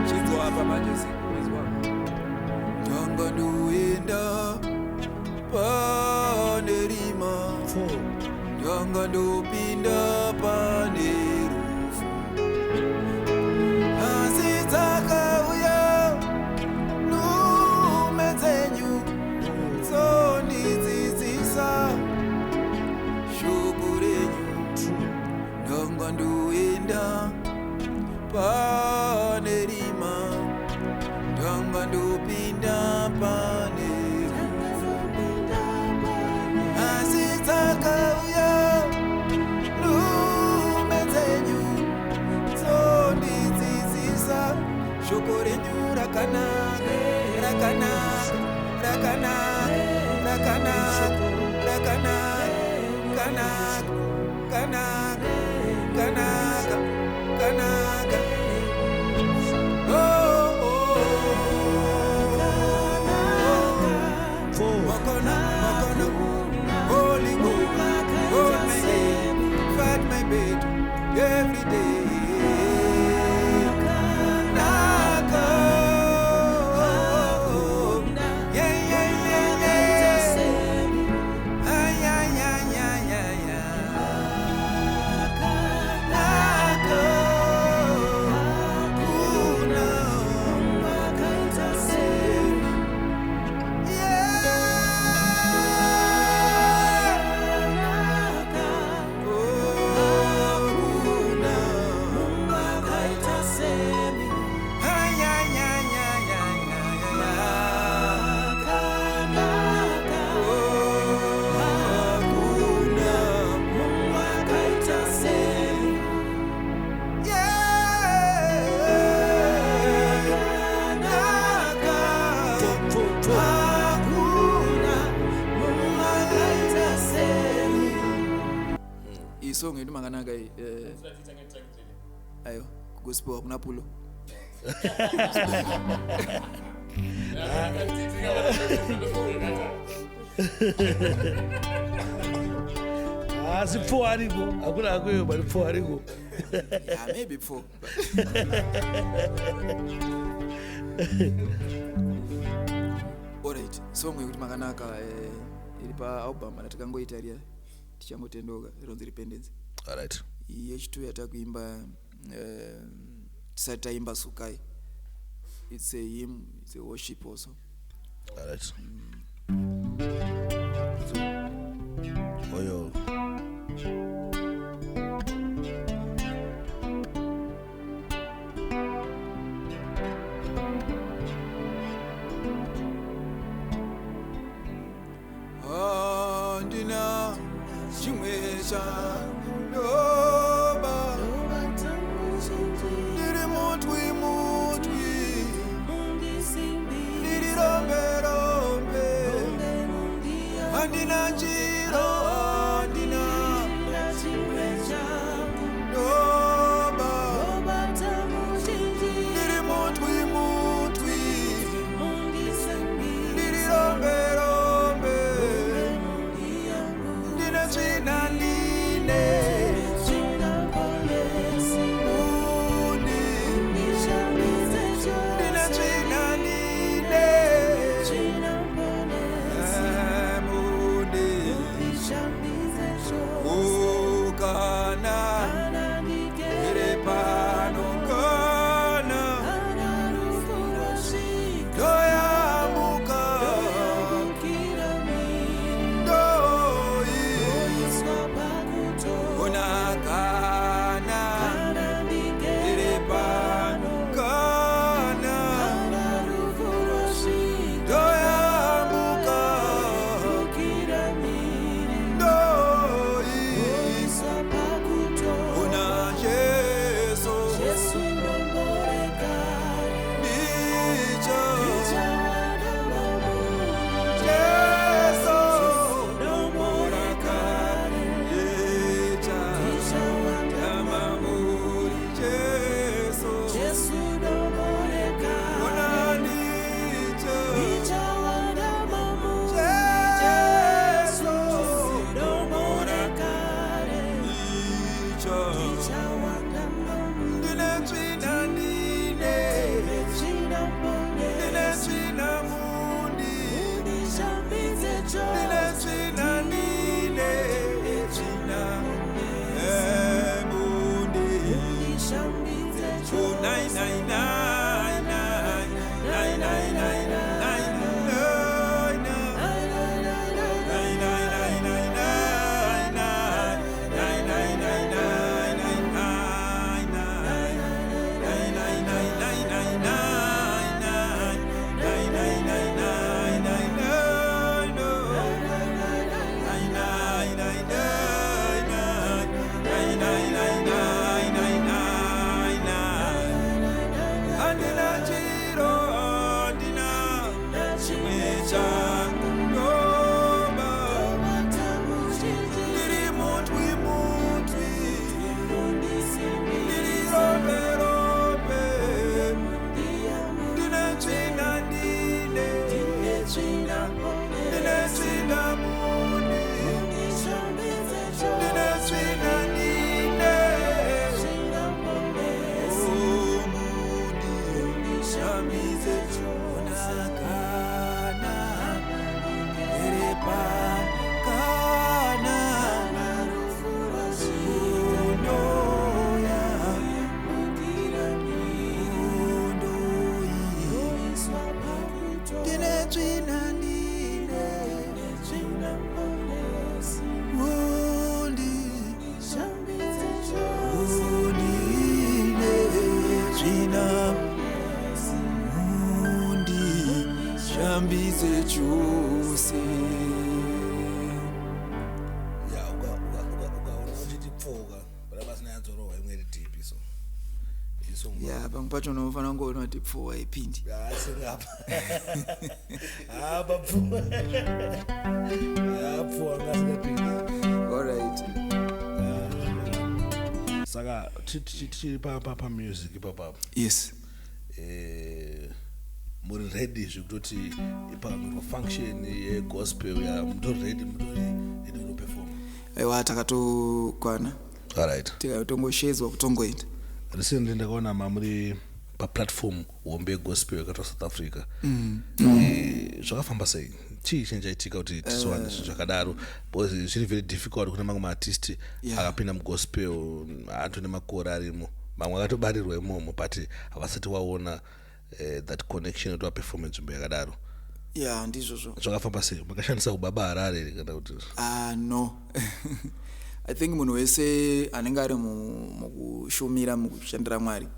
Chinzwa apa manje siku Ndanga ndoenda pane rima, ndanga ndopinda pane rufu, asi dzakauya nhume dzenyu dzondidzidzisa shoko renyu. Ndanga ndoenda pane rima, ndanga ndopinda pane rufu, asi dzakauya nhume dzenyu dzondidzidzisa shoko renyu rakanaka, rakanaka, rakanaka, rakanaka, rakanaka, kanaka, kanaka, kanaka, kanaka. Oh, oh, oh. Wakona, wakona. Holy Ghost, hold my hand, fight my battle every day. Naka. Yeah, yeah, yeah, yeah. Ay, ay, ay, ay, ay, ay. Naka. Kuna. Yeah. Oh, kuna. Ay, ay, ay, ay, ay, ay, ay, ay. Oh, kuna. Yeah. Naka. Hakuna. Iyi song yedu makanaka iyi. Aiwa, kugospel hakuna pulo. Asi pfuwa ariko, hakuna hakweyo, but pfuwa ariko. Yeah, maybe four. Alright, song yekuti makanaka iri paalbum ratikangoita riya tichangotendoka, rinonzi Repentance. Alright. Iyi yechitu yatakuimba tisati taimba Sukai. It's a hymn, it's a worship also. Alright. Oyo. Handina chimwe chandoba, ndiri mutwi mutwi, ndiri rombe rombe, handina chiro, handina ndoba, ndiri mutwi mutwi. chose. Ya, ukaona uchiti pfoka pana pasina yanzorohwa imwe iri deep so isong. Ya, pamwe pacho unofanira kungoona kuti pfuwa ipindi. Asingapa apa pfuwa, pfuwa ngasingapindi. Alright. Saka tichiri pamusic ipapapo, Yes. muri ready zvekutoti pakamirwa function yegospel, ya, mutori ready, mutori ready kunoperforma? Aiwa, takatokwana. Alright. Tikatongoshedzwa kutongoenda. Recently ndakaona mamuri paplatform hombe yegospel yakaitwa South Africa. Zvakafamba sei? Chii chinenge chaitika kuti tizowane zvinhu zvakadaro? Because zviri very difficult kune mamwe maartist akapinda mugospel, atone makore arimo, mamwe akatobarirwa imomo, but havasati waona that connection yekuti vaperforme nzvimbo yakadaro. Ya, ndizvozvo. Zvakafamba sei? Makashandisa kubaba Harare here kana kuti? Ah, no, I think munhu wese anenge ari mukushumira, mukushandira Mwari,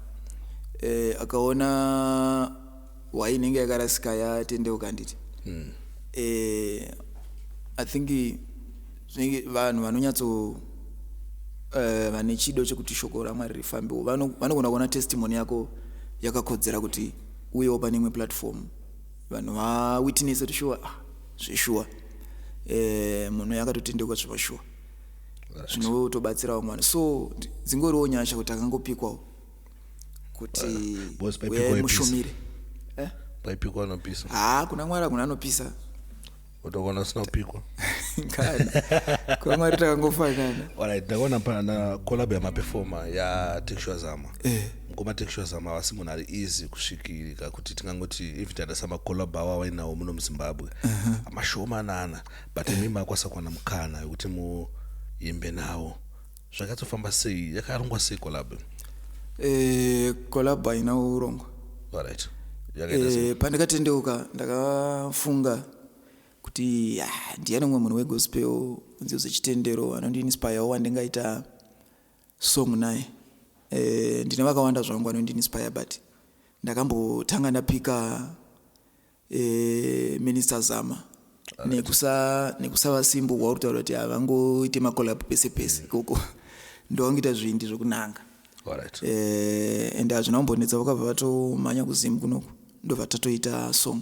akaona hwai inenge yakarasika yatendeuka, handiti? I think zvinenge vanhu vanonyatso vane chido chekuti shoko raMwari rifambewo vanogona kuona testimony yako yakakodzera kuti uyewo pane imwe platform, vanhu vawitness kuti shuwa, ah, zveshuwa, munhu yakatotendeuka zvepashuwa, zvinotobatsirawo mwana. So dzingoriwo nyasha kuti akangopikwawo kuti Because paipikwa uyai ipisa. mushumire, eh? Paipikwa anopisa. Haa, kuna Mwari hakuna anopisa. Utokona usina kupikwa. Kana kuna Mwari takangofanana. Alright, ndakaona pana collab yamaperforma yaTexua Zama. Mukoma Texua Zama havasi munhu ari easy kusvikirika kuti tingangoti even tadasa macollab avo avainawo muno muZimbabwe mashomanana, but imi makwanisa kuwana mukana wekuti muimbe nawo. Zvakatsofamba sei? Yakarongwa sei collab? Collab haina urongwa. Alright, yakaita sei? Pandakatendeuka ndakafunga kuti, ah, ndiani mumwe munhu wegospel, nziyo dzechitendero, anondiinspirewo wandingaita song naye? Ndine vakawanda zvangu vanondiinspire, but ndakambotanga ndapika Minister Zama nekusava simbo kwauri kutaura kuti havangoite macollab pese pese ikoko, ndowangoita zvindi zvokunanga. And hazvina kumbonetsa, vakabva vatomhanya kuZimu kunoku, ndobva tatoita song,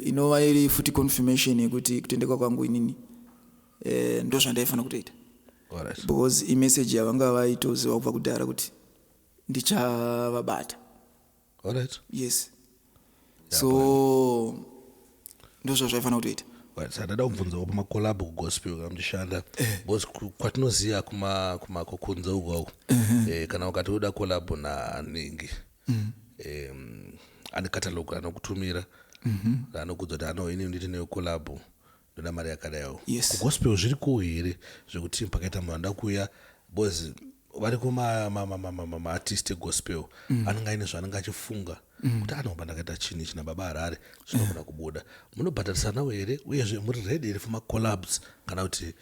inova iri futi confirmation yekuti kutendeka kwangu inini, ndo zvandaifanira kutoita, because imeseji yavanga vaitoziva kubva kudhara kuti ndichavabata. Yes, so ndo zvazvaifanira kutoita. Right, saka ndada kubvunzawo pamacollab kugospel kana muchishanda, because kwatinoziva kunze ukoko, kana ukati uda collab naningi, ane catalog anokutumira, anokudza kuti ano ini nditi neyo collab ndoda mari yakadaiwo. Kugospel zviriko here zvekuti pakaita munhu anoda kuuya? Because variko maartist egospel anenge aine zvaanenge achifunga kuti anoba ndakaita chinhu ichi naBaba Harare zvinogona kubuda. Munobhadharisanawo here? Uyezve muri ready here for macollabs kana kuti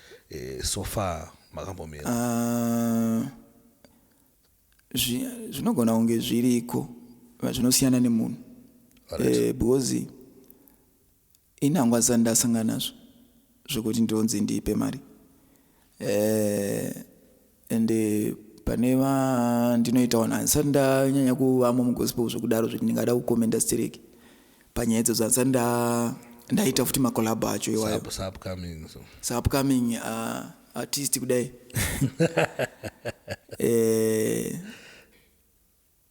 so far makambomira? Ah, zvinogona kunge zviriko, zvinosiyana nemunhu. Because inhangwa dzisati ndasangana nazvo zvokuti ndonzi ndipe mari, ende pane vandinoitawo handisati ndanyanya kuvamo mugospel zvokudaro zvekuti ndingada kukomenda stereki panyaya idzodzo. Handisati ndaita futi macollab acho iwayo. Upcoming so. Saupcoming artist kudai,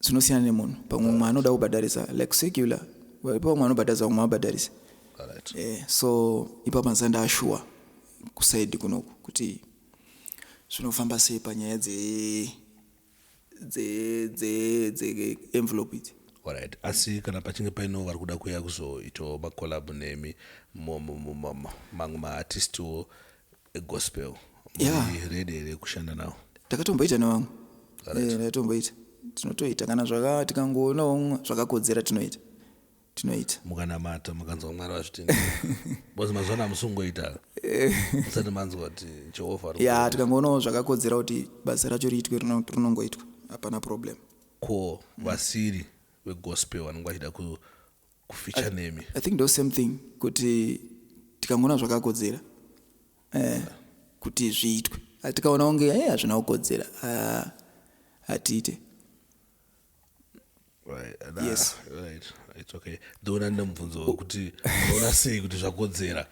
zvinosiyana nemunhu. Pamwe mumwe anoda kubhadharisa, like secular, pamwe anobhadharisa, pamwe abhadharisa. So ipapo handisati ndaashuwa kusaidi kunoku kuti zvinofamba sei panyaya dze dze dze dze envelope idzi. Alright, asi kana pachinge paino vari kuda kuuya kuzoitawo macollab nemi, mamwe maartistiwo egospel, muri ready here kushanda nawo? Takatomboita nevamwe. Ndakatomboita, tinotoita kana zvaka tikangoonawo zvakakodzera, tinoita, tinoita. Mukanamata mukanzwa Mwari vazvitendera? Because mazuva ano hamusungoita musati manzwa kuti Jehovha ari Ya, tikangoonawo zvakakodzera kuti basa racho riitwe, rinongoitwa, hapana problem. Ko vasiri vegospel vanenge vachida ku Kufeature nemi. I think ndo same thing, kuti tikangoona zvakakodzera kuti zviitwe. Ah, tikaona kunge hazvina kukodzera, ah, hatiite. Right. Yes. Right, it's okay. Ndoona ndine mubvunzo wekuti unoona sei kuti zvakodzera,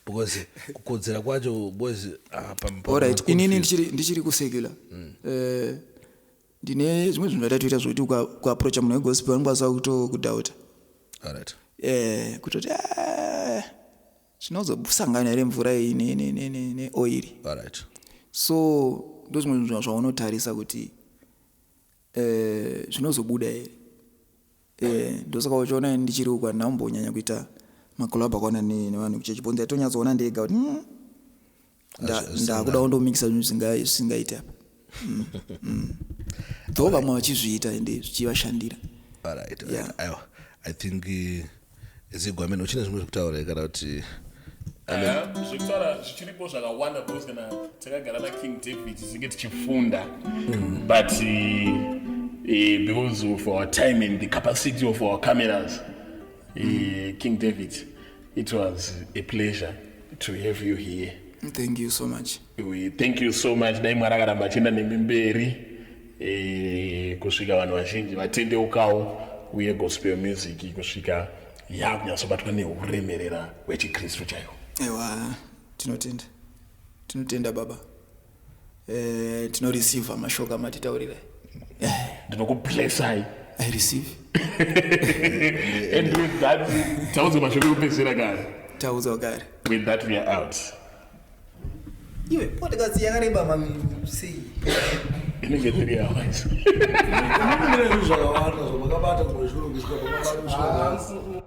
because kukodzera kwacho, because ah, Alright, inini ndichiri kusecular. Ndine zvimwe zvinhu zvatatoita zvokuti kuapproacha munhu wegospel anokwanisa kutokudhauta. Alright. Kutoti, "Ah, zvinozosangana here mvura iyi neoiri?" Alright. So ndo zvimwe zvinhu zvaunotarisa kuti zvinozobuda here. Ndosaka uchiona ndichiri uku handinambonyanya kuita macollab akaona nevanhu kuchechi, bonzi yatonyatsoona ndega kuti ndakuda kundomikisa zvinhu zvisingaiti apa. Though vamwe vachizviita ende zvichivashandira. Alright. Yeah. Aiwa, I think zigwamene uchine zvimwe zvekutaura here kana kuti? Zvekutaura zvichiripo zvakawanda, because kana takagara naKing David tinenge tichifunda, but because of our time and the capacity of our cameras, King David, it was a pleasure to have you here. Thank you so much. We thank you so much. Dai Mwari akaramba achienda nemi mberi kusvika vanhu vazhinji vatendeukawo, uye gospel music kusvika yakunyatsobatwa neuremerera hwechikristu chaiwo. Aiwa, tinotenda, tinotenda baba. Tinoreceiva mashoko amatitaurira. Ndinokublessai. I receive. And with that, taudzwa mashoko ekupedzisira kare. Taudzwa kare. With that, we are out. Iwe, podcast yakareba mami sei? Inenge 3 hours. Zvakawanda zvamakabata kumwe zvikoro kusvika pamakabata kusvika.